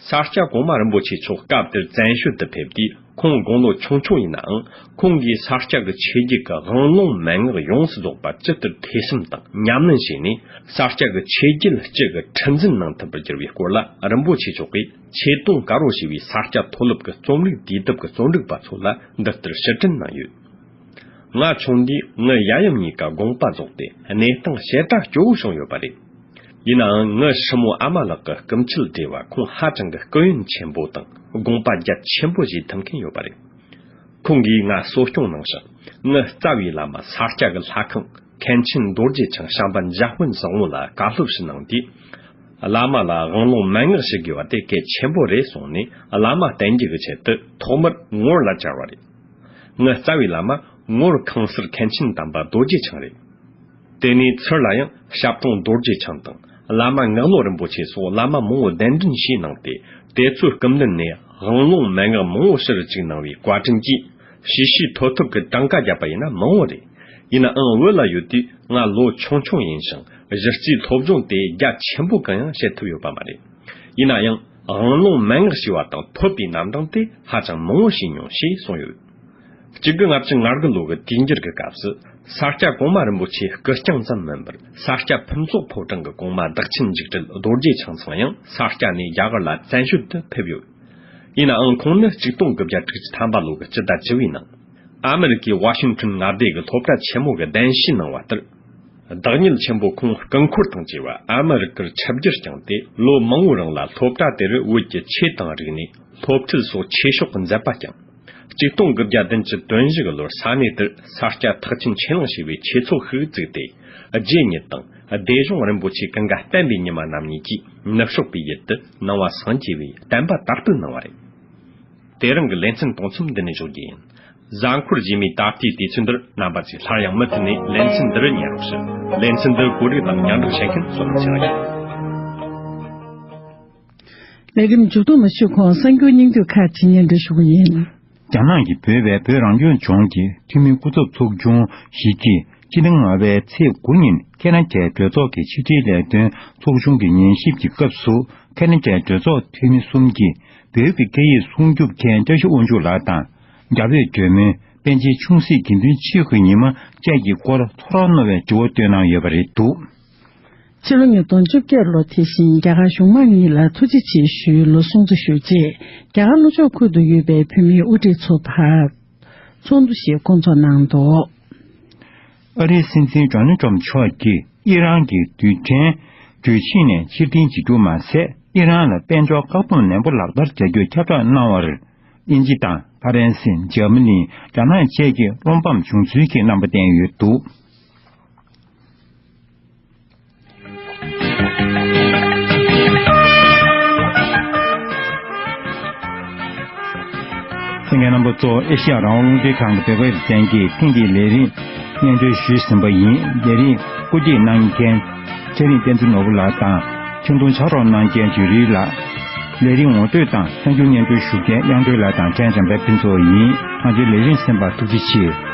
ས་སྐྱ་གོང་མ་རིན་པོ་ཆེ་མཆོག་སྐབས་དེར་བཙན་བྱོལ་དུ་ཕེབས་དུས། ཁོང་དགུང་ལོ་ཆུང་ཆུང་ཡིན་ནའང་། ཁོང་གིས་ས་སྐྱ་གི་ཆོས་བརྒྱུད་ཀྱི་དབང་ལུང་མན་ངག་ཡོངས་སུ་རྫོགས་པ་ཇི་ལྟར་ཐོས་བསམ་དང་ཉམས་ལེན་བྱས་ནས། ས་སྐྱ་གི་ཆོས་བརྒྱུད་སྤྱི་གི་ཁྲི་འཛིན་གནང་ཐུབ་པར་གྱུར་པའི་སྐོར་ལ། རིན་པོ་ཆེ་མཆོག་གིས་ཆོས་དུང་དཀར་པོ་ཞེས་པའི་ས་སྐྱ་མཐོ་སློབ་ཀྱི་རྩོམ་རིག་དུས་དེབ་ཀྱི་རྩོམ་སྒྲིག་པ་ཚོ་ལ་འདི་ལྟར་ཕྱིར་དྲན་གནང་ཡོད། ང་ཆུང་དུས་ངའི་ཡབ་ཡུམ་གཉིས་ཀ་དགོངས་པ་རྫོགས་ཏེ་གནས་སྟངས་ཞེ་དྲག་སྐྱོ་བོ་བྱུང་ཡོད་པ་རེད། ཡིན་ནའང་ངའི་ཧྲིལ་མོ་ཨ་མ་ལགས་ཀྱི་སྐུ་མཆེད་བགྲེས་པ་ཁོང་ཧ་ཅང་གི་སྐུ་ཡོན་ཆེན་པོ་དང་དགོངས་པ་རྒྱ་ཆེན་པོ་བཞེས་ཐུབ་མཁན་ཡོད་པ་རེད། ཁོང་གིས་ང་གསོ་སྐྱོང་གནང་ཞིང་། ངའི་རྩ་བའི་བླ་མ་ས་སྐྱ་གི་ལྷ་ཁང་མཁན་ཆེན་རྡོ་རྗེ་འཆང་བྱམས་པ་འཇམ་དཔལ་བཟང་པོ་ལ་བཀའ་སློབ་ཞུ་གནང་དུས། བླ་མ་ལ་དབང་ལུང་མན་ངག་ཞུ་དགོས་པ་དེ་གལ་ཆེན་པོ་རེད་གསུངས་ནས། བླ་མ་བསྟེན་རྒྱུ་གི་ཆེད་དུ་ཐོག་མར་ངོར་ལ་བཅར་བ་རེད། ངའི་རྩ་བའི་བླ་མ་ངོར་ཁང་གསར་མཁན་ཆེན་དམ་པ་རྡོ་རྗེ་འཆང་རེད། དེ་ནས་ཚུར་ལ་ཡང་ཞབས་དྲུང་རྡོ་རྗེ་འཆང་དང་བླ་མ་ངག་བློ་རིན་པོ་ཆེ་སོགས་བླ་མ་མང་བོ་གདན་འདྲེན་བྱས་གནང་སྟེ། དེ་ཚོའི་སྐུ་མདུན་ནས་དབང་ལུང་མན་ངག་མང་བོ་ཕྱིར་བཅུག་གནང་བའི་བཀའ་དྲིན་གྱིས། ཞུས་ཞུས་ཐོ་ཐོབ་ཀྱི་གྲངས་ཀ་བརྒྱབ་པ་ཡིན་ན་མང་བོ་རེད། ཡིན་ནའང་བོད་ལ་ཡོད་དུས་ང་ལོ་ཆུང་ཆུང་ཡིན་ཞིང་། གཞི་རྩའི་སློབ་སྦྱོང་དེ་རྒྱ་ཆེན་པོ་གང་ཡང་བྱེད་ཐུབ་ཡོད་པ་མ་རེད། ཡིན་ན་ཡང་། དབང་ལུང་མན་ངག་ཞུས་པ་དང་ཐོབ་པའི་རྣམ་གྲངས་དེ་ཧ་ཅང་མང་བོ་ཞིག་མྱོང་ཞེས་གསུངས་ཡོད། གཅིག་དགུ་ལྔ་བཅུ་ང་དགུ་ལོ་གི་དུས་འགྱུར་གྱི་སྐབས་སུ། ས་སྐྱ་གོང་མ་རིན་པོ་ཆེའི་སྐུ་རྐྱང་ཙམ་མིན་པར། ས་སྐྱ་ཕུན་ཚོགས་ཕོ་བྲང་གི་གོང་མ་བདག་ཆེན་འཇིགས་བྲལ་རྡོ་རྗེ་འཆང་ཚང་ཡང་ས་སྐྱ་ནས་རྒྱ་གར་ལ་བཙན་བྱོལ་དུ་ཕེབས་ཡོད། ཡིན་ནའང་ཁོང་ནི་ཆིག་སྟོང་དགུ་བརྒྱ་དྲུག་ཅུ་ཐམ་པ་ལོ་གི་སྤྱི་ཟླ་བཅུ་བའི་ནང་། ཨ་མེ་རི་ཀའི་ཝ་ཤིང་ཊོན་མངའ་སྡེ་གི་སློབ་གྲྭ་ཆེན་མོ་གི་གདན་ཞུ་གནང་བ་ལྟར། བདག་ཉིད་ཆེན་པོ་ཁོང་སྐུ་འཁོར་དང་བཅས་པ་ཨ་མེ་རི་ཀར་ཆིབས་བསྒྱུར་བསྐྱངས་ཏེ། ལོ་མང་བོའི་རིང་ལ་སློབ་གྲྭ་དེར་བོད་ཀྱི་ཆོས་དང་རིག་གནས། སློབ་ཁྲིད་སོགས་ཆོས་ཕྱོགས་ཀྱི་མཛད་པ་བསྐྱངས། ཆིག་སྟོང་དགུ་བརྒྱ་བདུན་ཅུ་དོན་བཞི་གི་ལོར་ས་གནས་དེར་ས་སྐྱ་ཐེག་ཆེན་ཆོས་གླིང་ཞེས་པའི་ཆོས་ཚོགས་ཤིག་བཙུགས་ཏེ། རྗེ་ཉིད་དང་སྡེ་གཞུང་རིན་པོ་ཆེ་ཀུན་དགའ་བསྟན་པའི་ཉི་མ་རྣམ་གཉིས་ཀྱིས་ནུབ་ཕྱོགས་པའི་ཡུལ་དུ་ནང་པ་སངས་རྒྱས་པའི་བསྟན་པ་དར་སྤེལ་གནང་བ་རེད། དེ་རིང་གི་ལེ་ཚན་གཏོང་མཚམས་འདི་ནས་འཇོག་རྒྱུ་ཡིན། གཟའ་འཁོར་རྗེས་མའི་ད་ལྟའི་དུས་ཚོད་འདིར་རྣམ་པ་ཚོས་སླར་ཡང་མུ་མཐུད་ནས་ལེ་ཚན་འདི་རུ་ཉན་རོགས་ཞུ། ལེ་ཚན་འདི་བཀོད་སྒྲིག་དང་སྙན་སྒྲོན་བྱེད་མཁན་བསོད་ནམས་ཚེ་རིང་ཡིན། ལས་རིམ་མཇུག་བསྡོམས་མ་ཞུས་གོང་གསར་འགྱུར་སྙིང་བསྡུས་ཁག་ཅིག་སྙན་སྒྲོན་ཞུ་གི་ཡིན། རྒྱ་ནག་གིས་བོད་པའི་བོད་རང་སྐྱོང་ལྗོངས་ཀྱི་འཐུས་མི་སྐུ་ཚབ་ཚོགས་ཆུང་ཞིག་གིས་སྤྱི་ཟླ་ལྔ་པའི་ཚེས་དགུ་ཉིན་ཁེ་ན་ཌའི་གྲོས་ཚོགས་ཀྱི་ཕྱི་དྲིལ་ལས་དོན་ཚོགས་ཆུང་གི་ཉན་ཞིབ་ཀྱི་སྐབས་སུ། ཁེ་ན་ཌའི་གྲོས་ཚོགས་འཐུས་མི་གསུམ་གྱིས་བོད་ཀྱི་སྐད་ཡིག་སྲུང་སྐྱོབ་མཁན་བཀྲ་ཤིས་དབང་ཕྱུག་ལགས་དང་། རྒྱ་བོད་གྲོས་མོལ་པཎ་ཆེན་ཆུང་སྲིད་དགེ་འདུན་ཆོས་ཀྱི་ཉི་མ་བཅས་ཀྱི་སྐོར་ཐོ་རངས་རྣོ་བའི་དྲི་བ་བཏོན་གནང་ཡོད་པ་རེད་འདུག་ཕྱི་ལོ་ཉིས་སྟོང་བཅོ་བརྒྱད་ལོ་དེ་བཞིན་རྒྱ་གར་གཞུང་མང་གཉིས་ལ་ཐུགས་རྗེ་ཆེ་ཞུའི་ལོ་སྲུང་བརྩི་ཞུ་ཆེད། རྒྱ་གར་ལྷོ་ཕྱོགས་ཁུལ་དུ་ཡོད་པའི་བོད་མིའི་དབུ་ཁྲིད་ཚོ་ཕར་ཚོགས་འདུ་ཞིག་བསྐོང་ཚོགས་གནང་འདུག་ཨ་རིའི་སྲིད་འཛིན་ཌོ་ནལ་ཊམ་མཆོག་གིས་ཨི་རན་གྱི་རྡུལ་ཕྲན་གྲོས་ཆིངས་ནས་ཕྱིར་འཐེན་བྱེད་རྒྱུ་མ་ཟད། ཨི་རན་ལ་དཔལ་འབྱོར་བཀག་སྡོམ་ནན་པོ་ལག་བསྟར་བྱ་རྒྱུ་ཁྱབ་བསྒྲགས་གནང་བར། དབྱིན་ཇི་དང་ཕ་རན་སི། འཇར་མ་ནི། རྒྱ་ནག་བཅས་ཀྱིས་བློ་ཕམ་བྱུང་ཚུལ་གྱི་རྣམ་པ་བསྟན་ཡོད་འདུག་གསན་མཁན་རྣམ་པ་ཚོ། ཨེ་ཤི་ཡ་རང་དབང་རླུང་འཕྲིན་ཁང་གི་བོད་སྐད་སྡེ་ཚན་གྱི་ཐེངས་འདིའི་ལས་རིམ་སྙན་སྒྲོན་ཞུས་ཟིན་པ་ཡིན། ལས་རིམ་བཀོད་སྒྲིག་གནང་མཁན་ཚེ་རིང་བསྟན་འཛིན་ནོར་བུ་ལགས་དང་། ཁྱོན་བསྡོམས་ཕྱག་རོགས་གནང་མཁན་ཇུ་རི་ལགས། ལས་རིམ་ངོ་སྤྲོད་དང་གསར་འགྱུར་སྙན་སྒྲོན་ཞུ་མཁན་དབྱངས་སྒྲོལ་ལགས་དང་ཕྲན་བྱམས་པ་ཕུན་ཚོགས་ཡིན། ཐང་ཆེན་ལས་རིམ་གསན་པར་ཐུགས་རྗེ་ཆེ།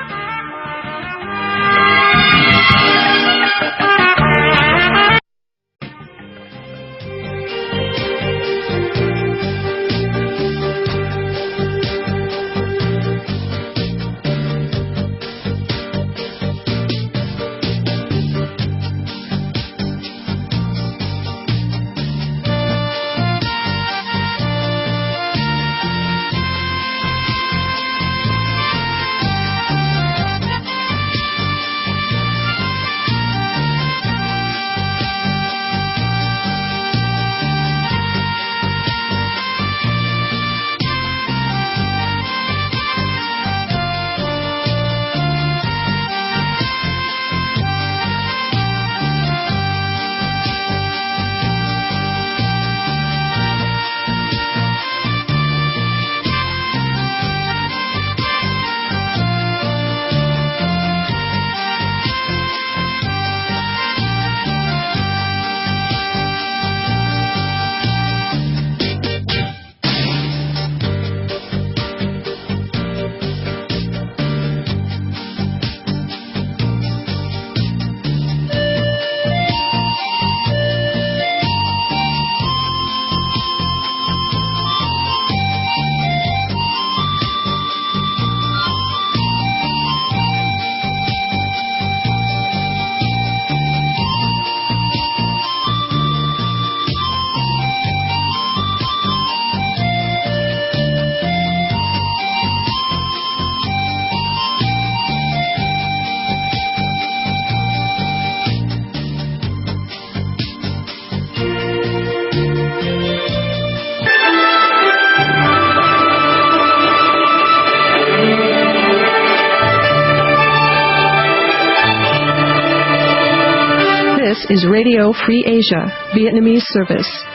is Radio Free Asia, Vietnamese service.